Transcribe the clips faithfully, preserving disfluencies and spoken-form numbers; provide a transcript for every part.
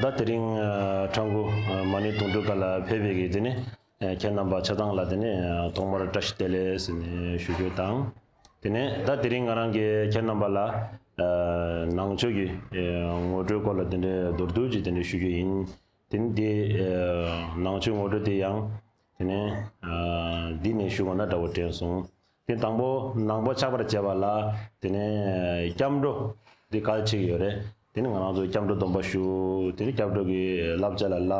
ད་དེ་རིང་ཨ་ཁྲ་འགུ་ཨ་མ་ཎི་དུང་སྒྲོན་ཁ་ལ་ཕེབས་པའི་གི་དེ་ནས་ཨ་ཁྱེད་རྣམ་པ་ཆ་ཚང་ལ་དེ་ནས་ཨ་ཐོག་མར་བཀྲ་ཤིས་བདེ་ལེགས་ཟེར་ནས་ཞུ་རྒྱུ་དང་། དེ་ནས་ད་དེ་རིང་ང་རང་གིས་ཁྱེད་རྣམ་པ་ལ་ཨ་ནང་ཆོས་ཀྱི་ཨ་ངོ་སྤྲོད་སྐོར་ལ་དེ་འདྲའི་མདོར་བསྡུས་ཀྱིས་དེ་འདྲའི་ཞུ་རྒྱུ་ཡིན། དེ་ནས་དེ་ཨ་ནང་ཆོས་ངོ་སྤྲོད་དེ་ཡང་དེ་ནས་ཨ་འདི་ནས་ཞུ་དགོས་ན་འདྲ་བོ་དྲན་སོང་། དེ་དང་པོ་ནང་པ་ཆགས་པར་བྱེད་པ་ལ་དེ་ནས་སྐྱབས་འགྲོ་འདི་གལ་ཆེ་གི་ཡོད་རེད། དེ་ནས་ང་རང་ཚོ་སྐྱབས་འགྲོ་སྡོམ་པ་ཞུ། དེ་ནས་སྐྱབས་འགྲོ་གི་བསླབ་བྱ་ལ་བསླབ།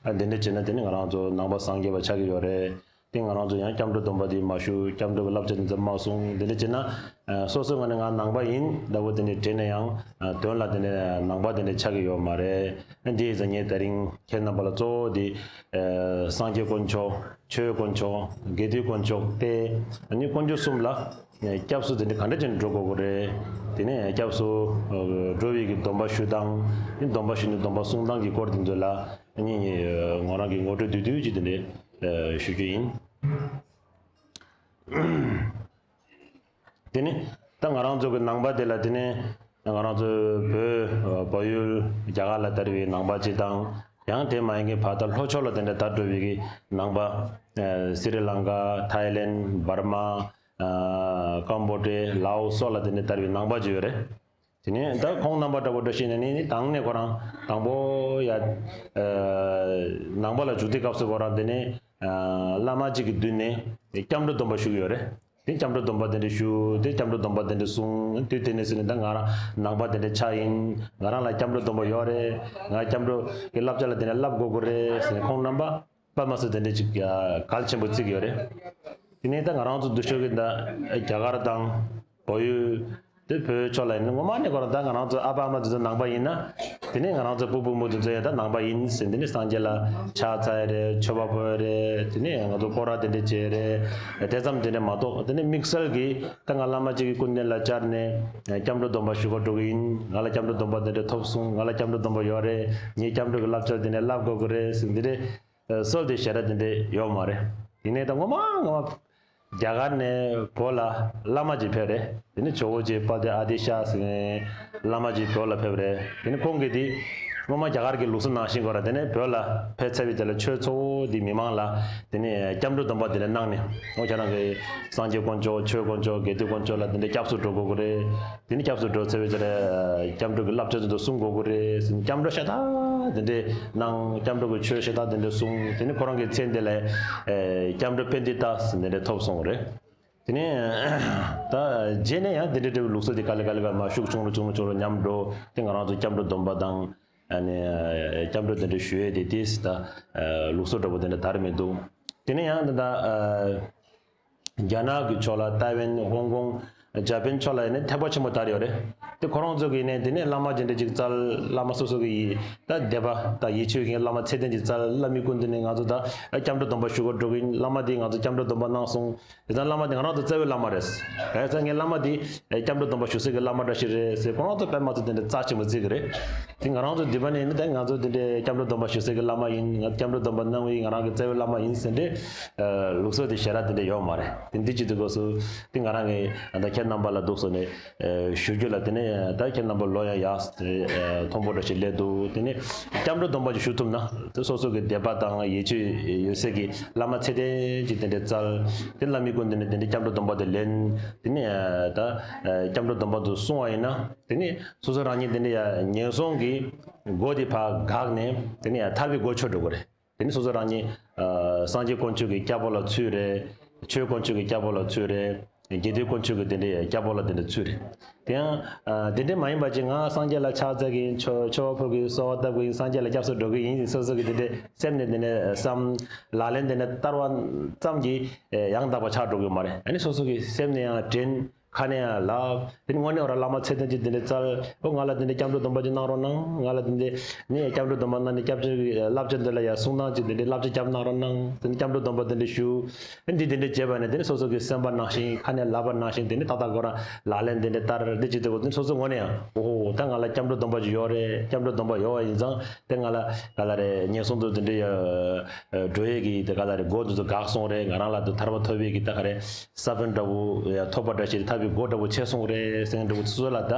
ཨ་འདི་འདྲ་བྱས་ན་དེ་ནས་ང་རང་ཚོ་ནང་པ་སངས་རྒྱས་པ་ཆགས་ཀྱི་ཡོད་རེད། དེ་ང་རང་ཚོ་ཡང་སྐྱབས་འགྲོ་སྡོམ་པ་འདི་མ་ཞུ། སྐྱབས་འགྲོ་གི་བསླབ་བྱ་འདི་ཚོ་མ་གསུང་། འདི་འདྲ་བྱས་ན་ཨ་སོ་སོའི་ངོས་ནས་ང་ནང་པ་ཡིན་འདྲ་བོ་དེ་འདྲ་དྲན་ན་ཡང་ཨ་དོན་ལ་དེ་འདྲ་ནང་པ་དེ་འདྲ་ཆགས་ཀྱི་ཡོད་མ་རེད། ཨ་འདི་ཡིན་ཙང་ངས་དེ་རིང་ཁྱེད་རྣམ་པ་ལ་གཙོ་བོ་འདི་ཨ་སངས་རྒྱས་དཀོན་མཆོག་ཆོས་དཀོན་མཆོག་དགེ་འདུན་དཀོན་མཆོག་སྟེ་ཨ་ནི་དཀོན་མཆོག་གསུམ་ལ་ཨ་སྐྱབས་སུ་དེ་འདྲ་ག་འདྲ་བྱས་ནས་འགྲོ་དགོས་ཀྱི་རེད། དེ་ནས་སྐྱབས་སུ་ཨ་འགྲོ་བའི་གི་སྡོམ་པ་ཞུ་སྟངས། དེ་སྡོམ་པ་ཞུས་ནས་སྡོམ་པ་སྲུང་སྟངས་ཀྱི་སྐོར་དེ་ཚོ་ལ་ཨ་ནི་ངས་ཨ་ང་རང་གི་ངོ་སྤྲོད་བསྡུས་བསྡུས་ཅིག་དེ་འདྲ་ཨ་ཞུ་རྒྱུ་ཡིན། དེ་ནི་ད་ང་རང་ཚོ་གི་ནང་པ་དེ་ལ་དེ་ནི་ང་རང་ཚོ་བོད་བལ་ཡུལ་རྒྱ་གར་ལ་དར་བའི་ནང་པ་སྤྱི་དང་། ཡང་དེ་མ་ཡིན་མཁན་ཕར་ད་ལྷོ་ཕྱོགས་ལ་དེ་འདྲ་དར་འགྲོ་བའི་གི་ནང་པ། ཨ་སི་རི་ལང་ཀ། ཐའི་ལེན། འབར་མ། ཨ་ཀམ་བོ་ཌི་ཡ། ལའོ་སོགས་ལ་དེ་འདྲ་དར་བའི་ནང་པ་ཅིག་ཡོད་རེད། དེ་ནས་ད་ཁོང་རྣམ་པ་འདྲ་པོ་འདྲ་ཞིག་ནས་ནི་ནི་དང་ནས་ཁོ་རང་དང་པོ་ཡ་ཨ་ནང་པ་ལ་འཇུག་དུས་སྐབས་སུ་ཁོ་རང་དེ་ནས་ཨ་བླ་མ་གཅིག་གི་མདུན་ནས་སྐྱབས་འགྲོ་སྡོམ་པ་ཞུ་གི་ཡོད་རེད། དེ་སྐྱབས་འགྲོ་སྡོམ་པ་དེ་འདྲ་ཞུ། དེ་སྐྱབས་འགྲོ་སྡོམ་པ་དེ་འདྲ་གསུངས་དུས་དེ་ནས་ཟེར་ནས་ད་ང་རང་ནང་པ་དེ་འདྲ་ཆགས་ཡིན། ང་རང་ལ་སྐྱབས་འགྲོ་སྡོམ་པ་ཡོད་རེད། ང་སྐྱབས་འགྲོ་གི་བསླབ་བྱ་ལ་དེ་འདྲ་བསླབ་དགོས་ཀྱི་རེད་ཟེར་ནས་ཁོང་རྣམ་པ་དཔེ་མ་སྲིད་དེ་འདྲ་ཅིག་གལ་ཆེན་པོ་བརྩི་གི་ཡོད་རེད། དེ་ནས་ད་ང་རང་ཚོ་འདི་ཕྱོགས་ཀྱི་ད་རྒྱ་གར་དང་བལ་ཡུལ། དེ་བོད་ཕྱོགས་ལ་ཡིན་ན་ངོ་མ་ནས་ཁོ་རང་ད་ང་རང་ཚོ་ཨ་ཕ་ཨ་མ་དེ་ཚོ་ནང་པ་ཡིན་ན། དེ་ནས་ང་རང་ཚོ་བུ་བུ་མོ་དེ་ཚོ་ཡང་ད་ནང་པ་ཡིན་ཟེར། དེ་ནས་སངས་རྒྱས་ལ་ཕྱག་འཚལ་ཡ་རེད། མཆོད་པ་ཕུལ་ཡ་རེད། དེ་ནས་ང་ཚོ་སྐོར་ར་དེ་འདྲ་བྱེད་ཡ་རེད། དེ་ཙམ་དེ་འདྲ་མ་གཏོགས་དེ་ནས་དམིགས་བསལ་གྱི་ད་ང་བླ་མ་གཅིག་གི་སྐུ་མདུན་ལ་བཅར་ནས་སྐྱབས་འགྲོ་སྡོམ་པ་ཞུ་ག་འགྲོ་གི་ཡིན། ང་ལ་སྐྱབས་འགྲོ་སྡོམ་པ་དེ་འདྲ་ཐོབ་སོང་། ང་ལ་སྐྱབས་འགྲོ་སྡོམ་པ་ཡོད་རེད། ངས་སྐྱབས་འགྲོ་གི་བསླབ་བྱ་དེ་འདྲ་བསླབ་དགོས་ཀྱི་རེད་ཟེར་འདི་འདྲ། སྲོལ་དེ་ཞེ་དྲག་དེ་འདྲ་ཡོད་མ་རེད། ཡིན་ནའི་ད་ངོ་མ་ངོ་མ་རྒྱ་གར་ནས་བོད་ལ་བླ་མ་ཅིག་ཕེབས་རེད། དེ་ནི་ཇོ་བོ་རྗེ་དཔལ་ལྡན་ཨ་ཏི་ཤ་ཟེར་མཁན་བླ་མ་ཅིག་བོད་ལ་ཕེབས་རེད། དེ་ནི་ཁོང་གིས་དེ་སྔོན་མ་རྒྱ་གར་གྱི་ལུགས་སྲོལ་ནང་བཞིན་ཁོ་རང་དེ་ནས་བོད་ལ་ཕེབས་ཚར་བའི་དེ་ལ་ཆོས་ཚོགས་འདི་མི་མང་ལ་དེ་ནས་སྐྱབས་འགྲོ་སྡོམ་པ་དེ་འདྲ་གནང་ནས། འོ་ཁྱེད་རང་གི་སངས་རྒྱས་དཀོན་མཆོག་ཆོས་དཀོན་མཆོག་དགེ་འདུན་དཀོན་མཆོག་ལ་དེ་འདྲ་སྐྱབས་སུ་འགྲོ་དགོས་ཀྱི་རེད། དེ་ནི་སྐྱབས་སུ་འགྲོ་ཚར་བའི་ཚེ་ལ་སྐྱབས་འགྲོ་གི་བསླབ་བྱ་དེ་ཚོ་སྲུང་དགོས་ཀྱི་རེད་ཟེར་ནས་སྐྱབས་འགྲོ་ཤ་སྟག་དེ་འདྲས་གནང་། སྐྱབས་འགྲོ་གི་ཆོས་ཤ་སྟག་དེ་འདྲས་གསུངས། དེ་ནི་ཁོ་རང་གི་མཚན་དེ་ལ་ཨེ་སྐྱབས་འགྲོ་པཎྜི་ཏ་ཟེར་དེ་འདྲས་ཐོབ་སོང་བ་རེད། དེ་ནས་ད་རྗེས་ནས་ཡང་དེ་འདྲས་འདྲ་བའི་ལུགས་སྲོལ་དེ་ག་ལེ་ག་ལེ་ག་མར་ཤུགས་ཆུང་རུ་ཆུང་རུ་ཆུང་རུ་ཉམས་འགྲོ། དེ་ང་རང་ཚོ་སྐྱབས་འགྲོ་སྡོམ་པ་དང་ཨ་ནི་སྐྱབས་འགྲོ་དེ་འདྲས་ཞུ་ཡས་དེ་དེས་ད་ལུགས་སྲོལ་འདྲ་པོ་དེ་འདྲས་དར་མི་འདུག་དེ་ནས་ཡང་ད་ད། རྒྱ་ནག་གི་ཕྱོགས་ལ་ཏའེ་ཝན། ཧོང་ཀོང་། ཇ་པན་ཕྱོགས་ལ་ཡིན་ནའི་ཐེག་པ་ཆེན་པོ་དར་ཡོད་རེད། དེ་ཁོ་རང་ཚོ་གི་ནས་དེ་ནས་བླ་མ་ཅི་འདྲ་ཅིག་བཙལ། བླ་མ་སོ་སོ་གི་ཡི་ད་སྡེ་པ་དང་ཡིད་ཆེས་ཀྱི་བླ་མ་ཚད་ལྡན་ཅིག་བཙལ། བླ་མའི་སྐུ་མདུན་ནས་ང་ཚོ་ད་སྐྱབས་འགྲོ་སྡོམ་པ་ཞུ་ག་འགྲོ་གི་ཡིན། བླ་མ་དེས་ང་ཚོ་སྐྱབས་འགྲོ་སྡོམ་པ་གནང་སོང་། དེ་ཙང་བླ་མ་དེ་ང་རང་ཚོ་བཙལ་བའི་བླ་མ་རེད། ག་ཡ་ཙང་ངའི་བླ་མ་དེ་སྐྱབས་འགྲོ་སྡོམ་པ་ཞུ་སའི་གི་བླ་མ་འདྲ་ཞིག་རེད་ཟེར། ཁོ་རང་ཚོ་དཔེ་མ་ཚོ་དེ་འདྲ་རྩ་ཆེན་པོ་བརྩི་གི་རེད། དེ་ང་རང་ཚོ་འདི་པ་ནས་ཡིན་ན་ད་ང་ཚོ་དེ་འདྲའི་སྐྱབས་འགྲོ་སྡོམ་པ་ཞུ་སའི་གི་བླ་མ་ཡིན། ང་སྐྱབས་འགྲོ་སྡོམ་པ་གནང་བའི་ང་རང་གི་བཙལ་བའི་བླ་མ་ཡིན་ཟེར་འདྲའི་ལུགས་སྲོལ་དེ་ཞེ་དྲག་དེ་འདྲ་ཡོད་མ་རེད། དེ་འདི་ཅི་འདུག་གོ་སུ་དེ་ང་རང་གི་ད་ཁྱེད་རྣམ་པ་ལ་འདུག་སོ་ནས་ཞུ་རྒྱུ་ལ། དེ་ནས་ད་ཁྱེད་རྣམ་པ་ལོ་ཡང་ཡག་མཐོན་པོ་འདྲ་ཞིག་སླེབས་འདུག་དེ་ནས་སྐྱབས་འགྲོ་སྡོམ་པ་ཅིག་ཞུ་ཐུབ་ན་དེ་སོ་སོ་གི་སྡེ་པ་དང་ཡིད་ཆེས་ཡོད་སའི་གི་བླ་མ་ཚད་ལྡན་ཅིག་དེ་འདྲ་བཙལ། དེ་བླ་མའི་སྐུ་མདུན་ནས་དེ་འདྲ་སྐྱབས་འགྲོ་སྡོམ་པ་དེ་ལེན། དེ་ནས་ད་སྐྱབས་འགྲོ་སྡོམ་པ་དེ་གསུང་བ་ཡིན་ན་དེ་ནས་སོ་སོ་རང་ཉིད་དེ་འདྲ་ཡ་ངན་སོང་གི་སྒོ་དེ་ཕར་འགག་ནས་དེ་ནས་ཡ་ཐར་པའི་སྒོ་ཆོད་འགྲོ་གི་རེད། དེ་ནི་སོ་སོ་རང་ཉིད་ཨ་སངས་རྒྱས་དཀོན་མཆོག་གི་སྐྱབས་པ་ལ་ཚུད་རེད། ཆོས་དཀོན་མཆོག་གི་སྐྱབས་པ་ལ་ཚུད་རེད། དགེ་འདུན་དཀོན་མཆོག་གི་དེ་འདྲའི་སྐྱབས་པ་ལ་དེ་འདྲ་ཚུད་རེད། དེ་ཡང་ཨ་དེ་འདྲའི་མ་ཡིན་པ་ཅིག་ང་སངས་རྒྱས་ལ་ཕྱག་འཚལ་གི་ཡིན། མཆོད་མཆོད་པ་ཕུལ་གི་ཡིན། གསོལ་བ་བཏབ་གི་ཡིན། སངས་རྒྱས་ལ་སྐྱབས་སུ་འགྲོ་གི་ཡིན་ཟེར་སོ་སོ་གི་དེ་འདྲའི་སེམས་ནས་དེ་འདྲའི་བསམ། ལག་ལེན་དེ་འདྲའི་བསྟར་བ་ཙམ་གྱིས་ཡང་དག་པ་ཆགས་འགྲོ་གི་ཡོད་མ་རེད། ཨ་ནི་སོ་སོ་གི་སེམས་ནས་ཡང་དྲན། ཁ་ནས་ཡང་ལབ། དེ་ནི་དངོས་གནས་འོ་ར་བླ་མ་ཚད་ལྡན་ཅིག་དེ་འདྲ་བཙལ། ཨོ་ང་ལ་དེ་འདྲ་སྐྱབས་འགྲོ་སྡོམ་པ་ཅིག་གནང་རོགས་གནང་། ང་ལ་དེ་འདྲ་ནི་སྐྱབས་འགྲོ་སྡོམ་པ་གནང་ནས་སྐྱབས་བཅོལ་གྱི་བསླབ་བྱ་འདི་ལ་ཡང་གསུང་སྟངས་ཅིག་དེ་འདྲ་བསླབ་བྱ་རྒྱབ་གནང་རོགས་གནང་། དེ་ནི་སྐྱབས་འགྲོ་སྡོམ་པ་དེ་འདྲ་ཞུ། ཨ་འདི་དེ་འདྲ་བྱས་པ་ནས་དེ་ནི་སོ་སོ་གི་སེམས་པ་ནང་བཞིན་ཁ་ནས་ལབ་པ་ནང་བཞིན་དེ་ནི་ཏག་ཏག་ཁོ་རང་ལག་ལེན་དེ་འདྲ་བསྟར། འདི་ཅིག་དེ་གོ་དེ་ནི་སོ་སོ་ངོས་ནས་ཡང་ཨོ་ཧོ་ད་ང་ལ་སྐྱབས་འགྲོ་སྡོམ་པ་ཅིག་ཡོད་རེད། སྐྱབས་འགྲོ་སྡོམ་པ་ཡོད་པ་ཡིན་ཙང་དེ་ང་ལ་ག་ལ་རེད། ངན་སོང་དུ་དེ་འདྲ་ཡ་འགྲོ་ཡས་ཀྱི་དེ་ག་ལ་རེད། སྒོ་འདི་ཚོ་འགག་སོང་རེད། ང་རང་ལ་དེ་ཐར་པ་ཐོབ་ཡས་ཀྱི་ད་ག་རེད། ས་བོན་འདྲ་བོ་ཡ་ཐོབ་པ་འདྲ་ཞིག་ཐར་པའི་སྒོ་འདྲ་བོ་ཕྱེ་སོང་རེད་ཟེར་མཁན་འདྲ་བོ་སོ་སོ་ལ་ད་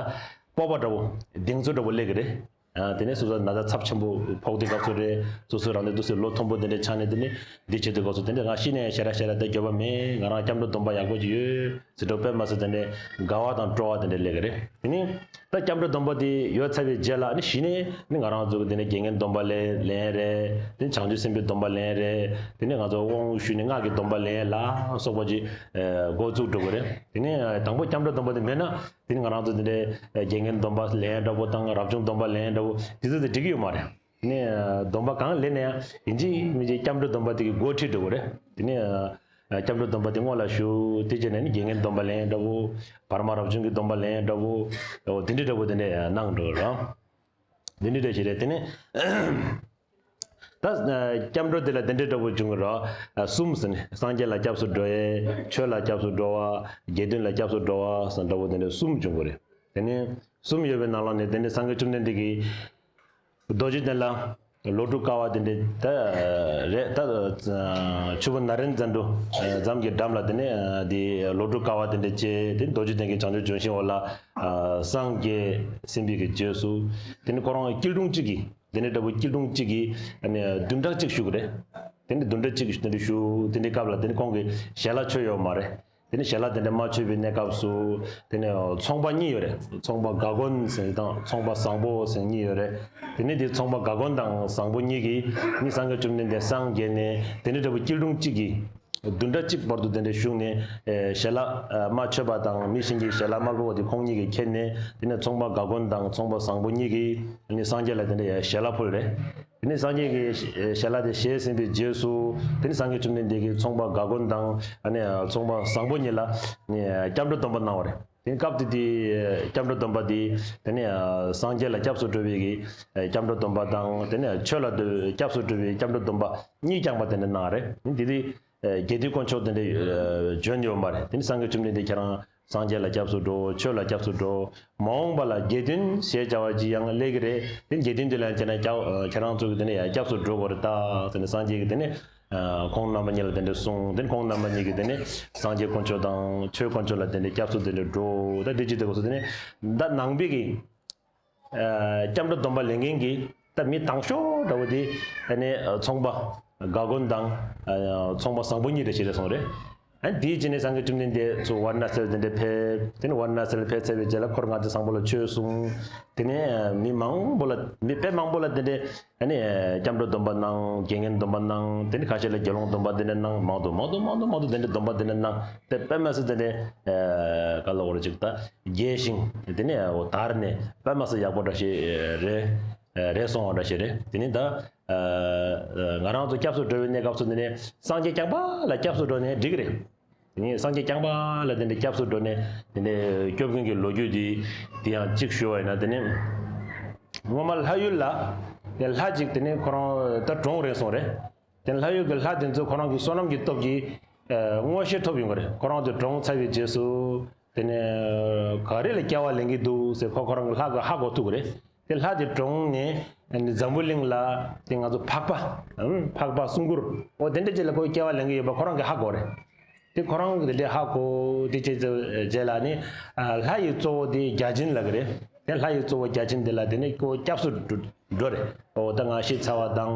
སྤོབས་པ་འདྲ་བོ་གདེང་ཚོད་འདྲ་བོ་སླེབས་ཀྱི་རེད། ཨ་དེ་ནས་སོ་སོ་ན་ཚ་ཚབས་ཆེན་པོ་ཕོག་དུས་སྐབས་སུ་རེད། སོ་སོ་རང་ལ་འདུག་སེ་ལོ་མཐོན་པོ་དེ་འདྲ་ཆགས་ནས། དེ་ནས་འདི་བྱེད་དུས་སྐབས་སུ་དེ་འདྲ་ང་ཤི་ནས་ཞེ་དྲག་ཞེ་དྲག་དེ་འགྱོད་པ་མེད། ང་རང་སྐྱབས་འགྲོ་སྡོམ་པ་ཡག་པོ་ཅིག་ཡོད་ཟེར་འགྲོ་དཔེ་མ་སྲིད་དེ་འདྲ་དགའ་བ་དང་སྤྲོ་བ་དེ་འདྲ་སླེབས་ཀྱི་རེད། དེ་ནས་ད་སྐྱབས་འགྲོ་སྡོམ་པ་དེ་ཡོད་ཚར་བའི་རྗེས་ལ་ནི་གཞི་ནས་ནི་ང་རང་ཚོ་གི་དེ་ནས་དགེ་བསྙེན་སྡོམ་པ་ལེན་ལེན་རེད། དེ་ནས་བྱང་ཆུབ་སེམས་དཔའི་སྡོམ་པ་ལེན་རེད། དེ་ནས་ང་ཚོ་དབང་ཞུས་ནས་སྔགས་ཀྱི་སྡོམ་པ་ལེན་ལ་སོགས་པ་ཅིག་ཨ་འགོ་བཙུགས་འགྲོ་གི་རེད། དེ་ནས་དང་པོ་སྐྱབས་འགྲོ་སྡོམ་པ་དེ་མེད་ན། དེ་ནི་ང་རང་ཚོ་འདི་འདྲའི་དགེ་བསྙེན་སྡོམ་པ་ལེན་འདྲ་པོ་དང་རབ་བྱུང་སྡོམ་པ་ལེན་འདྲ་པོ་དེ་ཚོ་དེ་འགྲིག་གི་ཡོད་མ་རེད། དེ་ནི་སྡོམ་པ་གང་ལེན་ན་ཡང་ཡིན་གཅིག་མིན་གཅིག་སྐྱབས་འགྲོ་སྡོམ་པ་དེ་གི་འགོ་ཁྲིད་འགྲོ་དགོས་རེད། དེ་ནི་སྐྱབས་འགྲོ་སྡོམ་པ་དེ་སྔོན་ལ་ཞུ། དེ་རྗེས་ནས་ནི་དགེ་བསྙེན་སྡོམ་པ་ལེན་འདྲ་པོ། བར་མ་རབ་བྱུང་གི་སྡོམ་པ་ལེན་འདྲ་པོ། འོ་དེ་འདྲ་འདྲ་པོ་དེ་འདྲ་གནང་འགྲོ་རོགས། དེ་འདྲ་འདྲ་ཞིག་རེད། དེ་ནི། ད་སྐྱབས་འགྲོ་དེ་ལ་དེ་འདྲའི་འདྲ་པོ་བྱུང་གི་རེད། གསུམ་ཟེར་ནས་སངས་རྒྱས་ལ་སྐྱབས་སུ་འགྲོ་ཡས། ཆོས་ལ་སྐྱབས་སུ་འགྲོ་བ། དགེ་འདུན་ལ་སྐྱབས་སུ་འགྲོ་བ་ཟེར་འདྲ་པོ་དེ་འདྲ་གསུམ་བྱུང་གི་རེད། དེ་ནས་གསུམ་ཡོད་པའི་ནང་ལ་ནས་དེ་ནས་སངས་རྒྱས་བཅོམ་ལྡན་འདས་ཀྱིས་རྡོ་རྗེ་གདན་ལ་ལོ་དྲུག་དཀའ་བ་དེ་འདྲ་ད་རེད། ད་ཆུ་བོ་ནཱ་རེན་ཛན་དྲུ་ཛམ་གྱི་འགྲམ་ལ་དེ་ནས་དེ་ལོ་དྲུག་དཀའ་བ་དེ་འདྲ་སྤྱད་དེ་རྡོ་རྗེ་གདན་གྱི་བྱང་ཆུབ་ལྗོན་ཤིང་འོག་ལ་སངས་རྒྱས་ཟིན་པའི་གི་རྗེས་སུ་དེ་ནས་ཁོ་རང་སྐྱིལ་ཀྲུང་གཅིག་གིས། དེ་ནས་འདྲ་པོ་སྐྱིལ་ཀྲུང་གཅིག་གིས་ཨ་ནི་བདུན་ཕྲག་གཅིག་བཞུགས་རེད། དེ་ནས་བདུན་ཕྲག་གཅིག་དེ་འདྲ་བཞུགས། དེ་འདྲའི་སྐབས་ལ་དེ་ནས་ཁོང་གིས་ཞལ་ལག་མཆོད་ཡོད་མ་རེད། དེ་ནས་ཞལ་ལག་དེ་འདྲ་མ་མཆོད་པའི་གནས་སྐབས་སུ་དེ་ནས་ཚོང་པ་གཉིས་ཡོད་རེད། ཚོང་པ་ག་གོན་ཟེར་དང་ཚོང་པ་བཟང་པོ་ཟེར་གཉིས་ཡོད་རེད། དེ་ནས་དེ་ཚོང་པ་ག་གོན་དང་བཟང་པོ་གཉིས་ཀྱིས་ནི་སངས་རྒྱས་བཅོམ་ལྡན་འདས་སངས་རྒྱས་ནས་དེ་འདྲ་འདྲ་པོ་སྐྱིལ་ཀྲུང་གཅིག་གིས། བདུན་ཕྲག་གཅིག་བར་དུ་དེ་འདྲ་བཞུགས་ནས་ཨེ་ཞལ་ལག་ཨ་མ་མཆོད་པ་དང་མི་གཞན་གྱི་ཞལ་ལག་དམར་པོ་དེ་ཁོང་གཉིས་ཀྱིས་ཁྱེར་ནས། དེ་ནས་ཚོང་པ་ག་གོན་དང་ཚོང་པ་བཟང་པོ་གཉིས་ཀྱིས་དེ་ནས་སངས་རྒྱས་ལ་དེ་འདྲ་ཡ་ཞལ་ལག་ཕུལ་རེད། དེ་ནས་སངས་རྒྱས་ཀྱིས་ཞལ་ལག་དེ་བཞེས་ཟིན་པའི་རྗེས་སུ་དེ་ནས་སངས་རྒྱས་བཅོམ་ལྡན་འདས་ཀྱིས་ཚོང་པ་ག་གོན་དང་ཨ་ནི་ཚོང་པ་བཟང་པོ་གཉིས་ལ་ནི་སྐྱབས་འགྲོ་སྡོམ་པ་གནང་བ་རེད། དེ་ནས་སྐབས་དེ་དེ་སྐྱབས་འགྲོ་སྡོམ་པ་དེ་དེ་ནས་སངས་རྒྱས་ལ་སྐྱབས་སུ་འགྲོ་བའི་གི་སྐྱབས་འགྲོ་སྡོམ་པ་དང་དེ་ནས་ཆོས་ལ་སྐྱབས་སུ་འགྲོ་བའི་སྐྱབས་འགྲོ་སྡོམ་པ་གཉིས་བསྐྱངས་པ་དེ་འདྲ་གནང་རེད། དེ་དེ། དགེ་འདུན་དཀོན་མཆོག་དེ་འདྲ་བྱོན་ཡོད་མ་རེད། དེ་ནི་སངས་རྒྱས་བཅོམ་ལྡན་འདས་ཁྱེད་རང་སངས་རྒྱས་ལ་སྐྱབས་སུ་འགྲོ། ཆོས་ལ་སྐྱབས་སུ་འགྲོ། མ་འོངས་པ་ལ་དགེ་འདུན་ཞེས་བྱ་བ་ཅིག་ཡང་སླེབས་ཀྱི་རེད། དེ་དགེ་འདུན་དེ་ལ་ཁྱེད་རང་སྐྱབས་ཁྱེད་རང་ཚོ་གི་དེ་ནས་ཡང་སྐྱབས་སུ་འགྲོ་དགོས་རེད་ད་ཟེར་ནས་སངས་རྒྱས་ཀྱིས་དེ་ནས་ཁོང་རྣམ་པ་གཉིས་ལ་དེ་འདྲ་གསུངས། དེ་ནས་ཁོང་རྣམ་པ་གཉིས་ཀྱིས་དེ་ནས་སངས་རྒྱས་དཀོན་མཆོག་དང་ཆོས་དཀོན་མཆོག་ལ་དེ་འདྲ་སྐྱབས་སུ་དེ་འདྲ་འགྲོ། ད་དེ་ཅི་དེ་གོ་སོ་དེ་ནས་ད་ནང་པའི་གི་སྐྱབས་འགྲོ་སྡོམ་པ་ལེན་མཁན་གྱི་ད་མི་དང་ཤོས་འདྲ་བོ་དེ་ཨ་ནི་ཚོང་པ་ག་གོན་དང་ཚོང་པ་བཟང་པོ་གཉིས་དེ་ཞིག་རེད་སོང་རེད། ཨ་ནི་དེའི་རྗེས་ནས་སངས་རྒྱས་བཅོམ་ལྡན་འདས་ཚུར་ཝཱ་ར་ཎ་སིར་དེ་འདྲ་ཕེབས། དེ་ནས་ཝཱ་ར་ཎ་སིར་ཕེབས་ཚར་བའི་རྗེས་ལ་འཁོར་ལྔ་སྡེ་བཟང་པོ་ལ་ཆོས་གསུངས། དེ་ནས་མི་མང་པོ་ལ་མི་དཔེ་མང་པོ་ལ་དེ་འདྲའི་ཨ་ནི་སྐྱབས་འགྲོ་སྡོམ་པ་གནང་། དགེ་བསྙེན་སྡོམ་པ་གནང་། དེ་ནས་ཁ་ཤས་ལ་དགེ་སློང་སྡོམ་པ་དེ་འདྲ་གནང་། མང་དུ་མང་དུ་མང་དུ་མང་དུ་དེ་འདྲའི་སྡོམ་པ་དེ་འདྲ་གནང་། དེ་དཔེ་མ་སྲིད་དེ་འདྲའི་ག་ལ་འོ་ར་ཅིག་ད། རྒྱས་ཤིང་དེ་ནས་འོ་དར་ནས་དཔེ་མ་སྲིད་ཡག་པོ་འདྲ་ཞིག་རེད། རེད་སོང་བ་འདྲ་ཞིག་རེད། དེ་ནས་ད་ང་རང་ཚོ་སྐྱབས་སུ་འགྲོ་བའི་གནས་སྐབས་སུ་དེ་ནས་སངས་རྒྱས་རྐྱང་པ་ལ་སྐྱབས་སུ་འགྲོ་ནས་འགྲིག་གི་རེད། དེ་ནས་སངས་རྒྱས་རྐྱང་པ་ལ་དེ་འདྲ་སྐྱབས་སུ་འགྲོ་ནས་དེ་འདྲ་སྐྱོབ་མཁན་གྱི་ལོ་རྒྱུས་དེ་དེ་ཡང་གཅིག་ཞུ་བ་ཡིན་ན། དེ་ནས་སྔོན་མ་ལྷ་ཡུལ་ལ་དེ་ལྷ་ཅིག་དེ་ནས་ཁོ་རང་ད་གྲོངས་རེད་སོང་རེད། དེ་ལྷ་ཡུལ་གྱི་ལྷ་དེ་ཚོས་ཁོ་རང་གི་བསོད་ནམས་ཀྱི་སྟོབས་ཀྱིས་མངོན་ཤེས་ཐོབ་ཡོང་གི་རེད། ཁོ་རང་དེ་གྲོངས་ཚར་བའི་རྗེས་སུ་དེ་ནས་ག་རེ་ལ་སྐྱེ་བ་ལེན་གྱི་འདུག་ཟེར་ཁོ་ཁོ་རང་གི་ལྷ་གི་ཧ་གོ་ཐུབ་ཀྱི་རེད། དེ་ལྷ་དེ་གྲོངས་ནས་འཛམ་བུ་གླིང་ལ་དེ་ང་ཚོ་འཕགས་པ་འཕགས་པ་གསུང་མགུར་འོ་དེ་འདྲ་ཅིག་ལ་ཁོ་སྐྱེ་བ་ལེན་གྱི་ཡོད་པ་ཁོ་རང་གི་ཧ་གོ་རེད། དེ་ཁོ་རང་གི་དེ་འདྲའི་ཧ་གོ་དེ་བྱས་ཚེ་རྗེས་ལ་ནི་ལྷ་ཡི་གཙོ་བོ་དེ་བརྒྱ་བྱིན་ལབ་ཀྱི་རེད། དེ་ལྷ་ཡི་གཙོ་བོ་བརྒྱ་བྱིན་དེ་ལ་དེ་ནི་ཁོ་སྐྱབས་སུ་འགྲོ་འགྲོ་རེད། འོ་ད་ང་ཤི་ཚར་བ་དང་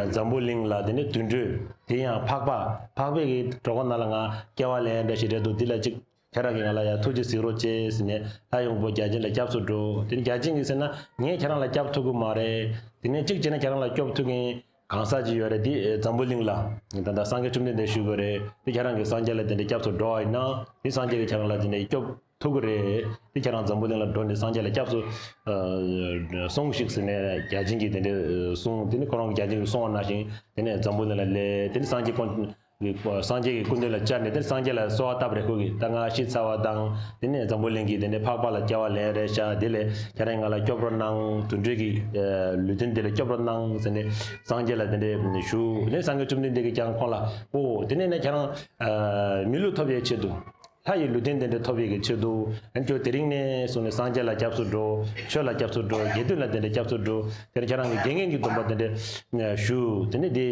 འཛམ་བུ་གླིང་ལ་དེ་ནི་དུད་འགྲོ་དེ་ཡང་འཕགས་པ་འཕགས་པའི་གི་གྲོགས་ཁོ་ན་ལ་ང་སྐྱེ་བ་ལེན་འདྲ་ཞིག་རེད་འདུག་འདི་ལ་ཅིག་ཁྱེད་རང་གིས་ང་ལ་ཡང་ཐུགས་རྗེ་གཟིགས་རོགས་བྱེད་ཟེར་ནས་ལྷ་ཡོང་པོ་བརྒྱ་བྱིན་ལ་སྐྱབས་སུ་འགྲོ། དེ་ནི་བརྒྱ་བྱིན་གྱིས་ཟེར་ན་ངས་ཁྱེད་རང་ལ་སྐྱབས་ཐུབ་ཀྱི་མ་རེད། དེ་ནས་གཅིག་བྱས་ན་ཁྱེད་རང་ལ་སྐྱོབ་ཐུབ་མཁན་གང་ཟག་ཅིག་ཡོད་རེད། དེ་འཛམ་བུ་གླིང་ལ་ད་ལྟ་སངས་རྒྱས་བཅོམ་ལྡན་འདས་བཞུགས་ཡོད་རེད། དེ་ཁྱེད་རང་གིས་སངས་རྒྱས་ལ་དེ་འདྲའི་སྐྱབས་སུ་འགྲོ་བ་ཡིན་ན་དེ་སངས་རྒྱས་ཀྱིས་ཁྱེད་རང་ལ་དེ་འདྲའི་སྐྱོབ་ཐུབ་ཀྱི་རེད། དེ་ཁྱེད་རང་འཛམ་བུ་གླིང་ལ་འགྲོ་ནས་སངས་རྒྱས་ལ་སྐྱབས་སུ་སོང་ཞིག་ཟེར་ནས་བརྒྱ་བྱིན་གྱིས་དེ་འདྲའི་གསུངས། དེ་ནི་ཁོ་རང་གིས་བརྒྱ་བྱིན་གྱིས་གསུངས་པ་ནང་བཞིན་དེ་ནས་འཛམ་བུ་གླིང་ལ་སླེབས། དེ་ནི་སངས་རྒྱས་ཀྱི་སངས་རྒྱས་ཀྱི་སྐུ་མདུན་ལ་བཅར་ནས་དེ་སངས་རྒྱས་ལ་གསོལ་བ་བཏབ་རེད། ཁོ་གིས་ད་ང་ཤི་ཚར་བ་དང་དེ་ནས་འཛམ་བུ་གླིང་གི་དེ་ནས་འཕགས་པ་ལ་སྐྱེ་བ་ལེན་རེད་ཤག་དེ་ལས་ཁྱེད་རང་ང་ལ་སྐྱོབ་རོགས་གནང་། དུད་འགྲོའི་གི་ལུས་རྟེན་དེ་ལ་སྐྱོབ་རོགས་གནང་ཟེར་ནས་སངས་རྒྱས་ལ་དེ་འདྲས་ཞུ། དེ་ནས་སངས་རྒྱས་བཅོམ་ལྡན་འདས་ཀྱིས་ཀྱང་ཁོང་ལ་ཨོ་དེ་ནས་ནས་ཁྱེད་རང་མི་ལུས་ཐོབ་པའི་ཆེད་དུ་ལྷ་ཡི་ལུས་རྟེན་དེ་འདྲ་ཐོབ་པའི་གི་ཆེད་དུ་ཨ་ནི་ཁྱོད་དེ་རིང་ནས་བཟུང་ནས་སངས་རྒྱས་ལ་སྐྱབས་སུ་འགྲོ། ཆོས་ལ་སྐྱབས་སུ་འགྲོ། དགེ་འདུན་ལ་དེ་འདྲ་སྐྱབས་སུ་འགྲོ། དེ་ནས་ཁྱེད་རང་གི་དགེ་བསྙེན་གྱི་སྡོམ་པ་དེ་འདྲ་ཞུ། དེ་ནས་དེ་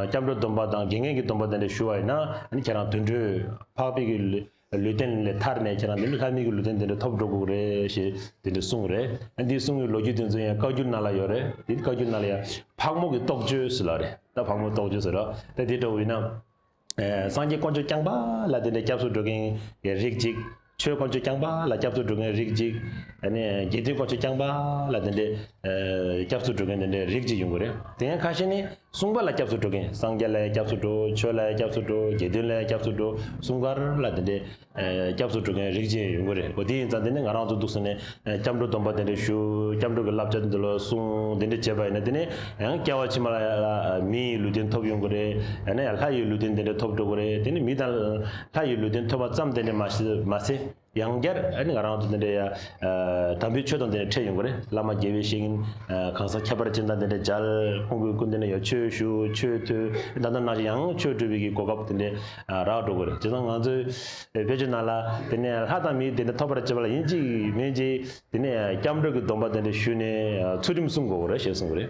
སྐྱབས་འགྲོ་སྡོམ་པ་དང་དགེ་བསྙེན་གྱི་སྡོམ་པ་དེ་འདྲ་ཞུ་བ་ཡིན་ན་ཨ་ནི་ཁྱེད་རང་དུད་འགྲོའི་འཕགས་པའི་གི་ལུས་ ལུས་རྟེན་ལས་ཐར་ནས་ཁྱེད་རང་དེ་འདྲ་ལྷ་མི་གི་ལུས་རྟེན་དེ་འདྲ་ཐོབ་འགྲོ་དགོས་རེད་ཞེས་དེ་འདྲ་གསུངས་རེད། འདི་གསུང་གི་ལོ་རྒྱུས་དེ་ཚོ་ཡང་བཀའ་འགྱུར་ནང་ལ་ཡོད་རེད། དེ་བཀའ་འགྱུར་ནང་ལ་ཡང་ཕག་མོ་གི་རྟོགས་བརྗོད་ཟེར་ལ་རེད། ད་ཕག་མོ་རྟོགས་བརྗོད་ཟེར་རོ། ད་དེ་འདྲ་བོ་ཡིན་ན། ཨེ། སངས་རྒྱས་དཀོན་མཆོག་རྐྱང་པ་ལ་དེ་འདྲའི་སྐྱབས་སུ་འགྲོ་མཁན་གྱི་རིགས་གཅིག་ཆོས་དཀོན་མཆོག་རྐྱང་པ་ལ་སྐྱབས་སུ་འགྲོ་མཁན་རིགས་གཅིག་ཨ་ནི་དགེ་འདུན་དཀོན་མཆོག་རྐྱང་པ་ལ་དེ་འདྲའི་ཨེ། སྐྱབས་སུ་འགྲོ་མཁན་དེ་འདྲའི་རིགས་གཅིག་ཡོང་གི་རེད། དེ་ཡང་ཁ་ཤས་ནི་གསུམ་ཀ་ལ་སྐྱབས་སུ་འགྲོ་མཁན། སངས་རྒྱས་ལ་ཡང་སྐྱབས་སུ་འགྲོ། ཆོས་ལ་ཡང་སྐྱབས་སུ་འགྲོ། དགེ་འདུན་ལ་ཡང་སྐྱབས་སུ་འགྲོ། གསུམ་ཀ་ལ་དེ་འདྲའི་ཨེ། སྐྱབས་སུ་འགྲོ་མཁན་རིགས་གཅིག་ཡོང་གི་རེད། འོ་དེ་ཡིན་ཙང་དེ་ནི་ང་རང་ཚོ་འདུག་སེ་ནས་ཨེ། སྐྱབས་འགྲོ་སྡོམ་པ་དེ་འདྲ་ཞུ། སྐྱབས་འགྲོ་གི་བསླབ་བྱ་དེ་འདྲ་ལ་སྲུང་། དེ་འདྲ་བྱས་པ་ཡིན་ན་དེ་ནི་ཡང་སྐྱེ་བ་ཕྱི་མ་ལ་ཡང་མི་ཡི་ལུས་རྟེན་ཐོབ་ཡོང་གི་རེད། ཡང་ན་ཡང་ལྷ་ཡི་ལུས་རྟེན་དེ་འདྲ་ཐོབ་འགྲོ་གི་རེད། དེ་ནི་མི་དང་ལྷ་ཡི་ལུས་རྟེན་ཐོབ་པ་ཙམ་དེ་འདྲ་མ་ཟད་མ་ཟད། ཡང་བསྐྱར་ཨ་ནི་ང་རང་ཚོ་དེ་འདྲའི་ཡ། ཨ། དམ་པའི་ཆོས་དང་དེ་འདྲ་འཕྲད་ཡོང་གི་རེད། བླ་མ་དགེ་བའི་བཤེས་གཉེན། ཨ། གང་ཟག་ཁྱད་པར་ཅན་དང་དེ་འདྲ་མཇལ། ཁོང་གི་སྐུ་མདུན་ནས་ཡང་ཆོས་ཞུ། ཆོས་ཐོས། ད་ལྟ་ནང་བཞིན་ཡང་ཆོས་སྒྲུབ་པའི་གི་གོ་སྐབས་དེ་འདྲ་ཨ། རག་འགྲོ་གི་རེད། བྱས་ཙང་ང་ཚོའི་བོད་བརྒྱུད་ནང་ལ་དེ་ནས་ལྷ་དང་མི་དེ་འདྲ་ཐོབ་པར་བྱེད་པ་ལ་ཡིན་གཅིག་མིན་གཅིག་དེ་ནས་སྐྱབས་འགྲོ་གི་སྡོམ་པ་དེ་འདྲ་ཞུས་ནས་ཚུལ་ཁྲིམས་སྲུང་དགོས་ཀྱི་རེད་ཞེས་གསུངས་ཀྱི་རེད།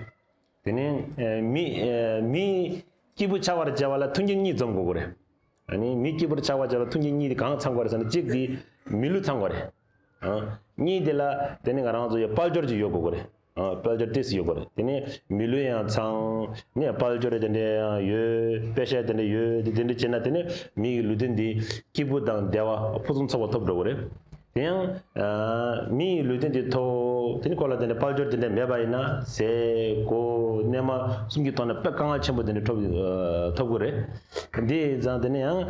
དེ་ནས་ཨ། མི་ཨ། མི་སྐྱིད་པོ་ཆགས་པར་བྱ་བ་ལ་མཐུན་རྐྱེན་གཉིས་འཛོམས་དགོས་ཀྱི་རེད། ཨ་ནི་མི་སྐྱིད་པོར་ཆགས་པར་བྱ་བ་ལ་མཐུན་རྐྱེན་གཉིས་དེ་གང་ཚང་དགོས་རེད་ཟེར་ན། གཅིག་དེ་མི་ལུས་ཚང་དགོས་རེད། ཨ། གཉིས་དེ་ལ་དེ་ནི་ང་རང་ཚོ་ཡི་དཔལ་འབྱོར་ཅིག་ཡོད་དགོས་ཀྱི་རེད། ཨ། དཔལ་འབྱོར་ཏོག་ཙམ་ཡོད་དགོས་རེད། དེ་ནི་མི་ལུས་ཡང་ཚང་། ནི་དཔལ་འབྱོར་དེ་འདྲ་ཡང་ཡོད། པེ་ཤ་དེ་འདྲ་ཡོད། དེ་དེ་འདྲ་བྱས་ན་དེ་ནི་མི་ཡི་ལུས་རྟེན་འདི་སྐྱིད་པོ་དང་བདེ་བ་ཕུན་སུམ་ཚོགས་པ་ཐོབ་འགྲོ་གི་རེད། དེ་ཡང་ཨ། མི་ཡི་ལུས་རྟེན་འདི་ཐོབ། དེ་ནི་ཁོ་ལ་དེ་འདྲ་དཔལ་འབྱོར་དེ་འདྲ་མེད་པ་ཡིན་ན་ཟས་གོས་གནས་མལ་གསུམ་གྱི་ཐོག་ནས་དཔེ་དཀའ་ངལ་ཆེན་པོ་དེ་འདྲ་ཐོབ་ཨ། ཐོབ་ཀྱི་རེད། འདི་ཡིན་ཙང་དེ་ནི་ཡང་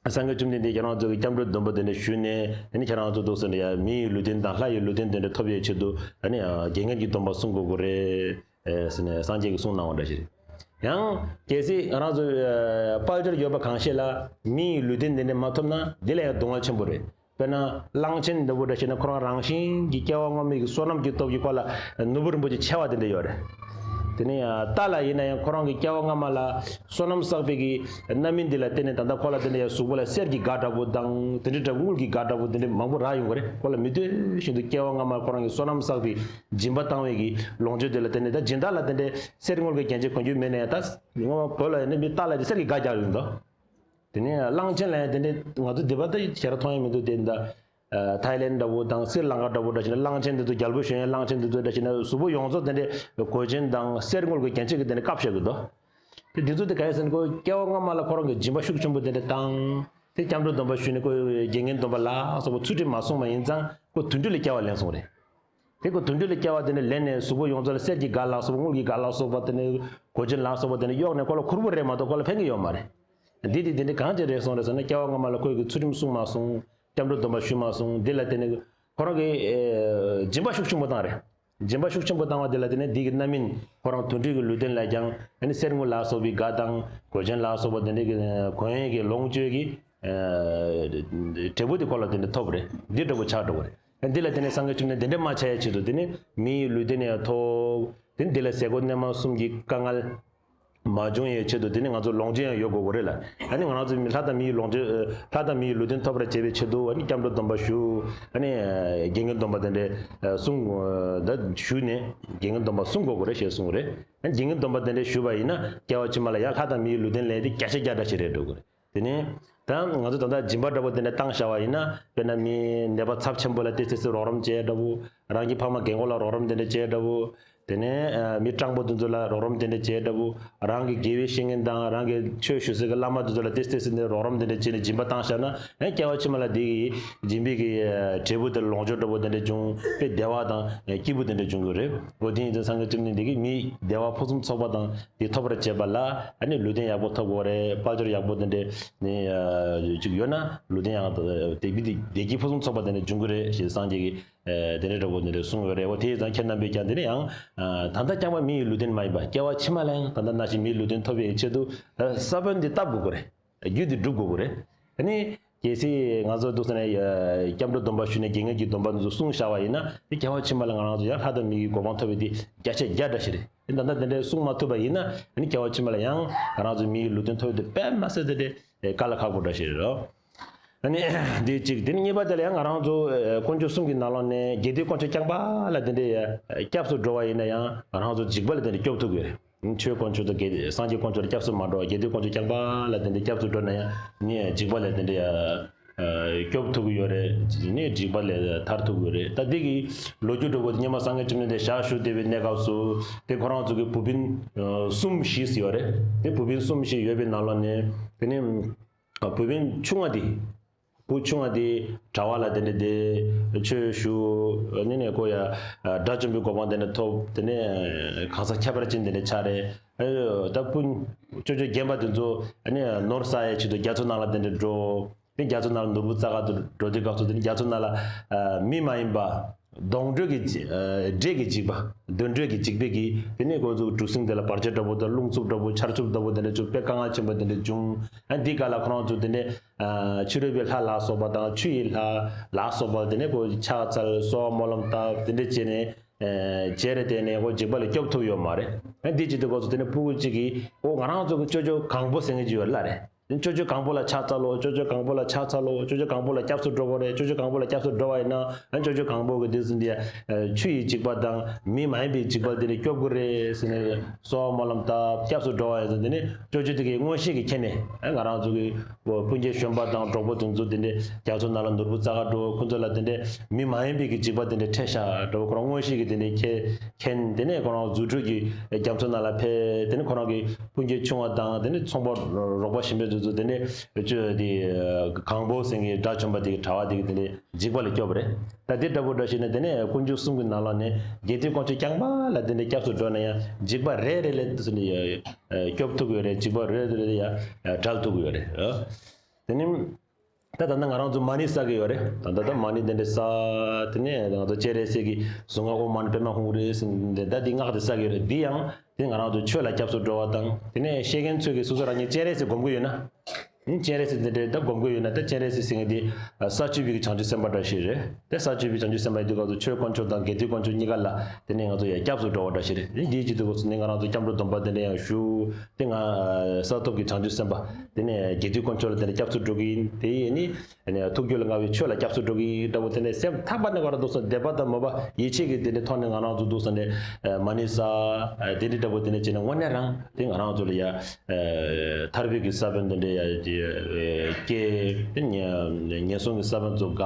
ཨ། སངས་རྒྱས་བཅོམ་ལྡན་འདས་ཁྱེད་རང་ཚོ་གི་སྐྱབས་འགྲོ་སྡོམ་པ་དེ་འདྲ་ཞུས་ནས། དེ་ནི་ཁྱེད་རང་ཚོ་འདུག་སེ་འདྲ་ཡ་མི་ཡི་ལུས་རྟེན་དང་ལྷ་ཡི་ལུས་རྟེན་དེ་འདྲ་ཐོབ་ཡའི་ཆེད་དུ་ཨ་ནི་ཨ། རྒྱལ་ངན་གྱི་སྡོམ་པ་སྲུང་དགོས་ཀྱི་རེད། ཨེ། ཟེར་ནས་སངས་རྒྱས་ཀྱིས་གསུངས་གནང་བ་འདྲ་ཞིག་རེད། ཡང་གལ་སྲིད་ང་རང་ཚོ་ཨ། དཔལ་འབྱོར་ཡོད་པ་གང་ཤེས་ལ་མི་ཡི་ལུས་རྟེན་དེ་འདྲ་མ་ཐོབ་ན་འདི་ལ་ཡང་སྡུག་བསྔལ་ཆེན་པོ་རེད། དཔེར་ན་གླང་ཆེན་འདྲ་བོ་འདྲ་བྱས་ན་ཁོ་རང་རང་བཞིན་གྱི་སྐྱེ་བ་སྔ་མའི་གི་བསོད་ནམས་ཀྱི་སྟོབས་ཀྱིས་ཁོ་ལ་ནོར་བུ་རིན་པོ་ཆེ་ཆེ་བ་དེ་འདྲ་ཡོད་རེད། དེ་ནས་ཡང་རྟ་ལ་ཡིན་ན་ཡང་ཁོ་རང་གི་སྐྱེ་བ་སྔ་མ་ལ་བསོད་ནམས་བསགས་པའི་གི་རྣམ་སྨིན་འདི་ལ་བརྟེན་ནས་ད་ལྟ་ཁོ་ལ་དེ་འདྲ་ཡང་གཟུགས་པོ་ལ་གསེར་གྱི་སྒ་འདྲ་བོ་དང་དེ་འདྲ་འདྲ་བོ་དངུལ་གྱི་སྒ་འདྲ་བོ་དེ་འདྲ་མང་པོ་རག་ཡོང་གི་རེད། ཁོ་ལ་མི་འདོད་བཞིན་དུ་སྐྱེ་བ་སྔ་མ་ཁོ་རང་གི་བསོད་ནམས་བསགས་པའི་སྦྱིན་པ་བཏང་བའི་གི་ལོངས་སྤྱོད་དེ་ལ་བརྟེན་ནས། ད་སྦྱིན་བདག་ལ་དེ་འདྲ་གསེར་དངུལ་གྱི་རྒྱན་ཆ་གོན་རྒྱུ་མེད་ན་ཡང་། ད་སྔོན་མ་བོད་ལ་ཡིན་ན་མི་རྟ་ལ་དེ་གསེར་གྱི་སྒ་རྒྱག་ཡོང་དོ། དེ་ནས་གླང་ཆེན་ལ་ཡང་དེ་འདྲའི་ང་ཚོ་འདི་པར་དུ་ཞེ་དྲག་མཐོང་ཡ་མི་འདུག་དེ་འདྲ། ཨ། ཐའི་ལེན་འདྲ་བོ་དང་སི་རི་ལང་ཀ་འདྲ་བོ་འདྲ་བྱས་ན་གླང་ཆེན་འདི་ཚོ། རྒྱལ་པོ་ཞོན་ཡ་གླང་ཆེན་འདི་ཚོ་འདྲ་བྱས་ན་གཟུགས་པོ་ཡོངས་རྫོགས་དེ་འདྲའི་གོས་ཆེན་དང་གསེར་དངུལ་གྱི་རྒྱན་ཆ་གིས་དེ་འདྲ་བཀབ་བཞག་གི་འདུག་དེ་འདི་ཚོ་དེ་ག་རེ་ཟེར་ན། ཁོ་སྐྱེ་བ་སྔ་མ་ལ་ཁོ་རང་གི་སྦྱིན་པ་ཤུགས་ཆེན་པོ་དེ་འདྲ་བཏང་། དེ་སྐྱབས་འགྲོ་སྡོམ་པ་ཞུས་ནས་ཁོ་རྒྱལ་ངན་སྡོམ་པ་ལ་སོགས་པ་ཚུལ་ཁྲིམས་མ་སྲུང་བ་ཡིན་ཙང་ཁོ་དུད་འགྲོ་ལ་སྐྱེ་བ་ལེན་སོང་རེད། དེ་ཁོ་དུད་འགྲོ་ལ་སྐྱེ་བ་དེ་འདྲ་ལེན་ནས་གཟུགས་པོ་ཡོངས་རྫོགས་ལ་གསེར་གྱི་སྒ་ལ་སོགས་པ་དངུལ་གྱི་སྒ་ལ་སོགས་པ་དེ་འདྲ་གོས་ཆེན་ལ་སོགས་པ་དེ་འདྲ་གཡོགས་ནས་ཁོ་ལ་ཁུར་པོ་རེད་མ་གཏོགས་ཁོ་ལ་ཕན་གྱི་ཡོད་མ་རེད། འདི་དེ་དེ་འདྲ་གང་བྱས་རེད་སོང་རེད་ཟེར་ན། སྐྱེ་བ་སྔ་མ་ལ་ཁོས་ཀྱི་ཚུལ་ཁྲིམས་སྲུང་མ་སོང་། སྐྱབས་འགྲོ་སྡོམ་པ་ཞུས་མ་སོང་། འདི་ལ་དེ་ནས་ཁོ་རང་གི་ཨེ་སྦྱིན་པ་ཤུགས་ཆེན་པོ་བཏང་རེད། སྦྱིན་པ་ཤུགས་ཆེན་པོ་བཏང་བ་དེ་ལ་དེ་ནས་འདི་གི་རྣམ་སྨིན་ཁོ་རང་དུད་འགྲོའི་གི་ལུས་རྟེན་ལ་ཀྱང་ཨ་ནི་གསེར་དངུལ་ལ་སོགས་པའི་སྒ་དང་གོས་ཆེན་ལ་སོགས་པ་དེ་འདྲའི་གི་གོན་ཡས་ཀྱི་ལོངས་སྤྱོད་ཀྱི་ཨེ་འབྲས་བུ་དེ་ཁོ་ལ་དེ་འདྲ་ཐོབ་རེད། འདི་འདྲ་བོ་ཆགས་འགྲོ་བ་རེད། འདི་ལ་དེ་ནས་སངས་རྒྱས་བཅོམ་ལྡན་འདས་དེ་འདྲ་མ་བྱ་ཡའི་ཆེད་དུ། དེ་ནི་མི་ཡི་ལུས་རྟེན་ཡང་ཐོབ། དེ་ནི་འདི་ལ་ཟས་གོས་གནས་མལ་གསུམ་གྱི་དཀའ་ངལ་མ་བྱུང་ཡའི་ཆེད་དུ། དེ་ནི་ང་ཚོ་ལོངས་སྤྱོད་ཡང་ཡོད་དགོས་དགོས་རེད་ལ། ཨ་ནི་ང་རང་ཚོ་མི་ལྷ་དང་མི་ཡི་ལོངས་སྤྱོད། ལྷ་དང་མི་ཡི་ལུས་རྟེན་ཐོབ་པར་བྱེད་པའི་ཆེད་དུ་ཨ་ནི་སྐྱབས་འགྲོ་སྡོམ་པ་ཞུ། ཨ་ནི་རྒྱལ་ངན་སྡོམ་པ་དེ་འདྲ་སྲུང་། ད་ཞུས་ནས་རྒྱལ་ངན་སྡོམ་པ་སྲུང་དགོས་དགོས་རེད་ཞེས་གསུངས་རེད། ཨ་ནི་རྒྱལ་ངན་སྡོམ་པ་དེ་འདྲ་ཞུས་པ་ཡིན་ན་སྐྱེ་བ་ཕྱི་མ་ལ་ཡང་ལྷ་དང་མི་ཡི་ལུས་རྟེན་ལེན་དེ་བརྒྱ་ཆ་བརྒྱ་འདྲ་ཞིག་རེད་འགྲོ་གི་རེད། དེ་ནས་ད་ང་ཚོ་ད་ལྟ་སྦྱིན་པ་འདྲ་པོ་དེ་འདྲ་བཏང་བཞག་པ་ཡིན་ན། དཔེར་ན་མི་ནད་པ་ཚབས་ཆེན་པོ་ལ་ཏོག་ཙམ་ཙམ་རོགས་རམ་བྱས་འདྲ་བོ། རང་གི་ཕ་མ་རྒན་གོག་ལ་རོགས་རམ་དེ་འདྲ་བྱས་འདྲ་བོ། དེ་ནས་ཨ་མི་སྤྲང་པོ་དེ་ཚོ་ལ་རོགས་རམ་དེ་འདྲ་བྱས་འདྲ་བོ། རང་གི་དགེ་བའི་བཤེས་གཉེན་དང་རང་གི་ཆོས་ཞུ་སའི་གི་བླ་མ་དེ་ཚོ་ལ་ཏོག་ཙམ་ཙམ་ཙམ་ནས་རོགས་རམ་དེ་འདྲ་བྱས་ནས་སྦྱིན་པ་བཏང་བཞག་ན། ཨ་སྐྱེ་བ་ཕྱི་མ་ལ་དེ་གི་སྦྱིན་པའི་གི་ཨ་འབྲས་བུ་དེ་ལོངས་སྤྱོད་འདྲ་བོ་དེ་འདྲ་བྱུང་བས་བདེ་བ་དང་ཨ་སྐྱིད་པོ་དེ་འདྲ་འབྱུང་གི་རེད། འོ་དེ་ཡིན་ཙང་སངས་རྒྱས་བཅོམ་ལྡན་འདས་ཀྱིས་མི་བདེ་བ་ཕུན་སུམ་ཚོགས་པ་དང་དེ་ཐོབ་པར་བྱེད་པ་ལ་ཨ་ནི་ལུས་རྟེན་ཡག་པོ་ཐོབ་དགོས་རེད། དཔལ་འབྱོར་ཡག་པོ་དེ་འདྲ་ནི་ཨ་ཅིག་ཡོད་ན་ལུས་རྟེན་ཡང་དེ་བདེ་སྐྱིད་ཕུན་སུམ་ཚོགས་པ་དེ་འདྲ་འབྱུང་གི་རེད་ཞེས་སངས་རྒྱས་ཀྱིས་ཨ་དེ་འདྲ་འདྲ་བོ་དེ་འདྲ་གསུངས་ཡོད་རེད། འོ་དེ་ཡིན་ཙང་ཁྱེད་རྣམ་པས་ཀྱང་དེ་ནས་ཡང་ཨ་ད་ལྟ་རྐྱང་པ་མི་ཡི་ལུས་རྟེན་མ་ཡིན་པ། སྐྱེ་བ་ཕྱི་མ་ལ་ཡང་ད་ལྟ་ནང་བཞིན་མི་ཡི་ལུས་རྟེན་ཐོབ་པའི་ཆེད་དུ་ཨ་ས་བོན་འདི་བཏབ་དགོས་ཀྱི་རེད། རྒྱུ་དེ་སྒྲུབ་དགོས་ཀྱི་རེད། ཨ་ནི་གལ་སྲིད་ང་ཚོ་འདུག་ཟེར་ནས་ཨ་སྐྱབས་འགྲོ་སྡོམ་པ་ཞུས་ནས་རྒྱལ་ངན་གྱི་སྡོམ་པ་འདི་ཚོ་བསྲུངས་བཞག་པ་ཡིན་ན། དེ་སྐྱེ་བ་ཕྱི་མ་ལ་ང་རང་ཚོ་ཡང་ལྷ་དང་མི་ཡི་གོ་འཕང་ཐོབ་པའི་དེ་བརྒྱ་ཆ་བརྒྱ་འདྲ་ཞིག་རེད། དེ་ད་ལྟ་དེ་འདྲའི་བསྲུང་མ་ཐུབ་པ་ཡིན་ན་ཨ་ནི་སྐྱེ་བ་ཕྱི་མ་ལ་ཡང་ང་རང་ཚོ་མི་ཡི་ལུས་རྟེན་ཐོབ་པའི་དེ་དཔེ་མ་སྲིད་དེ་འདྲའི་དཀའ་ལས་ཁག་པོ་འདྲ་ཞིག་རེད་རོ། ཨ་ནི་འདི་གཅིག་དེ་ནི་གཉིས་པ་དེ་ལ་ཡང་ང་རང་ཚོ་ཨ་དཀོན་མཆོག་གསུམ་གྱི་ནང་ལོགས་ནས་དགེ་འདུན་དཀོན་མཆོག་རྐྱང་པ་ལ་དེ་འདྲའི་ཨ་སྐྱབས་སུ་འགྲོ་བ་ཡིན་ན་ཡང་ང་རང་ཚོ་འཇིགས་པ་ལས་དེ་འདྲ་སྐྱོབ་ཐུབ་ཀྱི་རེད། ཆོས་དཀོན་མཆོག་དང་དགེ་སངས་རྒྱས་དཀོན་མཆོག་ལ་སྐྱབས་སུ་མ་འགྲོ་བ་དགེ་འདུན་དཀོན་མཆོག་རྐྱང་པ་ལ་དེ་འདྲའི་སྐྱབས་སུ་འགྲོ་ན་ཡང་ནི་འཇིགས་པ་ལས་དེ་འདྲའི་ཨ་ སྐྱོབ་ཐུབ་ཀྱི་ཡོད་རེད། ནས་འཇིགས་པ་ལས་ཐར་ཐུབ་ཀྱི་ཡོད་རེད། ད་འདི་གི་ལོ་རྒྱུས་འདྲ་པོ་དེ་སྔོན་མ་སངས་རྒྱས་བཅོམ་ལྡན་འདས་ཞལ་བཞུགས་བསྡད་པའི་གནས་སྐབས་སུ་དེ་ཁོ་རང་ཚོ་གི་བུ་སྤུན་གསུམ་བཞི་ཡོད་རེད། དེ་བུ་སྤུན་གསུམ་བཞི་ཡོད་པའི་ནང་ལོགས་ནས་དེ་ནས་བུ་སྤུན་ཆུང་བ་དེ། བུ་ཆུང་བ་དེ་གྲྭ་པ་ལ་དེ་འདྲ་དེ་ཆོས་ཞུ་ནི་ནས་ཁོ་ཡ་དགྲ་བཅོམ་པའི་གོ་འཕང་དེ་འདྲ་ཐོབ། དེ་ནས་གང་ཟག་ཁྱད་པར་ཅན་དེ་འདྲ་ཆགས་རེད། ད་སྤུན་ཅོ་ཅོ་རྒན་པ་དེ་ཚོ་ནི་ནོར་བསག་ཡའི་ཆེད་དུ་རྒྱ་མཚོ་ནང་ལ་དེ་འདྲ་འགྲོ། དེ་རྒྱ་མཚོ་ནང་ལ་ནོར་བུ་བཙལ་ག་འགྲོ་དུས་སྐབས་སུ་དེ་ནི་རྒྱ་མཚོ་ནང་ལ་མི་མ་ཡིན་པ་གདོན་འདྲེ་གི་འདྲེ་གི་འཇིགས་པ་གདོན་འདྲེ་གི་འཇིགས་པས་ཀྱི་དེ་ནས་ཁོ་ཚོ་གྲུ་གཟིངས་དེ་ལ་བར་ཆད་འདྲ་པོ་དང་རླུང་འཚུབ་འདྲ་པོ་ཆར་འཚུབ་འདྲ་པོ་དེ་འདྲ་ཚོ་དཔེ་དཀའ་ངལ་ཆེན་པོ་དེ་འདྲ་བྱུང་། ཨ་འདི་ག་ལ་ཁོ་རང་ཚོ་དེ་འདྲ་ཕྱི་རོལ་པའི་ལྷ་ལ་སོགས་པ་དང་ཆུ་ཡི་ལྷ་ལ་སོགས་པ་དེ་ནས་ཁོ་ཕྱག་འཚལ་གསོལ་བ་སྨོན་ལམ་བཏབ་དེ་འདྲ་བྱས་ནས་བྱས་རེད། དེ་ནས་ཁོ་འཇིགས་པ་ལས་སྐྱོབ་ཐུབ་ཡོད་མ་རེད། ཨ་འདི་བྱེད་དུས་སྐབས་སུ་དེ་ནས་སྤུ་གུ་གཅིག་གིས་ཨོ་ང་རང་ཚོ་གི་ཅོ་ཅོ་གང་པོ་ཟེར་མཁན་ཅིག་ཡོད་ལ་རེད། ཅོ་ཅོ་གང་པོ་ལ་ཕྱག་འཚལ་ལོ། ཅོ་ཅོ་གང་པོ་ལ་ཕྱག་འཚལ་ལོ། ཅོ་ཅོ་གང་པོ་ལ་སྐྱབས་སུ་འགྲོ་དགོས་རེད། ཅོ་ཅོ་གང་པོ་ལ་སྐྱབས་སུ་འགྲོ་བ་ཡིན་ན་ཨ་ཅོ་ཅོ་གང་པོ་གི་དེ་ཚོ་འདི་ཆུ་ཡི་འཇིགས་པ་དང་མི་མ་ཡིན་པའི་འཇིགས་པ་འདི་ནས་སྐྱོབ་དགོས་རེད་ཟེར་ནས་གསོལ་བ་སྨོན་ལམ་བཏབ། སྐྱབས་སུ་འགྲོ་བ་ཡིན་ཙང་དེ་ནས་ཅོ་ཅོ་དེ་གིས་མངོན་ཤེས་ཀྱིས་མཁྱེན་ནས་ཨ་ང་རང་ཚོ་གི་སྤུན་མཆེད་གཞོན་པ་དང་གྲོགས་པོ་དེ་ཚོ་དེ་འདྲས་རྒྱ་མཚོ་ནང་ལ་ནོར་བུ་བཙལ་ག་འགྲོ། ཁོ་ཚོ་ལ་དེ་འདྲས་མི་མ་ཡིན་པའི་གི་འཇིགས་པ་དེ་འདྲས་འཕྲད་ཤག་འདྲ་པོ་ཁོ་རང་མངོན་ཤེས་ཀྱིས་དེ་འདྲས་མཁྱེན། མཁྱེན། དེ་ནས་ཁོ་རང་རྫུ་འཕྲུལ་གྱིས་རྒྱ་མཚོ་ནང་ལ་ཕེབས། དེ་ནས་ཁོ་རང་གི་སྤུན་མཆེད་ཆུང་བ་དང་དེ་ནས་ཚོང་པ་རོགས་པ་གཞན་པ་དེ་ཚོ་དེ་འདྲས་ཅོ་དེ་གང་པོ་ཟེར་མཁན་དགྲ་བཅོམ་པ་དེ་གི་གྲྭ་པ་དེ་གི་དེ་འདྲས་འཇིགས་པ་ལས་སྐྱོབ་པ་རེད། ད་དེ་འདྲ་པོ་འདྲ་ཞིག་ནས་དེ་ནས་དཀོན་མཆོག་གསུམ་གྱི་ནང་ལོགས་ནས་རྒྱལ་བསྟན་དཀོན་མཆོག་རྐྱང་པ་ལ་དེ་འདྲས་སྐྱབས་སུ་འགྲོ་ན་ཡང་འཇིགས་པ་རེ་རེ་ལས་དེ་ཚོ་ནས་སྐྱོབ་ཐུབ་ཀྱི་ཡོད་རེད། འཇིགས་པ་རེ་རེ་ལས་ཡང་བྲལ་ཐུབ་ཀྱི་ཡོད་རེད། དེ་ནས་ད་ད་ལྟ་ང་རང་ཚོ་མ་ཎི་བསགས་ཀྱི་ཡོད་རེད། ད་ད་ལྟ་མ་ཎི་དེ་འདྲས་བསགས། དེ་ནས་ང་ཚོ་སྤྱན་རས་གཟིགས་ཀྱི་གཟུངས་སྔགས་ཨོཾ་མ་ཎི་པདྨེ་ཧཱུྃ་ཧྲཱིཿཟེར་ནས་ད་འདི་སྔགས་དེ་བསགས་ཀྱི་ཡོད་རེད། འདི་ཡང་དེ་ང་རང་ཚོ་ཆོས་ལ་སྐྱབས་སུ་འགྲོ་བ་དང་དེ་ནས་ཤེས་མཁན་ཚོས་ཀྱིས་སོ་སོ་རང་ཉིད་སྤྱན་རས་གཟིགས་སྒོམ་གྱི་ཡོད་ན། སྤྱན་རས་གཟིགས་དེ་འདྲའི་ད་སྒོམ་གྱི་ཡོད་ན་ད་སྤྱན་རས་གཟིགས་ཟེར་མཁན་དེ་ས་བཅུ་པའི་བྱང་ཆུབ་སེམས་དཔའ་འདྲ་ཞིག་རེད། དེ་ས་བཅུ་པའི་བྱང་ཆུབ་སེམས་དཔའ་ཡིན་དུས་སྐབས་སུ་ཆོས་དཀོན་མཆོག་དང་དགེ་འདུན་དཀོན་མཆོག་གཉིས་ཀ་ལ་དེ་ནས་ང་ཚོ་ཡང་སྐྱབས་སུ་འགྲོ་བ་འདྲ་ཞིག་རེད། དེ་འདིའི་ཆེད་དུ་སྐབས་སུ་ནི་ང་རང་ཚོ་སྐྱབས་འགྲོ་སྡོམ་པ་དེ་འདྲ་ཡང་ཞུ། དེ་ང་ས་ཐོབ་ཀྱི་བྱང་ཆུབ་སེམས་དཔའ་དེ་ནས་དགེ་འདུན་དཀོན་མཆོག་ལ་དེ་འདྲ་སྐྱབས་སུ་འགྲོ་གི་ཡིན། དེ་ཡིན་ནི་ཐུགས་རྒྱུད་ལ་མངའ་བའི་ཆོས་ལ་སྐྱབས་སུ་འགྲོ་གི་ཡིན་འདྲ་པོ་དེ་འདྲ་སེམས་ཐག་པ་ནས་ང་རང་འདུག་སེ་དད་པ་དང་མོས་པ་ཡིད་ཆེས་ཀྱི་དེ་འདྲའི་ཐོག་ནས་ང་རང་ཚོ་འདུག་སེ་ནས་མ་ཎི་བསགས་དེ་འདྲའི་འདྲ་པོ་དེ་འདྲ་བྱས་ནས་དངོས་གནས་རང་དེ་ང་རང་ཚོ་ལ་ཡ། ཐར་པའི་གི་ས་བོན་དེ་འདྲ་ཡ་སྐྱེས། དེ་ཉེན་སྲུང་གི་ས་བོན་ཚོ་འགག་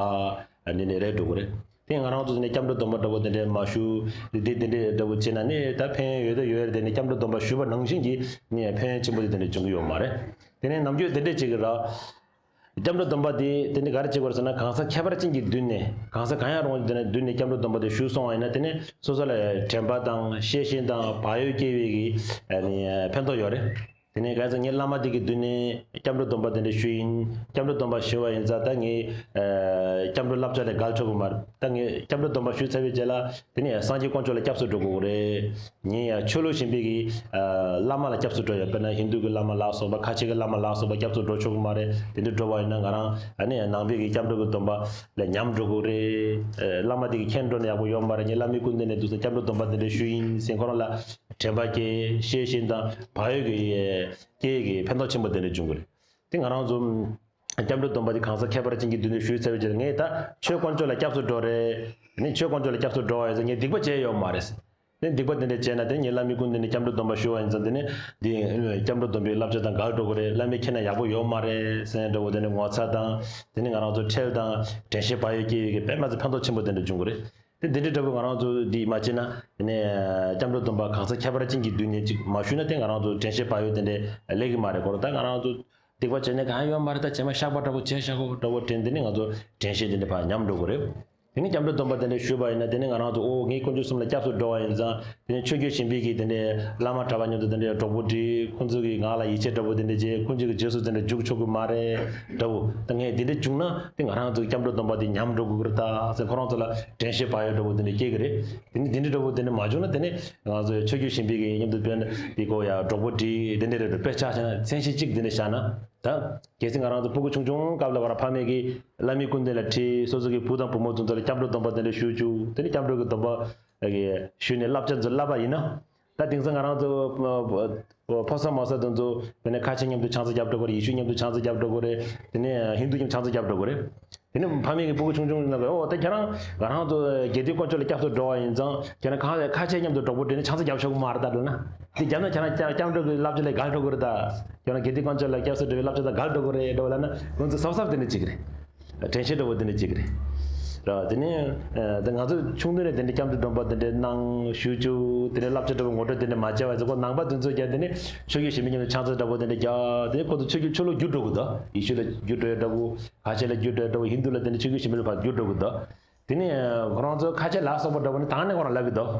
ནི་ནི་རེད་འགྲོ་གི་རེད། དེ་ང་རང་ཚོ་ནི་སྐྱབས་འགྲོ་སྡོམ་པ་འདྲ་པོ་དེ་འདྲ་མ་ཞུ། དེ་དེ་འདྲ་འདྲ་པོ་བྱས་ན་ནི་ད་ཕན་ཡོན་ཡོད་དོ་ཡོད་རེད། དེ་ནི་སྐྱབས་འགྲོ་སྡོམ་པ་ཞུས་པ་ནང་བཞིན་གྱི་ནི་ཕན་ཡོན་ཆེན་པོ་དེ་དེ་འདྲ་འབྱུང་གི་ཡོད་མ་རེད། དེ་ནས་ནམ་རྒྱུན་དེ་འདྲ་བྱེད་ཀྱི་ར། སྐྱབས་འགྲོ་སྡོམ་པ་དེ་དེ་ནི་ག་རེ་བྱེད་དགོས་རེད་ཟེར་ན། གང་ཟག་ཁྱད་པར་ཅན་གྱི་མདུན་ནས་གང་ཟག་གང་ཡང་རུང་བ་དེ་ནས་མདུན་ནས་སྐྱབས་འགྲོ་སྡོམ་པ་དེ་ཞུས་སོང་བ་ཡིན་ན་དེ་ནི་སོ་སོ་ལ་དྲན་པ་དང་ཤེས་བཞིན་དང་བག་ཡོད་སྐྱེ་བའི་གི་ཨ་ནི་ཕན་ཐོགས་ཡོད་རེད། དེ་ནས་གང་ཟག་ངས་བླ་མ་དེ་གི་མདུན་ནས་སྐྱབས་འགྲོ་སྡོམ་པ་དེ་འདྲ་ཞུས་ཡིན། སྐྱབས་འགྲོ་སྡོམ་པ་ཞུས་པ་ཡིན་ཙང་ད་ངས་ཨ་སྐྱབས་འགྲོ་བསླབ་བྱ་ལས་འགལ་ཆོག་གི་མ་རེད། ད་ངས་སྐྱབས་འགྲོ་སྡོམ་པ་ཞུས་ཚར་བའི་རྗེས་ལ་དེ་ནས་སངས་རྒྱས་དཀོན་མཆོག་ལ་སྐྱབས་སུ་འགྲོ་དགོས་ཀྱི་རེད། ངས་ཡང་ཆོས་ལུགས་གཞན་པའི་གི་ཨ་བླ་མ་ལ་སྐྱབས་སུ་འགྲོ་ཡ། དཔེར་ན་ཧིན་དུ་གི་བླ་མ་ལ་སོགས་པ་ཁ་ཆེ་གི་བླ་མ་ལ་སོགས་པ་སྐྱབས་སུ་འགྲོ་ཆོག་གི་མ་རེད། དེ་འདྲ་འགྲོ་བ་ཡིན་ན་ང་རང་ཨ་ནི་ནང་པའི་གི་སྐྱབས་འགྲོ་གི་སྡོམ་པ་ལས་ཉམས་འགྲོ་གི་རེད། ཨ་བླ་མ་དེ་གི་མཁྱེན་འགྲོ་ན་ཡག་པོ་ཡོད་མ་རེད། ངས་བླ་མའི་སྐུ་མདུན་ནས་འདུག་སེ་སྐྱབས་འགྲོ་སྡོམ་པ་དེ་འདྲ་ཞུས་ཡིན་ཟེར་ཁོ་རང་ལ་དྲན་པ་སྐྱེ་ཤེས་བཞིན་དང་བག་ཡོད་ཀྱི་སྐྱེ་གི་ཕན་ཐོགས་ཆེན་པོ་དེ་འདྲ་འབྱུང་གི་རེད། དེ་ང་རང་ཚོ་སྐྱབས་འགྲོ་སྡོམ་པ་དེ་གང་ཟག་ཁྱད་པར་ཅན་གྱི་མདུན་དུ་ཞུས་ཚར་བའི་རྗེས་ལ་ངས་ད་ཆོས་དཀོན་མཆོག་ལ་སྐྱབས་སུ་འགྲོ་རེད། ནི་ཆོས་དཀོན་མཆོག་ལ་སྐྱབས་སུ་འགྲོ་བ་ཡིན་ཙང་ངས་སྡིག་པ་བྱས་ཡོད་མ་རེད། ནི་སྡིག་པ་དེ་འདྲ་བྱས་ན་དེ་ངས་བླ་མའི་སྐུ་མདུན་ནས་སྐྱབས་འགྲོ་སྡོམ་པ་ཞུ་བ་ཡིན་ཙང་དེ་ནི་འདི་སྐྱབས་འགྲོ་སྡོམ་པའི་བསླབ་བྱ་དང་འགལ་འགྲོ་གི་རེད། བླ་མས་མཁྱེན་ན་ཡག་པོ་ཡོད་མ་རེད་ཟེར་འདྲ་བོ་དེ་ནི་ངོ་ཚ་དང་དེ་ནི་ང་རང་ཚོ་ཁྲེལ་དང་དྲན་ཤེས་བག་ཡོད་སྐྱེ་བའི་གི་དཔེ་མ་ཚད་ཕན་ཐོགས་ཆེན་པོ་དེ་འདྲ་འབྱུང་གི་རེད། དེ་འདི་འདྲའི་འདྲ་པོ་ང་རང་ཚོ་འདི་མ་བྱས་ན་དེ་ནས་སྐྱབས་འགྲོ་སྡོམ་པ་གང་ཟག་ཁྱད་པར་ཅན་གྱི་མདུན་ནས་ཅིག་མ་ཞུས་ན་དེ་ང་རང་ཚོ་དྲན་ཤེས་བག་ཡོད་དེ་འདྲ་ལེགས་ཀྱི་མ་རེད། གོ་རོ་ད་ང་རང་ཚོ་སྡིག་པ་བྱས་ནས་གང་ཡོད་མ་རེད། ད་བྱས་མ་བཤགས་པ་འདྲ་པོ་བྱས་བཞག་གོ་འདྲ་པོ་དྲན་དེ་ནས་ང་ཚོ་དྲན་ཤེས་དེ་འདྲ་ཕར་ཉམས་འགྲོ་གི་རེད། དེ་ནས་སྐྱབས་འགྲོ་སྡོམ་པ་དེ་འདྲ་ཞུས་པ་ཡིན་ན་དེ་ནས་ང་རང་ཚོ་ཨོ་ངས་དཀོན་མཆོག་གསུམ་ལ་སྐྱབས་སུ་འགྲོ་བ་ཡིན་ཙང་དེ་ནས་ཆོས་བརྒྱུད་གཞན་པའི་གི་དེ་འདྲའི་བླ་མ་གྲྭ་པ་མཉམ་དུ་དེ་འདྲའི་གྲོགས་པོ་བསྒྲིགས། ཁོང་ཚོ་གིས་ང་ལ་ཡིད་ཆེས་འདྲ་པོ་དེ་འདྲ་བྱས། ཁོང་ཚོ་གིས་རྗེས་སུ་དེ་འདྲ་འཇུག་ཆོག་གི་མ་རེད་འདྲ་པོ། ད་ངས་དེ་འདྲ་བྱུང་ན་དེ་ང་རང་ཚོ་སྐྱབས་འགྲོ་སྡོམ་པ་དེ་ཉམས་འགྲོ་གི་རེད་ད་ཟེར་ཁོ་རང་ཚོ་ལ་དྲན་ཤེས་བག་ཡོད་འདྲ་པོ་དེ་འདྲ་སྐྱེ་གི་རེད། དེ་ནས་དེ་འདྲ་འདྲ་པོ་དེ་འདྲ་མ་བྱུང་ན་དེ་ནས་ང་ཚོ་ཆོས་བརྒྱུད་གཞན་པའི་གི་མཉམ་དུ་དཔེར་ན་དེ་གོ་ཡ་གྲོགས་པོ་བསྒྲིགས་དེ་འདྲ་རེད་དཔེ་ཆ་བཞག་ན་མཚན་གཞི་གཅིག་དེ་འདྲ་བཞག་ན་ད་གལ་སྲིད་ང་རང་ཚོ་སྤུ་གུ་ཆུང་ཆུང་སྐབས་ལ་བར་ཕ་མས་གི་བླ་མའི་སྐུ་མདུན་ལ་ཁྲིད། སོ་སོ་གི་བུ་དང་བུ་མོ་ཚོ་ཚོ་ལ་སྐྱབས་འགྲོ་སྡོམ་པ་དེ་འདྲ་ཞུ་བཅུག་དེ་ནས་སྐྱབས་འགྲོ་གི་སྡོམ་པ་ཞུས་ནས་བསླབ་བྱ་ཚོ་བསླབ་པ་ཡིན་ན། ད་དེང་སང་ང་རང་ཚོ་ཕོ་གསར་མོ་གསར་དེ་ཚོ་དཔེར་ན་ཁ་ཆེ་མཉམ་དུ་ཆང་ས་རྒྱབ་འགྲོ་གི་རེད། ཡེ་ཤུ་མཉམ་དུ་ཆང་ས་རྒྱབ་འགྲོ་གི་རེད། དེ་ནས་ཧིན་དུ་མཉམ་ཆང་ས་རྒྱབ་འགྲོ་གི་རེད། དེ་ནས་ཕ་མས་ཀྱི་སྤུ་གུ་ཆུང་ཆུང་ལ་གི་ཨོ་ད་ཁྱེད་རང་ང་རང་ཚོ་དགེ་འདུན་དཀོན་མཆོག་ལ་སྐྱབས་སུ་འགྲོ་བ་ཡིན་ཙང་ཁྱེད་རང་གང་ལ་ཁ་ཆེ་མཉམ་དུ་གྲོགས་པོ་འདྲེས་ནས་ཆང་ས་རྒྱབ་ཆོག་གི་མ་རེད་ད་འགྲོ་ན། དེ་རྒྱབ་ན་ཁྱེད་རང་སྐྱབས་སྐྱབས་འགྲོ་གི་བསླབ་བྱ་ལས་འགལ་འགྲོ་གི་རེད་ད། ཁྱེད་རང་དགེ་འདུན་དཀོན་མཆོག་ལ་སྐྱབས་སུ་འགྲོ་བའི་བསླབ་བྱ་དང་འགལ་འགྲོ་གི་རེད་འགྲོ་ལབ་ན་ཁོང་ཚོ་གཟབ་གཟབ་དེ་འདྲ་བྱེད་ཀྱི་རེད། དྲན་ཤེས་འདྲ་བོ་དེ་འདྲ་བྱེད་ཀྱི་རེད། ར་དེ་ནས་ཨ་དེ་ང་ཚོ་ཆུང་དུས་ནས་དེ་འདྲ་སྐྱབས་འགྲོ་སྡོམ་པ་དེ་འདྲ་གནང་ཞུ་རྒྱུ་དེ་འདྲ་བསླབ་བྱ་འདྲ་བོ་ངོ་སྤྲོད་དེ་འདྲ་མ་བྱས་པ་ཚོ་ཁོ་ནང་པ་དེ་ཚོ་ཀྱང་དེ་ནས་ཆོས་བརྒྱུད་ཞི་མི་མཉམ་དུ་ཕྱག་འཚལ་འདྲ་བོ་དེ་འདྲ་རྒྱག་དེ་ནས་ཁོ་ཚོ་ཆོས་བརྒྱུད་ཆོས་ལུགས་བསྒྱུར་འགྲོ་གི་འདུག་ཡེ་ཤུ་ལ་བསྒྱུར་འགྲོ་ཡ་འདྲ་བོ་ཁ་ཆེ་ལ་བསྒྱུར་འགྲོ་ཡ་འདྲ་བོ་ཧིན་དུ་ལ་དེ་འདྲ་ཆོས་བརྒྱུད་ཞི་མི་ལ་ཕར་བསྒྱུར་འགྲོ་གི་འདུག་དེ་ནས་ཁོ་རང་ཚོ་ཁ་ཆེ་ལ་སོགས་པ་འདྲ་བོ་ནི་ད་ནས་ཁོ་རང་ལབ་གི་འདུག་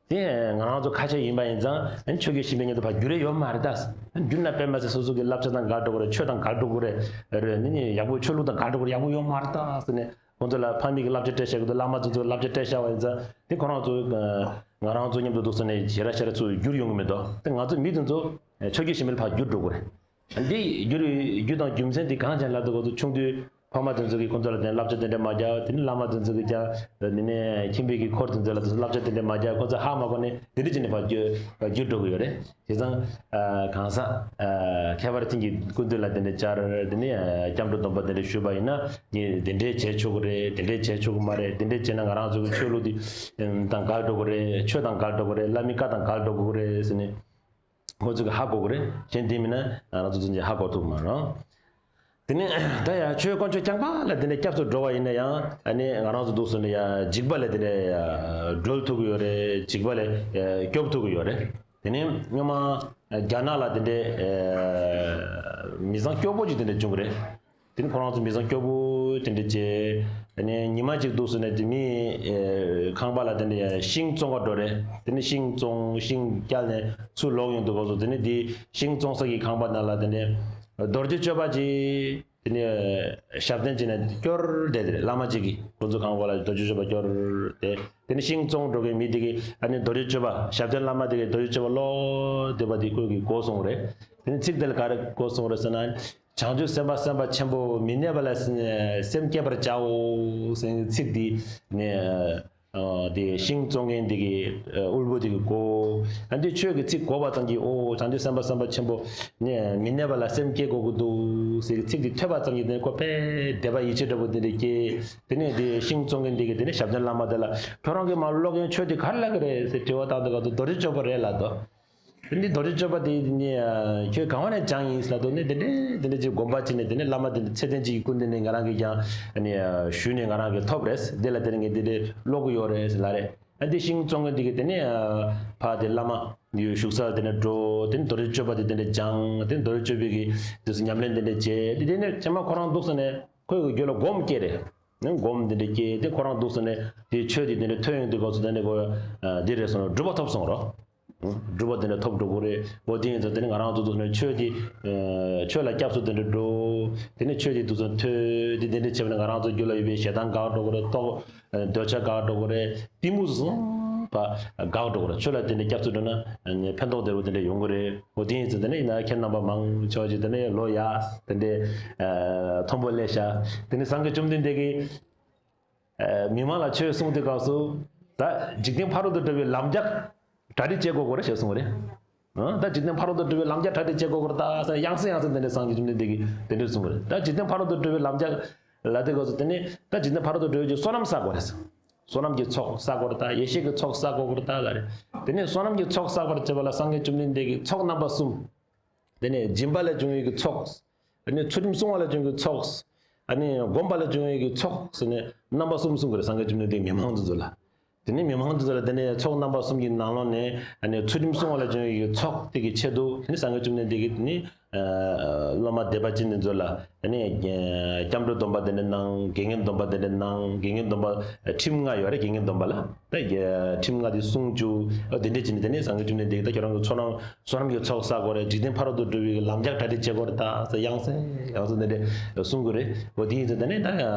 དེ་ང་རང་ཚོ་ཁ་ཆེ་ཡིན་པ་ཡིན་ཙང་ཆོས་བརྒྱུད་ཞི་མི་མཉམ་དུ་ཕར་བསྒྱུར་ཡ་ཡོད་མ་རེད་ད། བསྒྱུར་ན་དཔེ་མ་སྲིད་སོ་སོ་གི་བསླབ་བྱ་དང་འགལ་འགྲོ་གི་རེད། ཆོས་དང་འགལ་འགྲོ་གི་རེད། རེད་ནི་ནི་ཡག་པོ་ཆོས་ལུགས་དང་འགལ་འགྲོ་གི་རེད། ཡག་པོ་ཡོད་མ་རེད་ད་ཟེར་ནས་ཁོང་ཚོ་ལ་ཕ་མེས་ཀྱི་བསླབ་བྱ་སྤྲད་བཞག་གི་འདུག་བླ་མ་ཚོ་ཚོ་བསླབ་བྱ་སྤྲད་བཞག་པ་ཡིན་ཙང་དེ་ཁོ་རང་ཚོ་ང་རང་ཚོ་མཉམ་དུ་འདུག་ཟེར་ནས་ཞེ་དྲག་ཞེ་དྲག་ཚུར་བསྒྱུར་ཡོང་གི་མི་འདུག་དེ་ང་ཚོ་མི་དེ་ཚོ་ཆོས་བརྒྱུད་ཞི་མི་ལ་ཕར་བསྒྱུར་འགྲོ་གི་རེད། འདི་རྒྱུ་རུ་རྒྱུ་དང་རྒྱུ་མཚན་འདི་གང་ཅན་ལབ་དུས་ཁོ་ཚོ་ཆུང་དུས་ཕ་མ་དེ་ཚོ་གིས་ཁོ་ཚོ་ལ་དེ་བསླབ་བྱ་དེ་འདྲ་མ་རྒྱག་དེ་ནི་བླ་མ་དེ་ཚོ་གིས་ཀྱང་དེ་ནི་ཁྱིམ་པའི་གི་འཁོར་དེ་ཚོ་ལ་དེ་ཚོ་བསླབ་བྱ་དེ་འདྲ་མ་རྒྱག་ཁོ་ཚོ་ཧ་མ་གོ་ནས་དེ་འདྲ་བྱས་ནས་ཕར་བསྒྱུར་བསྒྱུར་འགྲོ་གི་ཡོད་རེད། བྱས་ཙང་གང་ཟག་ཁྱད་པར་ཅན་གྱི་སྐུ་མདུན་ལ་དེ་འདྲ་བཅར་དེ་ནི་སྐྱབས་འགྲོ་སྡོམ་པ་དེ་འདྲ་ཞུས་པ་ཡིན་ན་ངས་དེ་འདྲས་བྱས་ཆོག་གི་རེད། དེ་འདྲས་བྱས་ཆོག་གི་མ་རེད། དེ་འདྲས་བྱས་ན་ང་རང་ཚོ་གི་ཆོས་ལུགས་འདི་དང་འགལ་འགྲོ་གི་རེད། ཆོས་དང་འགལ་འགྲོ་གི་རེད། བླ་མའི་བཀའ་དང་འགལ་འགྲོ་གི་རེད་ཟེར་ནས། ཁོ་ཚོ་གི་ཧ་གོ་གི་རེད། གཞན་དེ་མིན་ན་ང་རང་ཚོ་ཚོ་ཧ་གོ་ཐུབ་མ་རེད། དེ་ནས་ད་ཡ་ཆོས་དཀོན་མཆོག་རྐྱང་པ་ལ་དེ་འདྲ་སྐྱབས་སུ་འགྲོ་བ་ཡིན་ན་ཡང་ཨ་ནི་ང་རང་ཚོ་འདུག་སོང་ནས་ཡ་འཇིགས་པ་ལས་དེ་འདྲ་ཡ་སྒྲོལ་ཐུབ་ཀྱི་ཡོད་རེད། འཇིགས་པ་ལས་སྐྱོབ་ཐུབ་ཀྱི་ཡོད་རེད། དེ་ནས་སྔོན་མ་རྒྱ་ནག་ལ་དེ་འདྲ་མི་ཚང་སྐྱོ་པོ་ཅིག་དེ་འདྲ་བྱུང་གི་རེད། དེ་ནི་ཁོ་རང་ཚོ་མི་ཚང་སྐྱོ་པོ་དེ་འདྲ་བྱས། དེ་ནི་ཉི་མ་གཅིག་འདུག་སོང་ནས་དེ་མི་ཁང་པ་ལ་དེ་འདྲ་ཤིང་བཙོང་ག་འགྲོ་རེད། དེ་ནི་ཤིང་བཙོང་ཤིང་བསྐྱལ་ནས་ཚུར་ལོག་ཡོང་དུས་སྐབས་སུ་དེ་ནི་དེ་ཤིང་བཙོང་ས་གི་ཁང་པ་ནང་ལ་དེ་འདྲ་རྡོ་རྗེ་གཅོད་པ་ཅིག་དེ་ནི་ཞབས་བརྟན་བྱས་ནས་སྐྱོར་བསྡད་དེ་རེད། བླ་མ་ཅིག་གིས་ཁོ་ཚོ་ཁང་པ་ལ་རྡོ་རྗེ་གཅོད་པ་སྐྱོར་ཏེ་དེ་ནི་ཤིང་བཙོང་འགྲོ་མཁན་མི་དེ་གིས་ཨ་ནི་རྡོ་རྗེ་གཅོད་པ་ཞབས་བརྟན་བླ་མ་དེ་གིས་རྡོ་རྗེ་གཅོད་པ་ལོག་བསྡད་པ་དེ་ཁོས་གིས་གོ་སོང་རེད། དེ་ནི་ཚིག་དེ་ལ་ག་རེ་གོ་སོང་རེད་ཟེར་ན། བྱང་ཆུབ་སེམས་དཔའ་སེམས་དཔའ་ཆེན་པོ་མི་གནས་པ་ལ་སེམས་བསྐྱེད་པར་བྱའོ་ཟེར་ཚིག་འདི་ནས་དེ་ཤིང་བཙོང་མཁན་འདི་གི་དབུལ་པོ་འདི་གི་གོ། ཨ་འདི་ཆོས་ཀྱི་ཚིག་གོ་བ་ཙམ་གྱིས་ཨོ་བྱང་ཆུབ་སེམས་དཔའ་སེམས་དཔའ་ཆེན་པོ་མི་གནས་པ་ལ་སེམས་བསྐྱེད་དགོས་ཀྱི་འདུག་ཟེར་ཚིག་འདི་ཐོས་པ་ཙམ་གྱིས་དེ་ཁོ་དཔེ་དད་པ་ཡིད་ཆེས་འདྲ་པོ་འདི་འདྲ་སྐྱེས། དེ་ནས་དེ་ཤིང་བཙོང་མཁན་འདི་གི་དེ་ནས་ཞབས་བརྟན་བླ་མ་དེ་ལ་ཁྱོད་རང་གིས་མ་ཀློག་མཁན་ཆོས་འདི་ག་རེ་ལབ་ཀྱི་རེད་ཟེར་དྲི་བ་བཏང་དུས་སྐབས་སུ་རྡོ་རྗེ་གཅོད་པ་རེད་ལབ་འདུག་དེ་འདི་རྡོ་རྗེ་གཅོད་པ་དེ་ནི་ཁྱོད་གང་བ་ནས་སྦྱངས་ཡིན་ལབ་དུས་ནི་དེ་འདྲས་དེ་འདྲས་ཅིག་དགོངས་པ་བྱས་ནས་དེ་ནས་བླ་མ་དེ་འདྲས་ཚད་ལྡན་ཅིག་གི་སྐུ་མདུན་ནས་ང་རང་གིས་ཀྱང་ནི་ཞུས་ནས་ང་རང་གིས་ཐོབ་རེད། དེ་ལ་དེ་ནས་ངས་དེ་འདྲས་ཀློག་གི་ཡོད་རེད་ལབ་རེད། ཨ་འདི་ཤིང་བཙོང་མཁན་དེ་གིས་དེ་ནས་ཕ་དེ་བླ་མ་འདི་བཞུགས་ས་ལ་དེ་འདྲས་འགྲོ། དེ་ནས་རྡོ་རྗེ་གཅོད་པ་དེ་དེ་འདྲས་སྦྱངས། དེ་ནས་རྡོ་རྗེ་གཅོད་པའི་གི་དེ་ཚོ་ཉམས་ལེན་དེ་འདྲས་བྱས། དེ་དེ་ནས་ཚང་མ་ཁོ་རང་འདུག་ས་ནས་ཁོའི་གི་རྒྱུད་ལ་སྒོམ་སྐྱེས་རེད། ནས་སྒོམ་དེ་འདྲ་སྐྱེས་ཏེ་ཁོ་རང་འདུག་སེ་ནས་དེའི་ཆོས་དེ་དེ་འདྲ་ཐོས་ཡོང་དུས་སྐབས་སུ་དེ་འདྲ་གོ། འདི་རེད་སོང་ན་གྲུབ་པ་ཐོབ་སོང་རོ། གྲུབ་པ་དེ་འདྲ་ཐོབ་འགྲོ་གི་རེད། འོ་དེ་ཡིན་ཙང་དེ་ནི་ང་རང་ཚོ་འདུག་སེ་ནས་ཆོས་དེ་ཆོས་ལ་སྐྱབས་སུ་དེ་འདྲ་འགྲོ། དེ་ནས་ཆོས་དེ་འདུག་སེ་ཐོས་དེ་དེ་འདྲ་བྱས་པ་ནི་ང་རང་ཚོ་རྒྱུད་ལ་ཡོད་པའི་ཞེ་སྡང་འགག་འགྲོ་གི་རེད། རྟོག་འདོད་ཆགས་འགག་འགྲོ་གི་རེད། གཏི་མུག་ཟུང་པ་འགག་འགྲོ་གི་རེད། ཆོས་ལ་དེ་འདྲ་སྐྱབས་སུ་འགྲོ་ན་ཕན་ཐོགས་དེ་རུ་དེ་འདྲ་ཡོང་གི་རེད། འོ་དེ་ཡིན་ཙང་དེ་ནས་ཡིན་ན་ཁྱེད་རྣམ་པ་མང་ཆེ་བ་ཅིག་དེ་ནས་ལོ་ཡག་དེ་འདྲའི་མཐོན་པོ་སླེབས་ཤག་དེ་ནས་སངས་རྒྱས་བཅོམ་ལྡན་འདས་ཀྱིས་མི་མང་ལ་ཆོས་གསུངས་དུས་སྐབས་སུ་ད་འཇིག་རྟེན་ཕ་རོལ་ཏུ་འགྲོ་བའི་ལམ་རྒྱགས་གྲ་སྒྲིག་བྱེད་དགོས་ཀྱི་རེད་ཞེས་གསུངས་པ་རེད། ད་འཇིག་རྟེན་ཕ་རོལ་ཏུ་འགྲོ་བའི་ལམ་རྒྱགས་གྲ་སྒྲིག་བྱེད་དགོས་ཀྱི་རེད་ད་ཟེར་ཡང་སེ་ཡང་སེ་དེ་འདྲ་སངས་རྒྱས་བཅོམ་ལྡན་འདས་ཀྱིས་དེ་འདྲ་གསུངས་པ་རེད། ད་འཇིག་རྟེན་ཕ་རོལ་ཏུ་འགྲོ་བའི་ལམ་རྒྱགས་ལ་དེ་སྐབས་སུ་དེ་ནས་ད་འཇིག་རྟེན་ཕ་རོལ་ཏུ་འགྲོ་བའི་བསོད་ནམས་བསགས་དགོས་རེད། བསོད་ནམས་ཀྱི་ཚོགས་བསགས་དགོས་རེད་ད། ཡེ་ཤེས་ཀྱི་ཚོགས་བསགས་དགོས་ཀྱི་རེད་ད་ལ་རེད། དེ་ནས་བསོད་ནམས་ཀྱི་ཚོགས་བསགས་པར་བྱེད་པ་ལ་སངས་རྒྱས་བཅོམ་ལྡན་འདས་ཀྱིས་ཚོགས་རྣམ་པ་གསུམ། དེ་ནས་སྦྱིན་པ་ལས་བྱུང་བའི་གི་ཚོགས། དེ་ནས་ཚུལ་ཁྲིམས་སྲུང་བ་ལས་བྱུང་བའི་ཚོགས། ཨ་ནི་སྒོམ་པ་ལས་བྱུང་བའི་གི་ཚོགས་ཟེར་ནས་རྣམ་པ་གསུམ་གསུངས་ཀྱི་རེད་སངས་རྒྱས་བཅོམ་ལྡན་འདས་མི་མང་དེ་ཚོ་ལ། དེ་ནས་མི་མང་དེ་ཚོ་ལ་དེ་ནས་ཚོགས་རྣམ་པ་གསུམ་གྱི་ནང་ལོགས་ནས་ཨ་ནི་ཚུལ་ཁྲིམས་སྲུང་བ་ལས་བྱུང་བའི་གི་ཚོགས་དེ་གི་ཆེད་དུ་དེ་ནས་སངས་རྒྱས་བཅོམ་ལྡན་འདས་ཀྱིས་དེ་ནས་སློབ་མ་དད་པ་ཅན་དེ་ཚོ་ལ་དེ་ནས་སྐྱབས་འགྲོ་སྡོམ་པ་དེ་འདྲ་གནང་། དགེ་བསྙེན་སྡོམ་པ་དེ་འདྲ་གནང་། དགེ་བསྙེན་སྡོམ་པ་ཁྲིམས་ལྔ་ཡོད་རེད་དགེ་བསྙེན་སྡོམ་པ་ལ། ད་ཁྲིམས་ལྔ་དེ་སྲུང་བཅུག་ཨ་དེ་འདྲ་བྱས་ནས་དེ་ནས་སངས་རྒྱས་བཅོམ་ལྡན་འདས་ཀྱིས་ད་ཁྱོད་རང་གི་བསོད་ནམས་བསོད་ནམས་ཀྱི་ཚོགས་བསགས་དགོས་རེད། འཇིག་རྟེན་ཕ་རོལ་ཏུ་འགྲོ་བའི་ལམ་རྒྱགས་གྲ་སྒྲིག་བྱེད་དགོས་རེད་ད་ཟེར་ཡང་སེ་ཡང་སེ་དེ་འདྲ་གསུང་གི་རེད། འོ་དེ་ཡིན་ཙང་དེ་ནས་ད་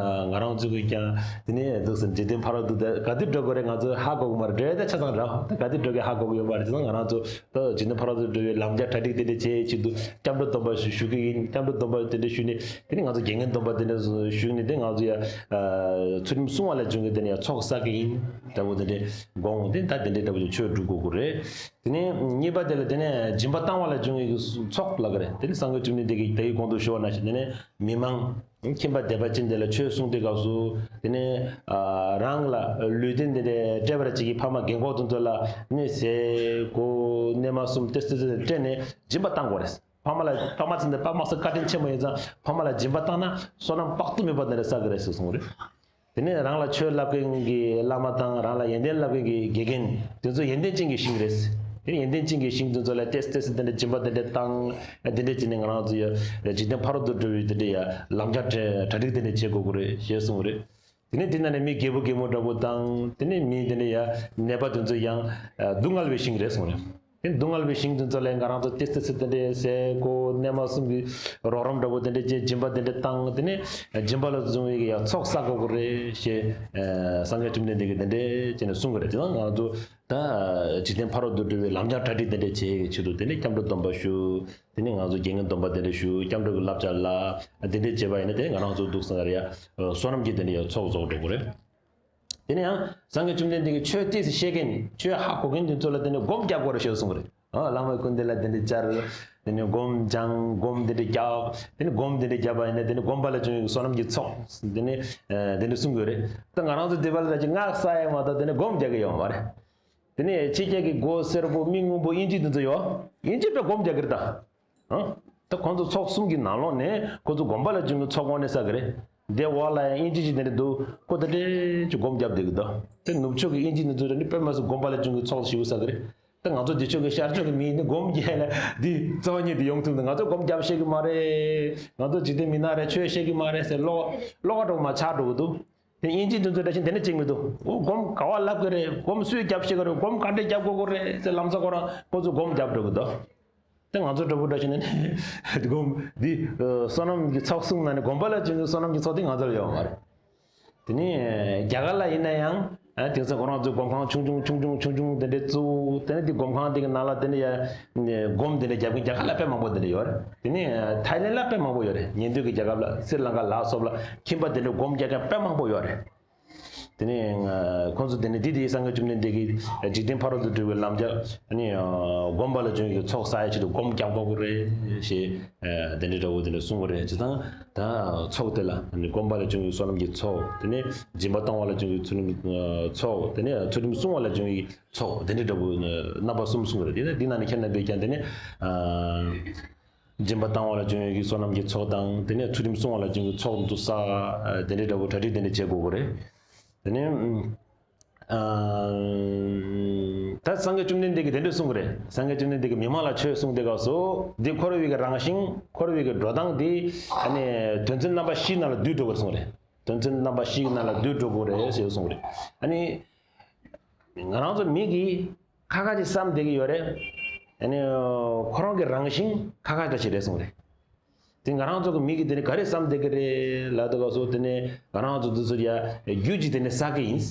ང་རང་ཚོ་གིས་ཀྱང་དེ་ནས་འདུག་སེ་འཇིག་རྟེན་ཕ་རོལ་ཏུ་ད་ག་དུས་འགྲོ་དགོས་རེད། ང་ཚོ་ཧ་གོ་གི་མ་རེད། འགྲོ་ཡ་ད་ཆ་ཚང་རེད། ད་ག་དུས་འགྲོ་དགོས་ཧ་གོ་གི་ཡོད་མ་རེད། བྱས་ཙང་ང་རང་ཚོ་ད་འཇིག་རྟེན་ཕ་རོལ་ཏུ་འགྲོ་བའི་ལམ་རྒྱགས་གྲ་སྒྲིག་དེ་འདྲ་བྱེད་ཆེད་དུ་སྐྱབས་འགྲོ་སྡོམ་པ་ཞུ་ཞུ་གི་ཡིན། སྐྱབས་འགྲོ་སྡོམ་པ་དེ་འདྲ་ཞུས་ནས་དེ་ནས་ང་ཚོ་དགེ་བསྙེན་སྡོམ་པ་དེ་འདྲ་ཞུས་ནས་དེ་ང་ཚོ་ཡ་ཚུལ་ཁྲིམས་སྲུང་བ་ལ་བྱུང་གི་དེ་ནས་ཡ་ཚོགས་བསགས་གི་ཡིན་འདྲ་བོ་དེ་འདྲ་དགོངས་དེ་ད་དེ་འདྲའི་འདྲ་བོ་ཅིག་ཆོས་སྒྲུབ་དགོས་ཀྱི་རེད། དེ་ནས་གཉིས་པ་དེ་ལ་དེ་ནས་སྦྱིན་པ་བཏང་བ་ལ་བྱུང་བའི་ཚོགས་ལབ་ཀྱི་རེད། དེ་ནས་སངས་རྒྱས་བཅོམ་ལྡན་འདས་ཀྱིས་དེའི་གོང་དུ་ཞུ་བ་ནང་བཞིན་དེ་ནས་མི་མང་ཁྱིམ་པ་དད་པ་ཅན་དེ་ལ་ཆོས་གསུངས་དུས་སྐབས་སུ་དེ་ནས་རང་ལ་ལུས་རྟེན་དེ་འདྲ་སྤྲད་པར་བྱེད་ཀྱི་ཕ་མ་རྒན་གོག་དེ་ཚོ་ལ་ནི་ཟས་གོས་གནས་མལ་གསུམ་ཏེ་སྟེ་སྟེ་སྤྲད་ནས་སྦྱིན་པ་བཏང་དགོས་རེད། ཕ་མ་ལ་ཕ་མ་ཚོ་འདི་ཕ་མ་སོགས་བཀའ་དྲིན་ཆེན་པོ་ཡིན་ཙང་ཕ་མ་ལ་སྦྱིན་པ་བཏང་ན་བསོད་ནམས་དཔག་ཏུ་མེད་པ་འདི་འདྲ་བསགས་ཀྱི་རེད་ཟེར་གསུངས་རེད། དེ་ནས་རང་ལ་ཆོས་བསླབ་མཁན་གྱི་བླ་མ་དང་རང་ལ་ཡོན་ཏན་བསླབ་མཁན་གྱི་དགེ་རྒན་དེ་ཚོ་ཡོན་ཏན་ཅན་གྱི་ཞིང་རེད། དེ་ནས་ཡོན་ཏན་ཅན་གྱི་ཞིང་དེ་ཚོ་ལ་ཏེས་ཏེས་དེ་འདྲ་སྦྱིན་པ་དེ་འདྲ་བཏང་། དེ་འདྲ་བྱས་ནས་ང་རང་ཚོ་ཡ་འཇིག་རྟེན་ཕ་རོལ་ཏུ་འགྲོ་བའི་དེ་འདྲ་ཡ་ལམ་རྒྱགས་གྲ་སྒྲིག་དེ་འདྲ་བྱེད་དགོས་ཀྱི་རེད་ཞེས་གསུངས་རེད། དེ་ནས་དེ་ནང་ནས་མི་རྒད་པོ་རྒད་མོ་འདྲ་པོ་དང་དེ་ནས་མི་དེ་འདྲ་ཡ་ནད་པ་དེ་ཚོ་ཡང་སྡུག་བསྔལ་བའི་ཞིང་རེད་གསུངས་རེད། དེ་སྡུག་བསྔལ་བའི་ཞིང་དེ་ཚོ་ལ་ང་རང་ཚོ་ཏེས་ཏེས་དེ་འདྲ་ཟས་གོས་གནས་མལ་གསུམ་གྱི་རོགས་རམ་འདྲ་པོ་དེ་འདྲ་བྱས་སྦྱིན་པ་དེ་འདྲ་བཏང་། དེ་ནས་སྦྱིན་པ་ལ་བཟུང་བའི་ཡ་ཚོགས་བསགས་དགོས་ཀྱི་རེད་ཞེས་སངས་རྒྱས་བཅོམ་ལྡན་འདས་ཀྱིས་དེ་འདྲ་བྱས་ནས་གསུངས་ཀྱི་རེད། དེ་ནང་ང་རང་ཚོ་ད་འཇིག་རྟེན་ཕ་རོལ་ཏུ་འགྲོ་བའི་ལམ་རྒྱགས་གྲ་སྒྲིག་དེ་འདྲ་བྱེད་ཀྱི་ཆེད་དུ་དེ་ནས་སྐྱབས་འགྲོ་སྡོམ་པ་ཞུ། དེ་ནས་ང་ཚོ་རྒྱལ་ངན་སྡོམ་པ་དེ་འདྲ་ཞུ། སྐྱབས་འགྲོ་གི་བསླབ་བྱ་ལ་དེ་འདྲ་བྱས་པ་ཡིན་ན་དེ་ང་རང་ཚོ་འདུག་སེ་ག་རེ་ཡ་བསོད་ནམས་ཀྱི་དེ་འདྲ་ཡ་ཚོགས་རྫོགས་འགྲོ་གི་རེད། དེ་ནས་ཡང་སངས་རྒྱས་བཅོམ་ལྡན་འདས་ཀྱིས་ཆོས་ཏོག་ཙམ་བཤད་མཁན་ཆོས་ཧ་གོ་མཁན་དེ་ཚོ་ལ་དེ་ནས་སྒོམ་རྒྱག་དགོས་རེད་ཞེས་གསུངས་པ་རེད། ཨ་བླ་མའི་སྐུ་མདུན་ལ་དེ་འདྲ་བཅར། དེ་ནས་སྒོམ་སྦྱང་སྒོམ་དེ་འདྲ་རྒྱག་དེ་ནས་སྒོམ་དེ་འདྲ་བརྒྱབ་པ་ཡིན་ན་དེ་ནས་སྒོམ་པ་ལ་བྱུང་བའི་བསོད་ནམས་ཀྱི་ཚོགས་དེ་ནས་ཨ་དེ་འདྲ་གསུང་གི་ཡོད་རེད། ད་ང་རང་ཚོ་འདི་པ་ལ་ད་ཅིག་སྔགས་བསགས་ཡ་མ་གཏོགས་དེ་ནས་སྒོམ་རྒྱག་གི་ཡོད་མ་རེད། དེ་ནས་ཕྱི་རྒྱལ་གྱི་སྒོ་སེར་པོ་མི་སྔོན་པོ་དབྱིན་ཇི་དེ་ཚོ་ཡོད། དབྱིན་ཇི་པས་སྒོམ་རྒྱག་གི་རེད་ད། ཨ། ད་ཁོང་ཚོ་ཚོགས་གསུམ་གྱི་ནང་ལོགས་ནས་ཁོ་ཚོ་སྒོམ་པ་ལ་བྱུང་གི་ཚོགས་དངོས་གནས་བསགས་ཀྱི་རེད། དེ་འོག་ལ་ཡང་དབྱིན་ཇི་ཅིག་དེ་འདྲ་འདུག་ཁོ་ད་དེ་ཅིག་སྒོམ་རྒྱབ་བསྡད་ཀྱི་འདུག་དེ་ནུབ་ཕྱོགས་ཀྱི་དབྱིན་ཇི་དེ་ཚོ་རེད་ནི་དཔེ་མ་སྲིད་སྒོམ་པ་ལ་བྱུང་གི་ཚོགས་ཞེ་པོ་བསགས་ཀྱི་རེད། ད་ང་ཚོ་འདི་ཕྱོགས་ཀྱི་ཤར་ཕྱོགས་ཀྱི་མི་ཡིན་ནི་སྒོམ་རྒྱག་ལ་འདི་རྩ་བ་ཉིད་དུ་ཡོང་ཐུབ་འདུག་ང་ཚོ་སྒོམ་རྒྱབ་ཤེས་ཀྱི་མ་རེད། ང་ཚོ་འཇིག་རྟེན་མི་ནག་རེད། ཆོས་ཤེས་ཀྱི་མ་རེད་ཟེར་བློ་བློ་ཁ་གྲོག་མ་ཆགས་འགྲོ་གི་འདུག་དེ་དབྱིན་ཇི་དེ་ཚོ་འདྲ་ཞིག་དེ་འདྲ་བྱེད་མི་འདུག་འོ་སྒོམ་ག་བ་ལབ་ཀྱི་རེད། སྒོམ་སུས་རྒྱབ་ཤེས་ཀྱི་རེད། སྒོམ་ག་འདྲ་རྒྱབ་དགོས་ཀྱི་རེད་ཟེར་ལམ་སང་ཁོ་རང་ཁོ་ཚོ་སྒོམ་རྒྱབ་འགྲོ་གི་འདུག་དེ་ང་ཚོ་འདྲ་པོ་འདྲ་ཞིག་ནས་སྒོམ་འདི་བསོད་ནམས་ཀྱི་ཚོགས་གསུངས་ན་ནི་སྒོམ་པ་ལ་བྱུང་གི་བསོད་ནམས་ཀྱི་ཚོགས་དེ་ང་ཚོ་ལ་ཡོད་མ་རེད། དེ་ནས་རྒྱ་གར་ལ་ཡིན་ན་ཡང་ཨ་དེང་སང་ཁོ་རང་ཚོའི་སྒོམ་ཁང་ཆུང་ཆུང་ཆུང་ཆུང་ཆུང་ཆུང་དེ་འདྲ་བཙུགས། དེ་ནས་དེ་སྒོམ་ཁང་དེ་གི་ནང་ལ་དེ་འདྲ་ཡ་སྒོམ་དེ་འདྲ་རྒྱབ་མཁན་རྒྱ་གར་ལ་དཔེ་མང་པོ་དེ་འདྲ་ཡོད་རེད། དེ་ནས་ཐའི་ལེན་ལ་དཔེ་མང་པོ་ཡོད་རེད། ཉེ་འདབས་ཀྱི་རྒྱལ་ཁབ་ལ་སི་རི་ལང་ཀ་ལ་སོགས་ལ་ཁྱིམ་པ་དེ་འདྲ་སྒོམ་རྒྱག་མཁན་དཔེ་མང་པོ་ཡོད་རེད། དེ་ནས་ཁོང་ཚོ་དེ་ནས་འདི་དེའི་སངས་རྒྱས་བཅོམ་ལྡན་འདས་ཀྱིས་འཇིག་རྟེན་ཕ་རོལ་ཏུ་འགྲོ་བའི་ལམ་རྒྱགས་ནི་སྒོམ་པ་ལ་བྱུང་བའི་ཚོགས་བསགས་ཡ་ཆེད་དུ་སྒོམ་རྒྱག་དགོས་ཀྱི་རེད་ཞེས་དེ་འདྲའི་འདྲ་བོ་དེ་འདྲ་གསུངས་པ་རེད། བྱས་ཙང་ད་ཚོགས་དེ་ལ་ནི་སྒོམ་པ་ལ་བྱུང་བའི་བསོད་ནམས་ཀྱི་ཚོགས། དེ་ནས་སྦྱིན་པ་བཏང་བ་ལ་བྱུང་བའི་ཚུལ་ཁྲིམས་ཚོགས། དེ་ནས་ཚུལ་ཁྲིམས་བསྲུང་བ་ལ་བྱུང་བའི་ཚོགས། དེ་འདྲའི་འདྲ་བོ་རྣམ་པ་གསུམ་གསུངས་པ་རེད། དེ་ནས་འདི་ནང་ནས་ཁྱེད་རྣམ་པས་ཀྱང་དེ་ནས། སྦྱིན་པ་བཏང་བ་ལ་བྱུང་བའི་བསོད་ནམས་ཀྱི་ཚོགས་དང་དེ་ནས་ཚུལ་ཁྲིམས་བསྲུང་བ་ལ་བྱུང་བའི་ཚོགས་འདུ་ས་དེ་འདྲའི་འདྲ་བོ་གྲ་སྒྲིག་དེ་འདྲ་བྱེད་དགོས་ཀྱི་རེད། དེ་ནས་ད་སངས་རྒྱས་བཅོམ་ལྡན་འདས་ཀྱིས་དེ་འདྲ་གསུངས་ཀྱི་རེད། སངས་རྒྱས་བཅོམ་ལྡན་འདས་ཀྱིས་མི་མང་ལ་ཆོས་གསུངས་དེ་སྐབས་སུ་འདི་འཁོར་བའི་གི་རང་བཞིན་འཁོར་བའི་གི་འགྲོ་སྟངས་འདི་ཨ་ནི་དོན་ཚན་རྣམ་པ་བཞིའི་ནང་ལ་བསྡུས་འགྲོ་བར་གསུངས་རེད། དོན་ཚན་རྣམ་པ་བཞིའི་ནང་ལ་བསྡུས་འགྲོ་དགོས་རེད་ཞེས་གསུངས་རེད། ཨ་ནི། ང་རང་ཚོ་མི་གིས་ཁ་ཁ་ཅིག་བསམ་བསྡད་ཀྱི་ཡོད་རེད། ཨ་ནི་ཁོ་རང་གི་རང་བཞིན་ཁ་ཁ་ཅིག་རེད་གསུངས་རེད། དེ་ང་རང་ཚོ་གི་མི་གིས་དེ་ནི་ག་རེ་བསམ་བསྡད་ཀྱི་རེད་ལབ་དུས་སྐབས་སུ་དེ་ནི་ང་རང་ཚོ་འདི་ཚོ་ཡ་རྒྱུ་ཅིག་དེ་ནི་བསགས་ཀྱི་ཡིན།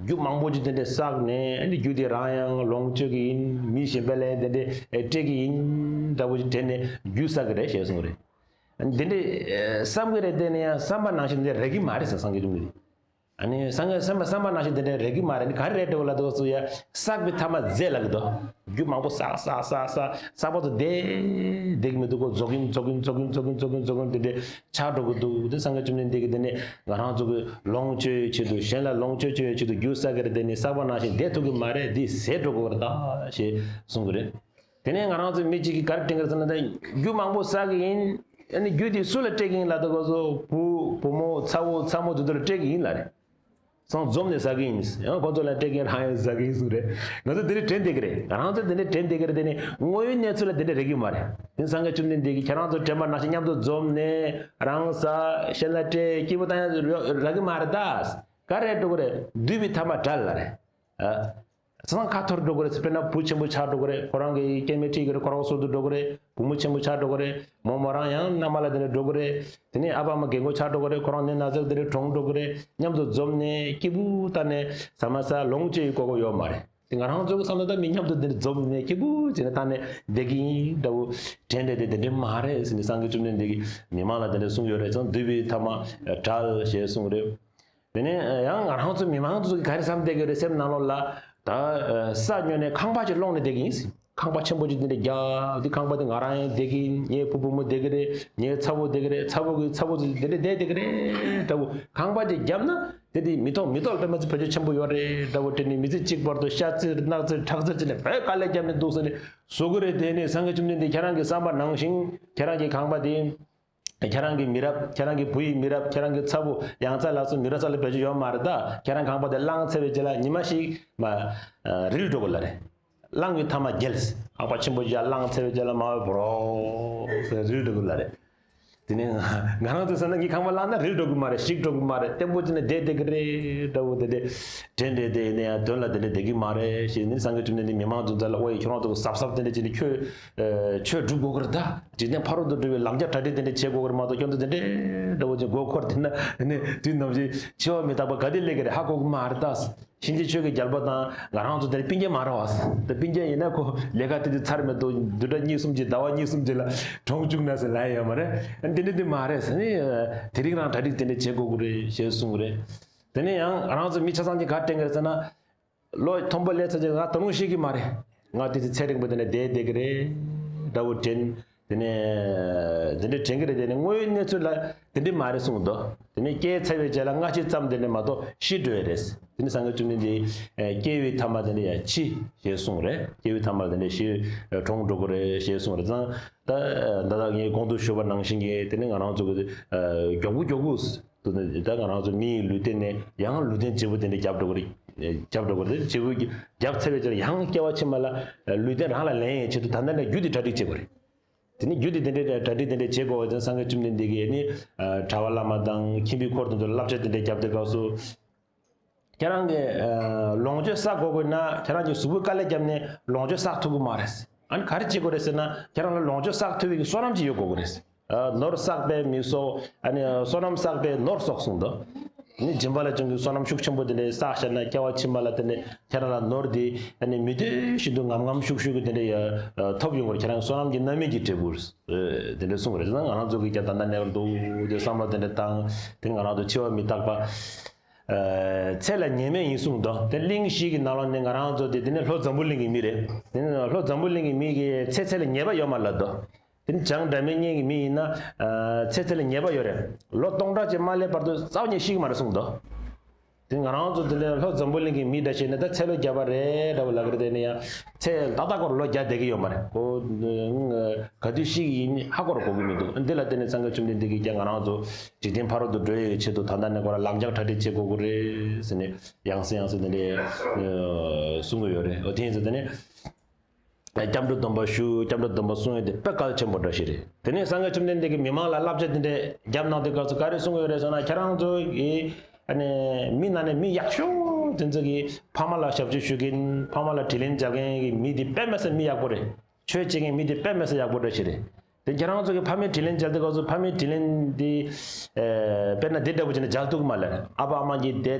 རྒྱུ་མང་པོ་ཅིག་དེ་འདྲ་བསགས་ནས་ཨ་ནི་རྒྱུ་དེ་རང་ཡང་ལོངས་སྤྱོད་ཀྱི་ཡིན། མི་གཞན་པ་ལ་ཡང་དེ་འདྲ་སྤྲད་ཀྱི་ཡིན་འདྲ་བོ་ཅིག་དྲན་ནས་རྒྱུ་བསགས་ཀྱི་རེད་ཞེས་གསུངས་རེད། དེ་འདྲ་བསམ་གྱི་རེད་དེ་ནི་ཡང་བསམ་པ་ནང་བཞིན་དེ་རེག་གི་མ་རེད་ཟེར། སངས་རྒྱས་བཅོམ་ལྡན་འདས། ཨ་ནི་སངས་རྒྱས་བསམ་པ་བསམ་པ་ནང་བཞིན་དེ་འདྲ་རེག་གི་མ་རེད། ཨ་ནི་ག་རེ་རེད་འགྲོ་ལབ་དུས་སུ་ཡ་བསགས་པའི་ཐ་མ་རྫས་ལབ་ཀྱི་འདུག་རྒྱུ་མང་པོ་བསགས་བསགས་བསགས་བསགས་བསགས་པ་ཚོ་བསྡད་བསྡད་ཀྱི་མི་འདུག་གོ། རྫོགས་ཀྱིན་རྫོགས་ཀྱིན་རྫོགས་ཀྱིན་རྫོགས་ཀྱིན་རྫོགས་ཀྱིན་དེ་འདྲ་ཆགས་འགྲོ་གི་འདུག་དེ་སངས་རྒྱས་བཅོམ་ལྡན་འདས་ཀྱིས་དེ་ནི་ང་རང་ཚོ་གི་ལོངས་སྤྱོད་ཆེད་དུ་གཞན་ལ་ལོངས་སྤྱོད་ཆེད་ཆེད་དུ་རྒྱུ་བསགས་ཀྱི་རེད་དེ་ནི་བསགས་པ་ནང་བཞིན་བསྡད་ཐུབ་ཀྱི་མ་རེད། འདི་ཟད་འགྲོ་གི་རེད་ད་ཞེས་གསུང་གི་རེད། དེ་ནས་ང་རང་ཚོའི་མི་གཅིག་གིས་ག་རེ་དྲན་གི་རེད་ཟེར་ན། ད་རྒྱུ་མང་པོ་བསགས་ཀྱི་ཡིན། ཨ་ནི་རྒྱུ་དེ་སུ་ལ་སྤྲད་ཀྱི་ཡིན་ལབ་དུས་སྐབས་སུ་བུ་བུ་མོ་ཚ་བོ་ཚ་མོ་དེ་ཚོ་ལ་སྤྲད་ཀྱི་ཡིན་ལབ་རེད། སང་འཛོམས་ནས་ཟ་གི་ཡིན། ཡང་ཁོ་ཚོ་ལ་སྤྲད་ཀྱི་ཡིན། རང་ཡང་ཟ་གི་ཡིན་གསུངས་རེད། ང་ཚོ་དེ་འདྲ་དྲན་བསྡད་ཀྱི་རེད། ང་རང་ཚོ་དེ་འདྲ་དྲན་བསྡད་ཀྱི་རེད། དེ་ནི་དངོས་ཡོད་གནས་ཚུལ་ལ་དེ་འདྲ་རེག་གི་མ་རེད། དེ་སངས་རྒྱས་བཅོམ་ལྡན་འདས་ཀྱིས་ཁྱེད་རང་ཚོ་དྲན་པ་ནང་བཞིན་མཉམ་དུ་འཛོམས་ནས་རང་ཟ། གཞན་ལ་སྤྲད། སྐྱིད་པོ་བཏང་ཡ་རག་གི་མ་རེད་ད། ག་རེ་འགྲོ་གི་རེད། འདུས་པའི་ཐ་མ་བྲལ་ལབ་རེད། ཨ། ཚང་ཁ་འཐོར་འགྲོ་གི་རེད། དཔེར་ན་བུ་ཆེན་པོ་ཆགས་འགྲོ་གི་རེད། ཁོ་རང་གི་སྐྱེ་དམན་ཁྲིད་ཀྱི་རེད། ཁོ་རང་ཟུར་དུ་འགྲོ་གི་རེད། བུ་མོ་ཆེན་པོ་ཆགས་འགྲོ་གི་རེད། མོ་མོ་རང་ཡང་མནའ་མ་ལ་དེ་འདྲ་འགྲོ་གི་རེད། དེ་ནས་ཨ་ཕ་མ་རྒན་གོག་ཆགས་འགྲོ་གི་རེད། ཁོ་རང་ནད་ན་ཚ་དེ་འདྲ་གྲོངས་འགྲོ་གི་རེད། མཉམ་དུ་འཛོམས་ནས་སྐྱིད་པོ་བཏང་ནས་ཟ་མ་ཟ། ལོངས་སྤྱོད་ཀྱི་དགོས་མཁོ་ཡོད་མ་རེད། དེ་ང་རང་ཚོ་གི་བསམ་བློ་ད་མི་མཉམ་དུ་དེ་འདྲ་འཛོམས་ནས་སྐྱིད་པོ་བྱས་ནས་བཏང་ནས་བསྡད་ཀྱི་ཡིན་འདྲ་བོ་དྲན་བསྡད་དེ་དེ་འདྲ་མ་རེད་ཟེར་ནས་སངས་རྒྱས་བཅོམ་ལྡན་འདས་ཀྱིས་མི་མང་ལ་དེ་འདྲ་གསུངས་ཡོད་རེད། ཙང་འདུས་པའི་ཐ་མ་བྲལ་ཞེས་གསུངས་རེད། དེ་ནས་ཡང་ང་རང་ཚོ་མི་མང་ཚོ་གིས་ག་རེ་བསམ་བསྡད་ཀྱི་རེད། སེམས་ནང་ལོགས་ལ་ད་ས་ཉོས་ནས་ཁང་པ་ཅིག་སློང་ནས་བསྡད་ཀྱི་ཡིན། ཁང་པ་ཆེན་པོ་ཅིག་འདི་འདྲ་རྒྱབ། འདི་ཁང་པ་འདི་ང་རང་ཡང་བསྡད་ཀྱི་ཡིན། ངའི་བུ་བུ་མོ་བསྡད་ཀྱི་རེད། ངའི་ཚ་བོ་བསྡད་ཀྱི་རེད། ཚ་བོ་གི་ཚ་བོ་ཚོ་འདི་འདྲ་བསྡད་བསྡད་ཀྱི་རེད་འདྲ་བོ། ཁང་པ་ཅིག་བརྒྱབ་ན་དེ་དེ་མི་མཐོང་མི་ཐོག་དཔེ་མི་སྲིད་བེད་སྤྱོད་ཆེན་པོ་ཡོད་རེད་འདྲ་བོ་དྲན་ནས། མི་ཚེ་གཅིག་བར་དུ་ཤ་ཚིལ་སྣག་ཚིལ་ཁྲག་ཚིལ་བྱས་ནས་བོད་དཀའ་ལས་བརྒྱབ་ནས་འདུག་ཟེར་ནས་བཟོ་གི་རེད། དེ་ནས་སངས་རྒྱས་བཅོམ་ལྡན་འདས་ཁྱེད་རང་གི་བསམ་པ་ནང་བཞིན་ཁྱེད་རང་གི་ཁང་པ་དེ། ཁྱེད་རང་གི་མི་རབས། ཁྱེད་རང་གི་བུ་ཡི་མི་རབས། ཁྱེད་རང་གི་ཚ་བོ་ཡང་རྩ་ལ་སོགས་མི་རབས་གསར་ལ་བེད་སྤྱོད་ཡོད་མ་རེད། ད་ཁྱེད་རང་ཁང་པ་དེ་བླངས་ཚར་བའི་རྗེས་ལ་ཉི་མ་ཞིག་མ་རིལ་འགྲོ་གི་ལ་རེད། བླངས་པའི་མཐའ་མ་རྒྱལ། ཁང་པ་ཆེན་པོ་ཞིག་བླངས་ཚར་བའི་རྗེས་ལ་མ་བོ་རོ་ཟེར་རིལ་འགྲོ་གི་ལ་རེད། དེ་ནས་ང་རང་ཚོ་ཟེར་ན་ངའི་ཁང་པ་བླངས་ན་རིལ་འགྲོ་གི་མ་རེད། ཞིག་འགྲོ་གི་མ་རེད། བརྟན་པོ་བྱས་ནས་བསྡད་བསྡད་ཀྱི་རེད་འདྲ་བོ་དེ་འདྲས་དྲན་བསྡད་དེ་ནས་ཡང་དོན་ལ་དེ་འདྲས་བསྡད་ཀྱི་མ་རེད་ཞེས་ནི། སངས་རྒྱས་བཅོམ་ལྡན་འདས་མི་མང་ཚོ་མཛད་ལ། ཨོ་ཡེ་ཁྱོད་རང་ཚོ་གཟབ་གཟབ་དེ་འདྲས་བྱས་ནས་ཁྱོད་ཆོས་སྒྲུབ་དགོས་ཀྱི་རེད། ད་འཇིག་རྟེན་ཕ་རོལ་ཏུ་འགྲོ་བའི་ལམ་རྒྱགས་གྲ་སྒྲིག་དེ་འདྲས་བྱེད་དགོས་ཀྱི་རེད་མ་གཏོགས། ཁྱོད་ཚོ་དེ་འདྲས་འདྲ་བོ་ཅིག་མགོ་འཁོར་བསྡད་ན་ནི་དུས་ནམ་ཞིག་འཆི་བ་མི་རྟག་པ་ག་དུས་སླེབས་ཀྱི་རེད་ཧ་གོ་གི་མ་རེད་ད། གཤིན་རྗེ་ཆོས་ཀྱི་རྒྱལ་པོ་དང་ང་རང་ཚོ་དེར་སྤུན་ཀྱག་མ་རེད་བ། དེ་སྤུན་ཀྱག་ཡིན་ན་ཁོ་ལས་ཀ་དེ་དུས་ཚར་མེད་དུ་བདུན་ཕྲག་གཉིས་གསུམ་གྱི་ཟླ་བ་གཉིས་གསུམ་གྱི་ལ་གྲོངས་བཅུག་ན་ཟེར་ལབ་ཡོད་མ་རེད། དེ་འདྲ་དེ་མ་རེད་ཟེར་ནས་དེ་རིང་རང་གྲ་སྒྲིག་དེ་འདྲ་བྱེད་དགོས་ཀྱི་རེད་ཞེས་གསུངས་རེད། དེ་ནས་ཡང་ང་རང་ཚོ་མི་ཆ་ཚང་གིས་ག་དྲན་གི་རེད་ཟེར་ན། ལོ་མཐོན་པོ་སླེབས་ཚར་རྗེས་ང་ད་རུང་ཤེས་ཀྱི་མ་རེད། ང་དེ་དུས་ཚེ་རིང་པོ་དེ་འདྲ་བསྡད་བསྡད་ཀྱི་རེད་འདྲ་བོ་དྲན། དེ་ནས་དེ་འདྲ་དྲན་གྱི་རེད། དེ་ནས་དངོས་ཡོད་གནས་ཚུལ་ལ་དེ་འདྲ་མ་རེད་གསུངས་འདུག་དེ་ནས་སྐྱེས་ཚར་བའི་རྗེས་ལ་སྔ་ཕྱི་ཙམ་དེ་འདྲ་མ་གཏོགས་ཤི་འགྲོ་ཡི་རེད། དེ་ནས་སངས་རྒྱས་བཅོམ་ལྡན་འདས་སྐྱེ་བའི་མཐའ་མ་དེ་འདྲ་ཡང་འཆི་ཞེས་གསུངས་རེད། སྐྱེ་བའི་མཐའ་མ་དེ་འདྲ་ཤི་གྲོངས་འགྲོ་གི་རེད་ཞེས་གསུངས་རེད། ཙང་ད་ད་ལྟ་ངས་གོང་དུ་ཞུས་པ་ནང་བཞིན་གྱི་དེ་ནས་ང་རང་ཚོ་གི་མགྱོགས་པོ་མགྱོགས་པོ་དུ་ནི་ད་ང་རང་ཚོ་མི་ཡི་ལུས་རྟེན་ནས་ཡང་ལུས་རྟེན་བརྗེ་པོ་དེ་འདྲ་རྒྱབ་འགྲོ་གི་རེད། རྒྱབ་འགྲོ་གི་རེད། བརྗེ་པོ་རྒྱབ་ཚར་བའི་རྗེས་ལ་ཡང་སྐྱེ་བ་ཕྱི་མ་ལ་ལུས་རྟེན་རང་ལ་ལེན་ཡས་ཆེད་དུ་ད་ལྟ་ནས་རྒྱུ་དེ་གྲ་སྒྲིག་བྱེད་དགོས་རེད། དེ་ནས་རྒྱུ་དེ་དེ་འདྲའི་གྲ་སྒྲིག་དེ་འདྲ་བྱེད་དགོས་པ་དེ་སངས་རྒྱས་བཅོམ་ལྡན་འདས་ཀྱིས་ནི་གྲྭ་པ་བླ་མ་དང་ཁྱིམ་པའི་འཁོར་དེ་ཚོ་ལ་བསླབ་བྱ་དེ་འདྲ་བརྒྱབ་དེ་སྐབས་སུ། ཁྱེད་རང་གིས་ལོངས་སྤྱོད་བསགས་དགོས་དགོས་ན་ཁྱེད་རང་གི་གཟུགས་པོའི་དཀའ་ལས་བརྒྱབ་ནས་ལོངས་སྤྱོད་བསགས་ཐུབ་ཀྱི་མ་རེད། ཨ་ནི་ག་རེ་བྱེད་དགོས་རེད་ཟེར་ན། ཁྱེད་རང་ལ་ལོངས་སྤྱོད་བསགས་ཐུབ་པའི་བསོད་ནམས་ཅིག་ཡོད་དགོས་ཀྱི་རེད། ནོར་བསགས་པས་མི་གསོག་ཨ་ནི་བསོད་ནམས་བསགས་པས་ནོར་གསོག་གསུངས་འདུག་ནི་སྦྱིན་པ་ལ་བྱུང་གི་བསོད་ནམས་ཤུགས་ཆེན་པོ་དེ་འདྲ་བསགས་བཞག་ན་སྐྱེ་བ་ཕྱི་མ་ལ་དེ་ནས་ཁྱེད་རང་ལ་ནོར་དེ་ཨ་ནི་མི་འདོད་བཞིན་དུ་ངམ་ངམ་ཤུགས་ཤུགས་ཀྱི་དེ་འདྲ་ཡ་ཐོབ་ཡོང་བར་ཁྱེད་རང་བསོད་ནམས་ཀྱི་རྣམ་སྨིན་གྱི་འབྲས་བུ་དེ་འདྲ་གསུངས་པ་རེད། ང་རང་ཚོ་གིས་ཀྱང་ད་ལྟ་ནས་འདུག་དེ་བསམ་བློ་དེ་འདྲ་བཏང་དེ་ང་རང་ཚོ་འཆི་བ་མི་རྟག་པ། ཚེ་ལ་ཉེས་དམིགས་ཡིན་གསུངས་འདུག་དེ་གླིང་བཞི་གི་ནང་ལོགས་ནས་ང་རང་ཚོ་དེ་དེ་ནས་ལྷོ་འཛམ་བུ་གླིང་གི་མི་རེད། དེ་ནས་ལྷོ་འཛམ་བུ་གླིང་གི་མི་གི་ཚེ་ཚད་ལ་ཉེས་པ་ཡོད་མ་ལབ་འདུག་དེ་ནི་བྱང་སྒྲ་མི་སྙན་གྱི་མི་ཡིན་ན། ཨ་ཚེ་ཚད་ལ་ཉེས་པ་ཡོད་རེད། ལོ་སྟོང་ཕྲག་ཅིག་མ་སླེབས་བར་དུ་རྩ་བ་ཉིད་ཤི་གི་མ་རེད་གསུངས་འདུག་དེ་ང་རང་ཚོ་དེ་ལས་ལྷོ་འཛམ་བུ་གླིང་གི་མི་འདྲ་བྱས་ནས་ད་ཚེ་ལོ་བརྒྱ་པ་རེད་འདྲ་བོ་ལབ་ཀྱི་རེད། དེ་ནི་ཡང་ཚེ་ཏག་ཏག་སྐོར་ལོ་བརྒྱ་བསྡད་ཀྱི་ཡོད་མ་རེད། ཁོ་ག་དུས་ཤི་གི་ཡིན་ཧ་གོ་ར་གོ་གི་མི་འདུག་འདི་ལ་བརྟེན་ནས་སངས་རྒྱས་བཅོམ་ལྡན་འདས་ཀྱིས་ཀྱང་ང་རང་ཚོ་འཇིག་རྟེན་ཕ་རོལ་ཏུ་འགྲོ་ཡས་ཀྱི་ཆེད་དུ་ད་ལྟ་ནས་ཁོ་ར་ལམ་རྒྱགས་གྲ་སྒྲིག་བྱེད་དགོས་ཀྱི་རེད་ཟེར་ནས་ཡང་སེ་ཡང་སེ་དེ་འདྲས་གསུང་གི་ཡོད་རེད། འོ་དེ་ཡིན་ཙང་དེ་ནས། སྐྱབས་འགྲོ་སྡོམ་པ་ཞུ། སྐྱབས་འགྲོ་སྡོམ་པ་གསུང་ཡས་དེ་དཔེ་གལ་ཆེན་པོ་འདྲ་ཞིག་རེད། དེ་ནས་སངས་རྒྱས་བཅོམ་ལྡན་འདས་ཀྱིས་མི་མང་ལ་བསླབ་བྱ་དེ་འདྲས་བརྒྱབ་གནང་དུས་སྐབས་སུ་ག་རེ་གསུང་གི་ཡོད་རེད་ཟེར་ན། ཁྱེད་རང་ཚོ་གིས་ཨ་ནི་མི་ནང་ནས་མི་ཡག་ཤོས་དེ་ཚོ་གིས་ཕ་མ་ལ་ཞབས་ཕྱི་ཞུ་མཁན། ཕ་མ་ལ་དྲིན་ལན་འཇལ་མཁན་གྱི་མི་དེ་དཔེ་མི་སྲིད་མི་ཡག་པོ་རེད། ཆོས་བྱེད་མཁན་མི་དེ་དཔེ་མི་སྲིད་ཡག་པོ་འདྲ་ཞིག་རེད། དེ་ཁྱེད་རང་ཚོ་གིས་ཕ་མའི་དྲིན་ལན་འཇལ་དུས་སྐབས་སུ་ཕ་མའི་དྲིན་ལན་དེ་ཨ་དཔེར་ན་དེ་འདྲ་པོ་བྱས་ནས་འཇལ་ཐུབ་ཀྱི་མ་རེད། ཨ་ཕ་ཨ་མ་གིས་དེ་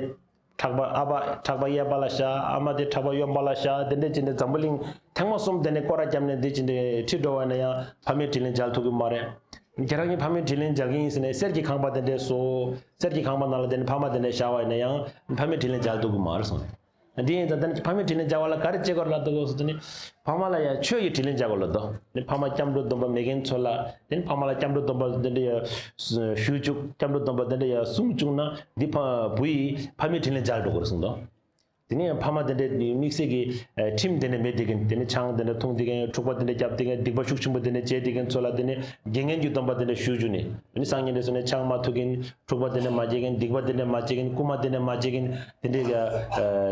ཕྲག་པ་ཨ་ཕ་ཕྲག་པ་གཡས་པ་ལ་བཞག་ཨ་མ་དེ་ཕྲག་པ་གཡོན་པ་ལ་བཞག་དེ་འདྲས་བྱས་ནས་འཛམ་བུ་གླིང་ཐེངས་མ་གསུམ་དེ་ནས་སྐོར་ར་བརྒྱབ་ནས་འདི་བྱས་ནས་ཁྲིད་འགྲོ་བ་ཡིན་ན་ཡང་ཕ་མའི་དྲིན་ལན་འཇལ་ཐུབ་ཀྱི་མ་རེད། ཁྱེད་རང་གིས་ཕ་མའི་དྲིན་ལན་འཇལ་གྱི་ཡིན་ཟེར་ནས་གསེར་གྱི་ཁང་པ་དེ་འདྲས་བཟོ། གསེར་གྱི་ཁང་པ་ནང་ལ་དེ་ནས་ཕ་མ་དེ་འདྲས་བཞག་པ་ཡིན་ན་ཡང་ཕ་མའི་དྲིན་ལན་འཇལ་ཐུབ་ཀྱི་མ་རེད་གསུངས་ནས། འདི་ཡིན་ཙང་ད་ནི་ཕ་མའི་དྲིན་ལན་འཇལ་བ་ལ་ག་རེ་བྱེད་དགོས་ལབ་འདུག་གོ་ཟེར་དུས་ནི། ཕ་མ་ལ་ཡང་ཆོས་ཀྱི་དྲིན་ལན་འཇལ་དགོས་ལབ་འདུག་ནི་ཕ་མ་སྐྱབས་འགྲོ་སྡོམ་པ་མེད་མཁན་ཚོ་ལ་དེ་ནི་ཕ་མ་ལ་སྐྱབས་འགྲོ་སྡོམ་པ་དེ་འདྲ་ཡང་ཞུ་བཅུག་སྐྱབས་འགྲོ་སྡོམ་པ་དེ་འདྲ་ཡང་གསུང་བཅུག་ན་འདི་ཕ་བུ་ཡིས་ཕ་མའི་དྲིན་ལན་འཇལ་འགྲོ་དགོས་རེད་གསུངས་འདུག་དེ་ནི་ཕ་མ་དེ་འདྲ་དམིགས་བསལ་གྱི་ཁྲིམས་དེ་འདྲ་མེད་དེ་གིན་དེ་ནི་ཆང་དེ་འདྲ་འཐུང་དེ་གིན་འཁྲུག་པ་དེ་འདྲ་བརྒྱབ་དེ་གིན་སྡིག་པ་ཤུགས་ཆེན་པོ་དེ་འདྲ་བྱས་དེ་གིན་ཚོ་ལ་དེ་ནི་རྒྱལ་ངན་གྱི་སྡོམ་པ་དེ་འདྲ་ཞུ་བཅུག་ནས་དེ་ནི་སང་ཉིན་དེ་ཚོ་ནས་ཆང་མ་འཐུང་གིན། འཁྲུག་པ་དེ་འདྲ་མ་བྱེད་མཁན། སྡིག་པ་དེ་འདྲ་མ་བྱེད་མཁན། རྐུན་མ་དེ་འདྲ་མ་བྱེད་མཁན། དེ་འདྲའི་ཡ་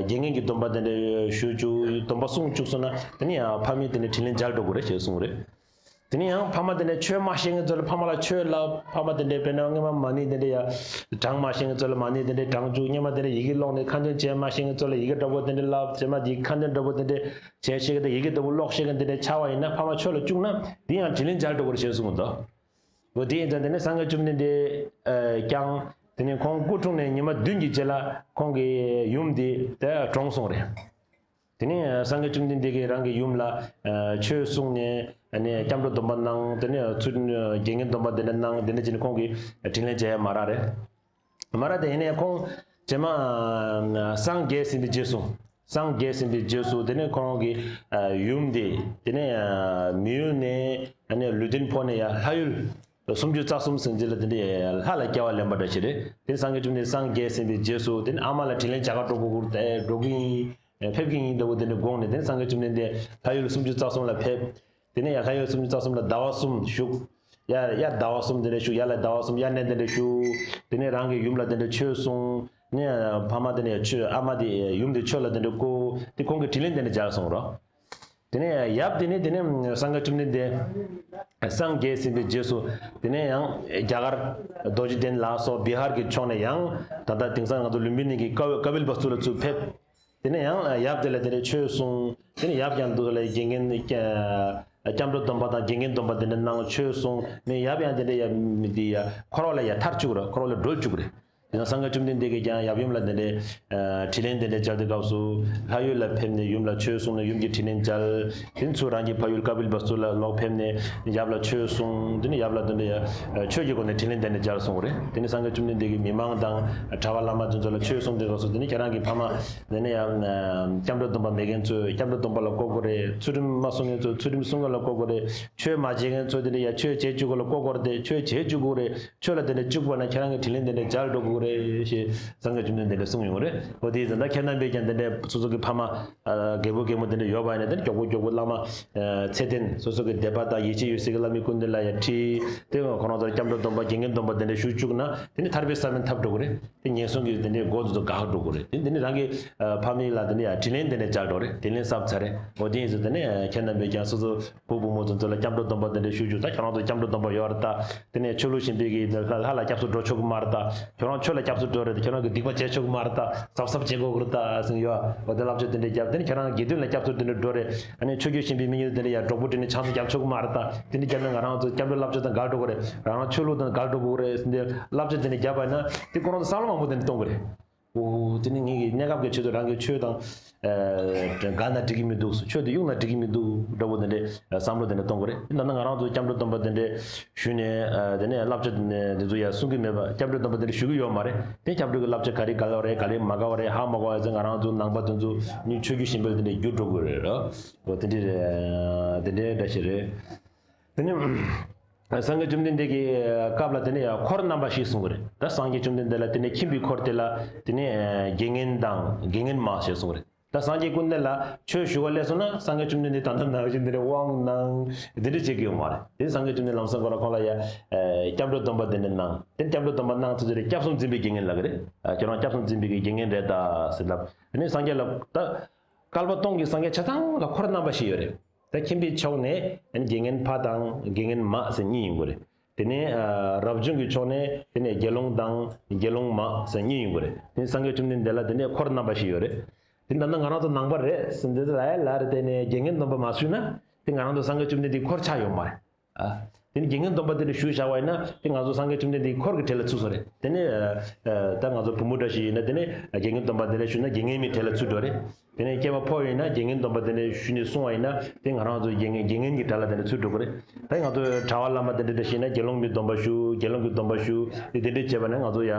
རྒྱལ་ངན་གྱི་སྡོམ་པ་དེ་འདྲ་ཞུ་བཅུག་སྡོམ་པ་སྲུང་བཅུག་སོང་ན་དེ་ནི་ཡང་ཕ་མའི་དེ་འདྲ་དྲིན་ལན་འཇལ་འགྲོ་དགོས་རེད་ཞེས་གསུངས་རེད། དེ་ནི་ཡང་ཕ་མ་དེ་འདྲ་ཆོས་མ་ཤེས་མཁན་ཚོ་ལ་ཕ་མ་ལ་ཆོས་བསླབ། ཕ་མ་དེ་འདྲ་དཔེར་ན་སྔོན་མ་མ་ཎི་དེ་འདྲ་ཡ་བགྲང་མ་ཤེས་མཁན་ཚོ་ལ་མ་ཎི་དེ་འདྲ་བགྲང་བཅུག་སྔོན་མ་དེ་འདྲ་ཡི་གེ་ཀློག་ནས་ཁ་འདོན་བྱེད་མ་ཤེས་མཁན་ཚོ་ལ་ཡི་གེ་འདྲ་པོ་དེ་འདྲ་བསླབ། རྗེས་མ་དེ་ཁ་འདོན་འདྲ་པོ་དེ་འདྲ་བྱེད་ཤེས་མཁན་དང་ཡི་གེ་འདྲ་པོ་ཀློག་ཤེས་མཁན་དེ་འདྲ་ཆགས་པ་ཡིན་ན་ཕ་མ་ཆོས་ལ་བཅུག་ན་དེ་ཡང་དྲིན་ལན་འཇལ་འགྲོ་དགོས་རེད་ཞེས་གསུངས་འདུག་འོ་དེ་ཡིན་ཙང་དེ་ནས་སངས་རྒྱས་བཅོམ་ལྡན་འདས་ཀྱང་དེ་ནས་ཁོང་སྐུ་འཁྲུངས་ནས་ཉི་མ་བདུན་གྱི་རྗེས་ལ་ཁོང་གི་ཡུམ་དེ་དེ་གྲོངས་སོང་རེད། དེ་ནས་སངས་རྒྱས་བཅོམ་ལྡན་འདས་ཀྱིས་རང་གི་ཡུམ་ལ་ཆོས་གསུངས་ནས་སྐྱབས་འགྲོ་སྡོམ་པ་གནང་། དེ་ནས་ཚུར་རྒྱལ་ངན་སྡོམ་པ་དེ་འདྲ་གནང་། དེ་འདྲ་བྱས་ནས་ཁོང་གི་དྲིན་ལན་འཇལ་ཡ་མ་རག་རེད། མ་རག་དེ་ཡིན་ནས་ཁོང་རྗེས་མ་སངས་རྒྱས་ཟིན་པའི་རྗེས་སུ། སངས་རྒྱས་ཟིན་པའི་རྗེས་སུ་དེ་ནས་ཁོང་གི་ཡུམ་དེ་དེ་ནས་མི་ཡུལ་ནས་ལུས་རྟེན་འཕོས་ནས་ཡར་ལྷ་ཡུལ་སུམ་ཅུ་རྩ་གསུམ་ཟིན་རྗེས་ལ་དེ་འདྲའི་ལྷ་ལ་སྐྱེ་བ་ལེན་པ་འདྲ་ཞིག་རེད། དེ་ནས་སངས་རྒྱས་བཅོམ་ལྡན་འདས་སངས་རྒྱས་ཟིན་པའི་རྗེས་སུ་དེ་ནས་ཨ་མ་ལ་དྲིན་ལན་འཇལ་ག་འགྲོ་དགོས་ཀྱི་རེད། འགྲོ་གི་ཡིན། ཕེབས་ཀྱི་ཡིན་འདྲ་བོ་དེ་འདྲ་དགོངས་ནས་དེ་ནས་སངས་རྒྱས་བཅོམ་ལྡན་འདས་ལྷ་ཡུལ་སུམ་ཅུ་རྩ་གསུམ་ལ་ཕེབས། དེ་ནས་ཡར་ལྷ་ཡུལ་སུམ་ཅུ་རྩ་གསུམ་ལ་ཟླ་བ་གསུམ་བཞུགས། ཡར་ཡར་ཟླ་བ་གསུམ་དེ་འདྲ་བཞུགས། ཡར་ལ་ཟླ་བ་གསུམ་དབྱར་གནས་དེ་འདྲ་བཞུགས། དེ་ནས་རང་གི་ཡུམ་ལ་དེ་འདྲ་ཆོས་གསུངས། ནས་ཕ་མ་དེ་ནས་ཆོས་ཨ་མ་དེ་ཡུམ་དེ་ཆོས་ལ་དེ་འདྲ་བསྐུལ། དེ་ཁོང་གི་དྲིན་ལན་དེ་འདྲ་འཇལ་གསུངས་རོ། དེ་ནས་ཡབ་དེ་ནས་དེ་ནས་སངས་རྒྱས་བཅོམ་ལྡན་འདས་སངས་རྒྱས་ཟིན་པའི་རྗེས་སུ་དེ་ནས་ཡང་རྒྱ་གར་རྡོ་རྗེ་གདན་ལ་སོགས་བི་ཧར་གྱི་ཕྱོགས་ནས་ཡང་ད་ལྟ་དེང་སང་ང་ཚོ་ལུམ་བི་ནི་གི་ཀ་ཀ་པིལ་བསྟུ་ལ་ཚུར་ཕེབས། དེ་ནས་ཡང་ཡབ་དེ་ལ་དེ་ནས་ཆོས་གསུངས། དེ་ནས་ཡབ་ཀྱང་འདུག་ལ་དགེ་རྒན་སྐྱབས་འགྲོ་སྡོམ་པ་དང་དགེ་རྒན་སྡོམ་པ་དེ་འདྲ་གནང་། ཆོས་གསུངས་ནས་ཡབ་ཡང་དེ་འདྲ་ཡ་མི་དེ་ཡ་འཁོར་བ་ལ་ཡ་ཐར་བཅུག་ར། འཁོར་བ་ལ་སྒྲོལ་བཅུག་རེད། དེ་ན་སངས་རྒྱས་བཅོམ་ལྡན་འདས་ཀྱིས་ཀྱང་ཡབ་ཡུམ་ལ་དེ་འདྲའི་དྲིན་ལན་དེ་འདྲ་འཇལ་དུས་སྐབས་སུ་ལྷ་ཡུལ་ལ་ཕེབས་ནས་ཡུམ་ལ་ཆོས་གསུངས་ནས་ཡུམ་གྱི་དྲིན་ལན་འཇལ། དེ་ནས་ཚུར་རང་གི་ཕ་ཡུལ་ཀ་པིལ་བསྟུ་ལ་ལོག་ཕེབས་ནས་ཡབ་ལ་ཆོས་གསུངས། དེ་ནས་ཡབ་ལ་དེ་འདྲ་ཡ་ཆོས་ཀྱི་སྒོ་ནས་དྲིན་ལན་དེ་འདྲ་འཇལ་གསུངས་པ་རེད། དེ་ནས་སངས་རྒྱས་བཅོམ་ལྡན་འདས་ཀྱིས་མི་མང་དང་གྲྭ་པ་བླ་མ་དེ་ཚོ་ལ་ཆོས་གསུངས་དུས་སྐབས་སུ་དེ་ནས་ཁྱེད་རང་གི་ཕ་མ་དེ་ནས་ཡང་སྐྱབས་འགྲོ་སྡོམ་པ་མེད་མཁན་ཚོས་སྐྱབས་འགྲོ་སྡོམ་པ་ལ་བསྐོ་དགོས་རེད། ཚུལ་ཁྲིམས་མ་སྲུང་མཁན་ཚོས་ཚུལ་ཁྲིམས་སྲུང་མཁན་ལ་བསྐོ་དགོས་རེད། ཆོས་མ་བྱེད་མཁན་ཚོ་དེ་འདྲ་ཡ་ཆོས་བྱེད་བཅུག་གོ་ལ་བསྐོ་དགོས་རེད། ཆོས་བྱེད་བཅུག་དགོས་རེད། ཆོས་ལ་དེ་འདྲ་བཅུག་པ་ན་ཁྱེད་རང་གི་དྲིན་ལན་དེ་འདྲ་འཇལ་འགྲོ་དགོས་རེད་ཞེས་སངས་རྒྱས་བཅོམ་ལྡན་འདས་ལ་གསུངས་ཡོང་གི་རེད། འོ་དེ་ཡིན་ཙང་ད་ཁྱེད་རྣམ་པས་ཀྱང་དེ་འདྲ་སོ་སོ་གི་ཕ་མ་རྒད་པོ་རྒད་མོ་དེ་འདྲ་ཡོད་པ་ཡིན་ན་དེ་མགྱོགས་པོ་མགྱོགས་པོ་བླ་མ་ཚད་ལྡན་སོ་སོ་གི་དད་པ་དང་ཡིད་ཆེས་ཡོད་སའི་གི་བླ་མའི་སྐུ་མདུན་ལ་ཡ་ཁྲིད་དེ་ཁོ་རང་ཚོར་སྐྱབས་འགྲོ་སྡོམ་པ་དགེ་རྒན་སྡོམ་པ་དེ་འདྲ་ཞུ་བཅུག་ན་དེ་ནི་ཐར་པའི་ས་བོན་ཐོབ་འགྲོ་གི་རེད། དེ་ངན་སོང་གི་དེ་འདྲའི་སྒོ་དེ་ཚོ་འགག་འགྲོ་གི་རེད། དེ་དེ་ནི་རང་གི་ཕ་མ་ལ་དེ་འདྲ་ཡ་དྲིན་ལན་དེ་འདྲ་འཇལ་འགྲོ་རེད། དྲིན་ལན་གསབ་ཚར་རེད། འོ་དེ་ཡིན་ཙང་དེ་ནི་ཁྱེད་རྣམ་པས་ཀྱང་སོ་སོ་བུ་བུ་མོ་དེ་ཚོ་ལ་སྐྱབས་འགྲོ་སྡོམ་པ་དེ་འདྲ་ཞུ་རྒྱུ་ད་ཁྱོད་རང་ཚོ་སྐྱབས་འགྲོ་སྡོམ་པ་ཡོད་རེད་ད། དེ་ནས་ཆོས་ལུགས་གཞན་པའི་གི་ལྷ་ལྷ་ལ་སྐྱབས་སུ་འགྲོ་ཆོག་གི་མ་རེད་ད། ཁྱོད་རང་ཆོས་ལ་སྐྱབས་སུ་འགྲོ་རེད་ད་ཁྱོད་རང་གི་སྡིག་པ་བྱེད་ཆོག་གི་མ་རེད་ད། གཟབ་གཟབ་བྱེད་དགོས་གི་རེད་ད་ཟེར་ཡོད། འོ་དེ་བསླབ་བྱ་དེ་འདྲ་བརྒྱབ། དེ་ནས་ཁྱེད་རང་དགེ་འདུན་ལ་སྐྱབས་སུ་དེ་འདྲ་འགྲོ་རེད། ཨ་ནི་ཆོས་བརྒྱུད་གཞན་པའི་མི་ཡིན་དེ་འདྲ་ཡ་གྲོགས་པོ་དེ་འདྲ་ཆང་ས་རྒྱབ་ཆོག་གི་མ་རེད་ད། དེ་འདྲ་བརྒྱབ་ན་ང་རང་ཚོ་སྐྱབས་འགྲོ་བསླབ་བྱ་དང་འགལ་འགྲོ་གི་རེད། རང་རང་ཆོས་ལུགས་དང་འགལ་འགྲོ་གི་རེད་ཟེར་འདི་བསླབ་བྱ་དེ་འདྲ་བརྒྱབ་པ་ཡིན་ན་དེ་ཁོ་རང་ཚོ་བསམ་བློ་མང་པོ་དེ་འདྲ་གཏོང་གི་རེད། འོ་དེ་ནི་ངེད་ཀྱི་གནས་སྐབས་ཀྱི་ཆེད་དུ་རང་གི་ཆོས་དང་འགལ་ན་འགྲིག་གི་མི་འདུག་ཆོས་དེ་གཡུག་ན་འགྲིག་གི་མི་འདུག་འདྲ་བོ་དེ་འདྲའི་བསམ་བློ་དེ་འདྲ་གཏོང་དགོས་རེད། ད་ནི་ང་རང་ཚོ་སྐྱབས་འགྲོ་སྡོམ་པ་དེ་འདྲ་ཞུས་ནས་དེ་ནས་བསླབ་བྱ་དེ་ཚོ་ཡར་གསུང་གི་མེད་པ། སྐྱབས་འགྲོ་སྡོམ་པ་དེ་འདྲ་ཞུ་གི་ཡོད་མ་རེད། དེ་སྐྱབས་འགྲོ་གི་བསླབ་བྱ་ག་རེ་ག་ལ་རེད། ག་ལེ་མ་ག་བ་རེད། ཧ་མ་གོ་བ་ཡོད་ཚེ་ང་རང་ཚོ་ནང་པ་དེ་ཚོ་ནི་ཆོས་བརྒྱུད་གཞན་པ་དེ་འདྲ་བསྒྱུར་འགྲོ་དགོས་རེད། འོ་དེ་འདྲ་རེད། དེ་འདྲའི་འདྲ་ཞིག་རེད། དེ་ནས། སངས་རྒྱས་བཅོམ་ལྡན་འདས་ཀྱི་སྐབས་ལ་དེ་ནས་ཡང་འཁོར་རྣམ་པ་བཞི་གསུངས་པ་རེད། ད་སངས་རྒྱས་བཅོམ་ལྡན་འདས་ལ་དེ་ནས་ཁྱིམ་པའི་འཁོར་དེ་ལ་དེ་ནས་དགེ་བསྙེན་དང་དགེ་བསྙེན་མ་ཞེས་གསུངས་པ་རེད། ད་སངས་རྒྱས་སྐུ་མདུན་ལ་ཆོས་ཞུ་བ་སླེབས་སོང་ན་སངས་རྒྱས་བཅོམ་ལྡན་འདས་ད་ལྟ་ནང་བཞིན་དེ་འདྲ་དབང་གནང་། དེ་འདྲ་བྱེད་ཀྱི་ཡོད་མ་རེད། དེ་སངས་རྒྱས་བཅོམ་ལྡན་ལམ་སང་ཁོ་རང་ཁོང་ལ་ཡ་སྐྱབས་འགྲོ་སྡོམ་པ་དེ་འདྲ་གནང་། དེ་སྐྱབས་འགྲོ་སྡོམ་པ་གནང་ཚར་དུས་རེད། སྐྱབས་སུ་འཛིན་པའི་དགེ་བསྙེན་ལབ་ཀྱི་རེད། ཁྱོད་རང་སྐྱབས་སུ་འཛིན་པའི་གི་དགེ་བསྙེན་རེད་ད་ཟེར་ལབ། དེ་ནས་སངས་རྒྱས་ལ་ད་བསྐལ་པ་སྟོང་གི་སངས་རྒྱས་ཆ་ཚང་ལ་འཁོར་རྣམ་པ་བཞི་ཡོད་རེད། ད་ཁྱིམ་པའི་ཕྱོགས་ནས་དགེ་བསྙེན་ཕ་དང་དགེ་བསྙེན་མ་ཟེར་གཉིས་ཡོང་གི་རེད། དེ་ནས་རབ་བྱུང་གི་ཕྱོགས་ནས་དེ་ནས་དགེ་སློང་དང་དགེ་སློང་མ་ཟེར་གཉིས་ཡོང་གི་རེད། དེ་ནས་སངས་རྒྱས་བཅོམ་ལྡན་འདས་ལ་དེ་ནས་འཁོར་རྣམ་པ་བཞི་ཡོད་རེད། དེ་ད་ནི་ང་རང་ཚོ་ནང་པ་རེད་ཟེར་འདི་ལ་ལ་རེ་བལྟས་ནས་དགེ་བསྙེན་སྡོམ་པ་མ་ཞུས་ན་དེ་ང་རང་ཚོ་སངས་རྒྱས་བཅོམ་ལྡན་འདས་འཁོར་ཆགས་ཡོད་མ་རེད། ཨ། དེ་ནི་དགེ་བསྙེན་སྡོམ་པ་དེ་འདྲ་ཞུས་བཞག་པ་ཡིན་ན་དེ་ང་ཚོ་སངས་རྒྱས་བཅོམ་ལྡན་འདས་འཁོར་གྱི་གྲལ་ལ་ཚུད་སོང་རེད། དེ་ནས་ཨ། ད་ང་ཚོ་བུ་མོ་འདྲ་ཞིག་ཡིན་ན་དེ་ནས་དགེ་བསྙེན་སྡོམ་པ་དེ་འདྲ་ཞུས་ན་དགེ་བསྙེན་མའི་གྲལ་ལ་ཚུད་འགྲོ་རེད། དེ་ནས་སྐྱེས་པ་ཕོ་ཡིན་ན་དགེ་བསྙེན་སྡོམ་པ་དེ་འདྲ་ཞུས་ནས་སོང་བ་ཡིན་ན་དེ་ང་རང་ཚོ་དགེ་བསྙེན་དགེ་བསྙེན་གྱི་གྲལ་ལ་དེ་འདྲ་ཚུད་འགྲོ་གི་རེད། ད་ང་ཚོ་གྲྭ་པ་བླ་མ་དེ་འདྲ་འདྲ་ཞིག་ཡིན་ན་དགེ་སློང་གི་སྡོམ་པ་ཞུ། དགེ་སློང་གི་སྡོམ་པ་ཞུ། དེ་དེ་འདྲ་བྱས་པ་ན་ང་ཚོ་ཡ་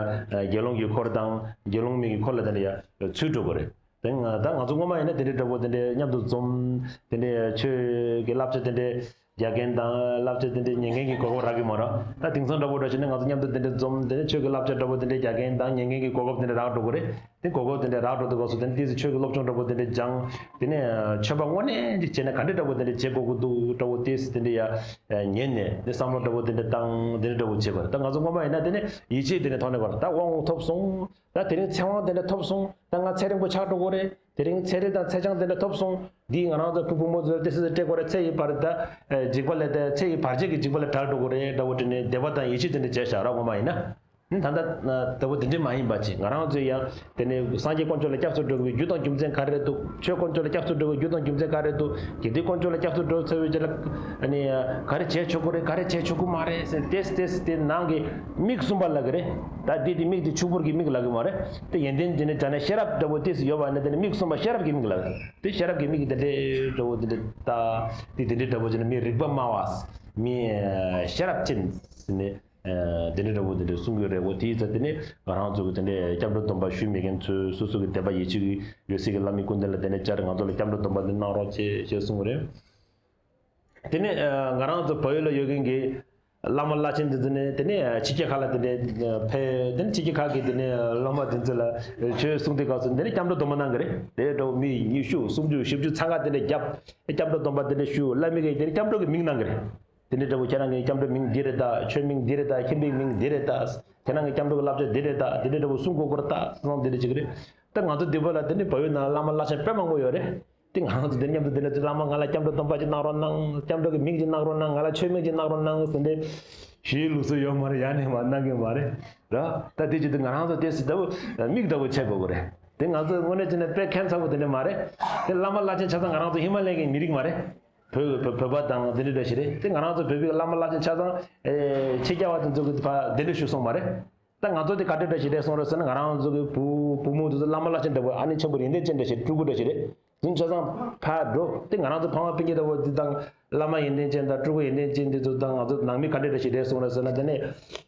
དགེ་སློང་གི་འཁོར་དང་དགེ་སློང་མའི་གི་འཁོར་ལ་དེ་འདྲ་ཡ་ཚུད་འགྲོ་གི་རེད། དེ་ང་ད་ང་ཚོ་སྔོན་མ་ཡིན་ན་དེ་འདྲའི་འདྲ་པོ་དེ་འདྲའི་མཉམ་དུ་འཛོམས། དེ་འདྲའི་ཆོས་ཀྱི་བསླབ་བྱ་དེ་འདྲའི་རྒྱག་མཁན་དང་བསླབ་བྱ་དེ་འདྲའི་ཉན་མཁན་གྱི་གོ་སྐབས་རག་གི་མ་རེད། ད་དེང་སང་འདྲ་པོ་འདྲ་བྱས་ན་ང་ཚོ་མཉམ་དུ་དེ་འདྲའི་འཛོམས། དེ་ནས་ཆོས་ཀྱི་བསླབ་བྱ་འདྲ་པོ་དེ་འདྲའི་རྒྱག་མཁན་དང་ཉན་མཁན་གྱི་གོ་སྐབས་དེ་འདྲ་རག་འགྲོ་གི་རེད། དེ་གོ་སྐབས་དེ་འདྲ་རག་འགྲོ་དུས་སྐབས་སུ་དེ་ནས་ཏོག་ཙམ་ཆོས་ཀྱི་སློབ་སྦྱོང་འདྲ་པོ་དེ་འདྲ་སྦྱངས། དེ་ནས་ཆོས་པ་དངོས་གནས་ཅིག་བྱས་ན་ག་འདྲ་འདྲ་པོ་དེ་འདྲ་བྱེད་དགོས་ཀྱི་འདུག་འདྲ་པོ་ཏོག་ཙམ་དེ་འདྲ་ཡ་ཉན་ནས་དེ་བསམ་བློ་འདྲ་པོ་དེ་འདྲ་བཏང་། དེ་འདྲ་འདྲ་པོ་བྱེད་དགོས་རེད། ད་ང་ཚོ་སྔོན་མ་ཡིན་ན་དེ་ནས་ཡིད་ཆེས་དེ་འདྲ་ཐོག་ནས་བར་ད་དབང་ཐོབ་སོང་། ད་དེ་རིང་ཚེ་དབང་དེ་འདྲ་ཐོབ་སོང་། ད་ང་ཚེ་རིང་པོ་ཆགས་འགྲོ་གི་རེད། དེ་རིང་ཚེ་རིལ་དང་ཚེ་ཆང་དེ་འདྲ་ཐོབ་སོང་། འདིས་ང་རང་ཚོ་ཕུང་པོ་མོ་ཚོའི་ཏོག་ཙམ་སྤྲད་དགོས་རེད། ཚེ་ཡི་བར་ད་འཇིགས་པ་ལས་ད་ཚེ་ཡི་བར་ཆད་ཀྱི་འཇིགས་པ་ལས་བྲལ་འགྲོ་གི་རེད་འདྲ་བོ་དྲན་ནས་དད་པ་དང་ཡིད་ཆེས་དེ་འདྲ་བྱས་བཞག་ར། སྔོན་མ་ཡིན་ན། ད་ལྟ་ལྟ་བུ་དེ་འདྲ་མ་ཡིན་པ་ཅིག་ང་རང་ཚོས་ཡང་དེ་ནས་སངས་རྒྱས་དཀོན་མཆོག་ལ་སྐྱབས་སུ་འགྲོ་དགོས་པའི་རྒྱུ་དང་རྒྱུ་མཚན་ག་རེ་འདུག་ཆོས་དཀོན་མཆོག་ལ་སྐྱབས་སུ་འགྲོ་དགོས་པའི་རྒྱུ་དང་རྒྱུ་མཚན་ག་རེ་འདུག་དགེ་འདུན་དཀོན་མཆོག་ལ་སྐྱབས་སུ་འགྲོ་ཚར་བའི་རྗེས་ལ་ཨ་ནི་ག་རེ་བྱས་ཆོག་གི་རེད། ག་རེ་བྱས་ཆོག་གི་མ་རེད་ཟེར་ཏེས་ཏེས་དེ་ནང་གི་མིག་གསུམ་པ་ལབ་ཀྱི་རེད། ད་དེ་དེ་མིག་དེ་ཕྱུག་པོར་གྱི་མིག་ལབ་ཀྱི་མ་རེད། དེ་ཡོན་ཏན་དེ་ནི་ད་ནི་ཤེས་རབ་འདྲ་བོ་ཏེས་ཡོད་པ་ནི་དེ་ནི་མིག་གསུམ་པ་ཤེས་རབ་ཀྱི་མིག་ལབ་ཀྱི་རེད། དེ་ཤེས་རབ་ཀྱི་མིག་གིས་དེ་འདྲའི་འདྲ་བོ་དེ་འདྲ་ལྟ། དེ་དེ་འདྲའི་འདྲ་བོ་བྱས་ན་མི་རིག་པ་སྨྲ་བ། མི་ཤེས་རབ་ཅན་ཟེར་ནས། དེ་འདྲ་འདྲ་བོ་དེ་འདྲ་གསུང་གི་རེད། འོ་དེའི་ཚེ་དེ་ནས་ང་རང་ཚོ་གི་དེ་འདྲ་སྐྱབས་འགྲོ་སྡོམ་པ་ཞུས་མེད་མཁན་ཚོས་སོ་སོ་གི་དད་པ་ཡིད་ཆེས་ཀྱི་ཡོད་སའི་གི་བླ་མའི་སྐུ་མདུན་ལ་དེ་འདྲ་བཅར། ང་ཚོ་ལ་སྐྱབས་འགྲོ་སྡོམ་པ་འདི་གནང་རོགས་བྱེད་ཅེས་གསུང་གི་རེད། དེ་ནས་ང་རང་ཚོ་བལ་ཡུལ་ལ་ཡོད་མཁན་གྱི་བླ་མ་བླ་ཆེན་འདི་ཚོ་ནས་དེ་ནས་ཕྱི་རྒྱལ་ཁག་ལ་དེ་འདྲ་ཕེབས། དེ་ནས་ཕྱི་རྒྱལ་ཁག་གི་དེ་ནས་སློབ་མ་འདི་ཚོ་ལ་ཆོས་གསུང་དུས་སྐབས་སུ་དེ་ནས་སྐྱབས་འགྲོ་སྡོམ་པ་གནང་གི་རེད། དེ་འདྲ་བོ་མི་ཉི་ཤུ་སུམ་ཅུ་བཞི་བཅུ་ཚང་ཀ་དེ་འདྲ་བརྒྱབ། སྐྱབས་འགྲོ་སྡོམ་པ་དེ་འདྲ་ཞུ། བླ་མའི་གི་དེ་ནས་སྐྱབས་འགྲོ་གི་མིང་གནང་གི་རེད། དེ་འདྲ་འདྲ་བོ་ཁྱེད་རང་གི་སྐྱབས་འགྲོ་མིང་འདི་རེད་ད། ཆོས་མིང་འདི་རེད་ད། ཁྱིམ་པའི་མིང་འདི་རེད་ད། ཁྱེད་རང་གི་སྐྱབས་འགྲོ་གི་བསླབ་བྱ་འདི་རེད་ད། དེ་འདྲ་འདྲ་བོ་གསུང་དགོས་ཀྱི་རེད་ད། སོང་དེ་འདྲ་བྱེད་ཀྱི་རེད། ད་ང་ཚོ་འདི་བོད་ལ་དེ་འདྲ་བལ་ཡུལ་ནང་བླ་མ་བླ་ཆེན་དཔེ་མང་པོ་ཡོད་རེད། དེ་ང་རང་ཚོ་དེ་མཉམ་དུ་དེ་འདྲ་བླ་མ་ང་ལ་སྐྱབས་འགྲོ་སྡོམ་པ་ཅིག་གནང་རོགས་གནང་། སྐྱབས་འགྲོ་གི་མིང་ཅིག་གནང་རོགས་གནང་། ང་ལ་ཆོས་མིང་ཅིག་གནང་རོགས་གནང་ཟེར་ནས་ཞུ་ཡས་ལུགས་སྲོལ་ཡོད་མ་རེད། ཡ་ནས་མ་གནང་གི་མ་རེད་ར། ད་དེ་བྱེད་དུས་ང་རང་ཚོ་དེ་སྲིད་ལྟ་བུ་མིག་ལྟ་བུ་ཆད་དགོས་ཀྱི་རེད། དེ་ང་ཚོ་དངོས་གནས་བྱས་ན་དཔེ་ཁྱད་མཚར་པོ་དེ་འདྲ་མ་རེད། དེ་བླ་མ་བླ་ཆེན་ཆ་ཚང་ང་རང་ཚོ་ཧི་མ་ལ་ཡའི་མི་རིགས་མ་རེད། བོད་བོད་བོད་པ་དང་དེ་འདྲ་འདྲ་ཞིག་རེད། དེ་ང་རང་ཚོ་བོད་པའི་བླ་མ་བླ་ཆེན་ཆ་ཚང་ཨེ་ཕྱི་རྒྱལ་བ་དེ་ཚོ་གི་ཕ་དེ་འདྲ་ཞུ་སོང་མ་རེད། ད་ང་ཚོ་དེ་ག་འདྲ་འདྲ་ཞིག་རེད་སོང་རེད་ཟེར་ན། ང་རང་ཚོ་གི་བུ་བུ་མོ་དེ་ཚོ་བླ་མ་བླ་ཆེན་འདྲ་བོ་ཨ་ནི་ཆེན་པོ་ཡོན་ཏན་ཅན་འདྲ་ཞིག་སྤྲུལ་སྐུ་འདྲ་ཞིག་རེད། དེ་ཆ་ཚང་ཕར་འགྲོ། དེ་ང་རང་ཚོ་ཕ་མ་སྤུན་ཀྱག་འདྲ་བོ་དེ་དང་བླ་མ་ཡོན་ཏན་ཅན་དང་སྤྲུལ་སྐུ་ཡོན་ཏན་ཅན་དེ་ཚོ་དང་ང་ཚོ་ནང་མི་ག་འདྲ་འདྲ་ཞིག་རེད་སོང་རེད་ཟེར་ན། དེ་ནས་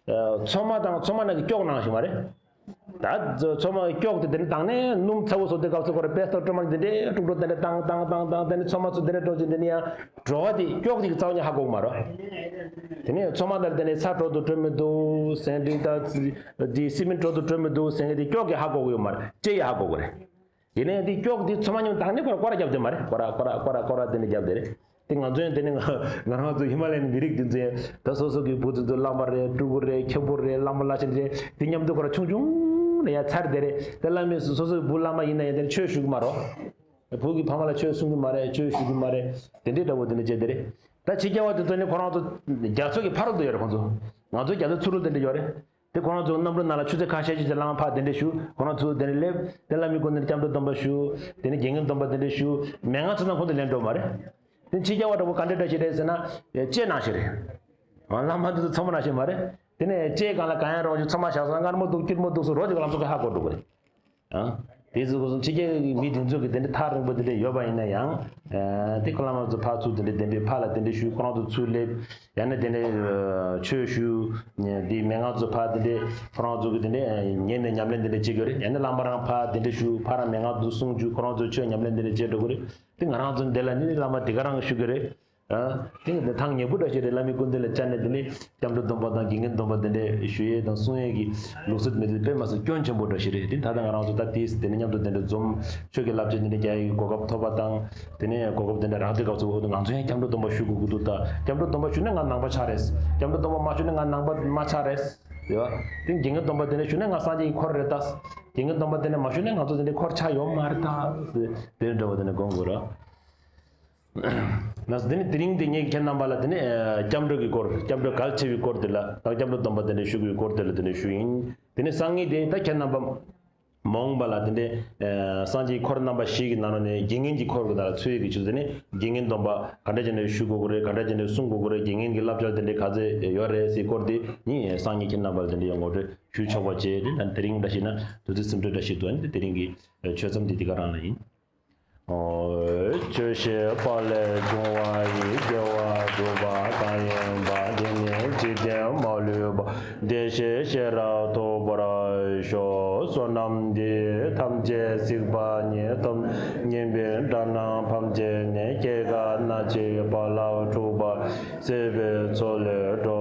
ཨ་ཚོད་མ་དང་ཚོད་མ་ནང་གི་སྐྱོག་ནང་ཞིག་མ་རེད། ད་ཚོད་མ་གི་སྐྱོག་དེ་དེ་ནས་དང་ནས་སྣུམ་ཚ་བོ་བཟོ་དུས་སྐབས་སུ་ཁོ་ར་པེ་སི་ཊལ་སྒྲོལ་མ་དེ་འདྲས་དཀྲུག་འགྲོ། དེ་འདྲས་བཏང་བཏང་བཏང་བཏང་། དེ་ནས་ཚོད་མ་ཚོ་དེ་འདྲས་འགྲོ་ཅིག་དེ་ནས་ཡང་བྲོ་བ་དེ་སྐྱོག་དེ་གི་རྩ་བ་ནས་ཧ་གོ་གི་མ་རེད། དེ་ནས་ཚོད་མ་དེ་ལ་དེ་ནས་ཚྭ་དྲོ་དུ་དྲོད་མི་འདུག་ཟེར་འདི་ད་དེ་སི་མེན་དྲོ་དུ་དྲོད་མི་འདུག་ཟེར་མཁན་དེ་སྐྱོག་གིས་ཧ་གོ་གི་ཡོད་མ་རེད། ལྕེ་ཡིས་ཧ་གོ་གི་རེད། དེ་ནས་དེ་སྐྱོག་དེ་ཚོད་མ་ཉུང་དང་ནས་ཁོ་ར་སྐོར་ར་བརྒྱབ་དེ་མ་རེད། སྐོར་ར་སྐོར་ར་སྐོར་ར་སྐོར་ར་དེ་འདྲས་བརྒྱབ་དེ་རེད། དེ་ང་ཚོ་ཡང་དེ་ནི་ང་ང་རང་ཚོ་ཧི་མ་ལ་ཡའི་མི་རིགས་འདི་ཚོ་ཡང་ད་སོ་སོ་གི་བུ་དེ་ཚོ་བླ་མ་རེད། སྤྲུལ་སྐུ་རེད། མཁན་པོ་རེད། བླ་མ་བླ་ཆེན་རེད། དེ་མཉམ་དུ་ཁོ་ར་ཆུང་ཆུང་ནས་ཡང་ཚར་དེ་རེད། དེ་བླ་མས་སོ་སོ་གི་བུ་བླ་མ་ཡིན་ན་ཡང་དེ་ནི་ཆོས་ཞུ་གི་མ་རེད། བུ་གི་ཕ་མ་ལ་ཆོས་གསུང་གི་མ་རེད། ཆོས་ཞུ་གི་མ་རེད། དེ་འདྲའི་འདྲ་བོ་དེ་འདྲ་བྱས་དེ་རེད། ད་ཕྱི་རྒྱལ་བ་དེ་ཚོ་ནི་ཁོ་རང་ཚོ་རྒྱ་མཚོ་གི་ཕ་རོལ་ཏུ་ཡོད་རེད། ཁོ་ཚོ་ང་ཚོ་རྒྱ་མཚོའི་ཚུར་རོལ་དེ་འདྲ་ཡོད་རེད། དེ་ཁོ་རང་ཚོ་གནམ་གྲུ་ནང་ལ་ཆུ་ཚོད་ཁ་ཤས་ཤིག་ལ་ཕར་དེ་འདྲ་བཞུགས། ཁོ་རང་ཚོ་དེ་འདྲ་སླེབས། དེ་བླ་མའི་སྐུ་མདུན་སྐྱབས་འགྲོ་སྡོམ་པ་ཞུ། དེ་ནས་དགེ་བསྙེན་སྡོམ་པ་དེ་འདྲ་ཞུ། མན་ངག་ཆ་ཚང་ཁོང་ཚོ་ལེན་འགྲོ་མ་རེད། དེ་ཕྱི་རྒྱལ་བ་འདྲ་བོ་ག་འདྲ་འདྲ་ཞིག་རེད་ཟེར་ན། ལྕེ་ནང་བཞིན་རེད། བླ་མ་འདི་ཚོ་ཚང་མ་ནང་བཞིན་མ་རེད། དེ་ནས་ལྕེ་སྒང་ལ་གང་ཡང་རོགས་ཀྱི་ཚང་མ་བཞག་སོང་། མངར་མོ་འདུག་སྐྱུར་མོ་འདུག་སོགས་རོ་ཅིག་ལམ་སང་ཁོས་ཧ་གོ་འགྲོ་གི་རེད། ཨང་། དེ་ཚོ་ཁོ་ཚོ་ཕྱི་རྒྱལ་གྱི་མི་དེ་ཚོ་གི་དེ་འདྲ་ཐག་རིང་པོ་དེ་འདྲ་ཡོད་པ་ཡིན་ན་ཡང་། ཨ་དེ་ཁོ་བླ་མ་ཚོ་ཕར་ཚུར་དེ་འདྲ་གདན་འདྲེན་ཕར་ལ་དེ་འདྲ་ཞུ། ཁོ་རང་ཚོ་ཚུར་སླེབས། ཡང་ན་དེ་འདྲ་ཆོས་ཞུ། དེ་མན་ངག་ཚོ་ཕར་དེ་འདྲ་ཁོ་རང་ཚོ་གི་དེ་འདྲ་ཉན་ནས་ཉམས་ལེན་དེ་འདྲ་བྱེད་ཀྱི་རེད། ཡང་ན་བླ་མ་རང་ཕར་དེ་འདྲ་ཞུ། ཕར་རང་མན་ངག་ཚོ་གསུང་རྒྱུ། ཁོ་རང་ཚོ་ཆོས་ཉམས་ལེན་དེ་འདྲ་བྱེད་འགྲོ་གི་རེད། དེ་ང་རང་ཚོ་འདི་ལ་ནི་བླ་མ་དེ་ག་རང་ཞུ་གི་རེད། ཨ། དེ་ནི་ཐང་ཉེ་པོ་འདྲ་ཞིག་རེད། བླ་མའི་སྐུ་མདུན་ལ་བཅར་ནས་དེ་ནས་སྐྱབས་འགྲོ་སྡོམ་པ་དང་དགེ་བསྙེན་སྡོམ་པ་དེ་འདྲས་ཞུ་ཡས་དང་གསུང་ཡས་ཀྱི་ལུགས་སྲོལ་མི་དེ་དཔེ་མ་སྲིད་སྐྱོན་ཆེན་པོ་འདྲ་ཞིག་རེད། དེ་ད་ལྟ་ང་རང་ཚོ་ད་དེ་དེ་ནས་མཉམ་དུ་དེ་འདྲ་འཛོམས། ཆོས་ཀྱི་བསླབ་བྱ་དེ་འདྲ་རྒྱག་ཡས་ཀྱི་གོ་སྐབས་ཐོབ་པ་དང་། དེ་ནས་གོ་སྐབས་དེ་འདྲ་རག་དུས་སྐབས་སུ་འོ་དེ་ང་ཚོ་ཡང་སྐྱབས་འགྲོ་སྡོམ་པ་ཞུ་དགོས་ཀྱི་འདུག་ད་སྐྱབས་འགྲོ་སྡོམ་པ་ཞུས་ན་ང་ནང་པ་ཆགས་རེད། སྐྱབས་འགྲོ་སྡོམ་པ་མ་ཞུས་ན་ང་ནང་པ་མ་ཆགས་རེད། རེད་བ། དེ་དགེ་བསྙེན་སྡོམ་པ་དེ་འདྲ་ཞུས་ན་ང་སངས་རྒྱས་ཀྱི་འཁོར་རེད་ད། དགེ་བསྙེན་སྡོམ་པ་དེ་འདྲ་མ་ཞུས་ན་ང་ཚོ་དེ་འདྲ་འཁོར་ཆགས་ཡོད་མ་རེད་ད། དེ་འདྲ་བ་དེ་འདྲ་དགོངས་དགོས་ར། ལགས་སོ། དེ་ནས་དེ་རིང་འདི་ངས་ཁྱེད་རྣམ་པ་ལ་དེ་ནས་ཨ་སྐྱབས་འགྲོ་གི་སྐོར། སྐྱབས་འགྲོ་གལ་ཆེ་བའི་སྐོར་དེ་ལ་དང་སྐྱབས་འགྲོ་སྡོམ་པ་དེ་འདྲ་ཞུ་དགོས་སྐོར་དེ་ལ་དེ་འདྲ་ཞུ་ཡིན། དེ་ནས་སང་ཉིན་དེ་ད་ཁྱེད་རྣམ་པ་མ་འོངས་པ་ལ་དེ་འདྲ་ཨ་སངས་རྒྱས་འཁོར་རྣམ་པ་བཞི་གི་ནང་ནས་དགེ་བསྙེན་གྱི་འཁོར་གྱི་ནང་ལ་ཚུད་ཡས་ཀྱི་ཆེད་དུ་དེ་ནས་དགེ་བསྙེན་སྡོམ་པ་ག་འདྲ་བྱས་ནས་ཞུ་དགོས་ཀྱི་རེད། ག་འདྲ་བྱས་ནས་གསུང་དགོས་ཀྱི་རེད། དགེ་བསྙེན་གྱི་བསླབ་བྱ་དེ་འདྲ་ག་ཚད་ཡོད་རེད་ཟེར་སྐོར་དེ་ངས་སང་ཉིན་ཁྱེད་རྣམ་པ་ལ་དེ་འདྲ་ཡང་ངོ་སྤྲོད་ཞུ་ཆོག་པ་བྱས། དེ་ད་དེ་རིང་འདྲ་ཞིག་ན་དུས་ཚོད་སེམས་ཁྲལ་འདྲ་ཞིག་འདུག་ཨ་ནི་དེ་རིང་གི་ཆོས་མཚམས་འདི་འདི་ག་རང་ལ་ཡིན། ཨོ། ཆོས་ཤེས་པ་ལས་བྱུང་བ་ཡི་དགེ་བ་སྒྲུབ་པ་གང་ཡིན་པ། དེ་ནི་འཇིག་རྟེན་མ་ལུས་པ། བདེ་གཤེགས་ཤེས་རབ་ཐོབ་པར་ཤོག། བསོད་ནམས་འདི་ཐམས་ཅད་གཟིགས་པ་ཉིད། ཐོབ་ཉན་པའི་དགྲ་རྣམས་ཕམ་བྱས་ནས། སྐྱེ་རྒ་ན་འཆིའི་རྦ་རླབས་འཁྲུགས་པ། སྲིད་པའི་མཚོ་ལས་འགྲོ་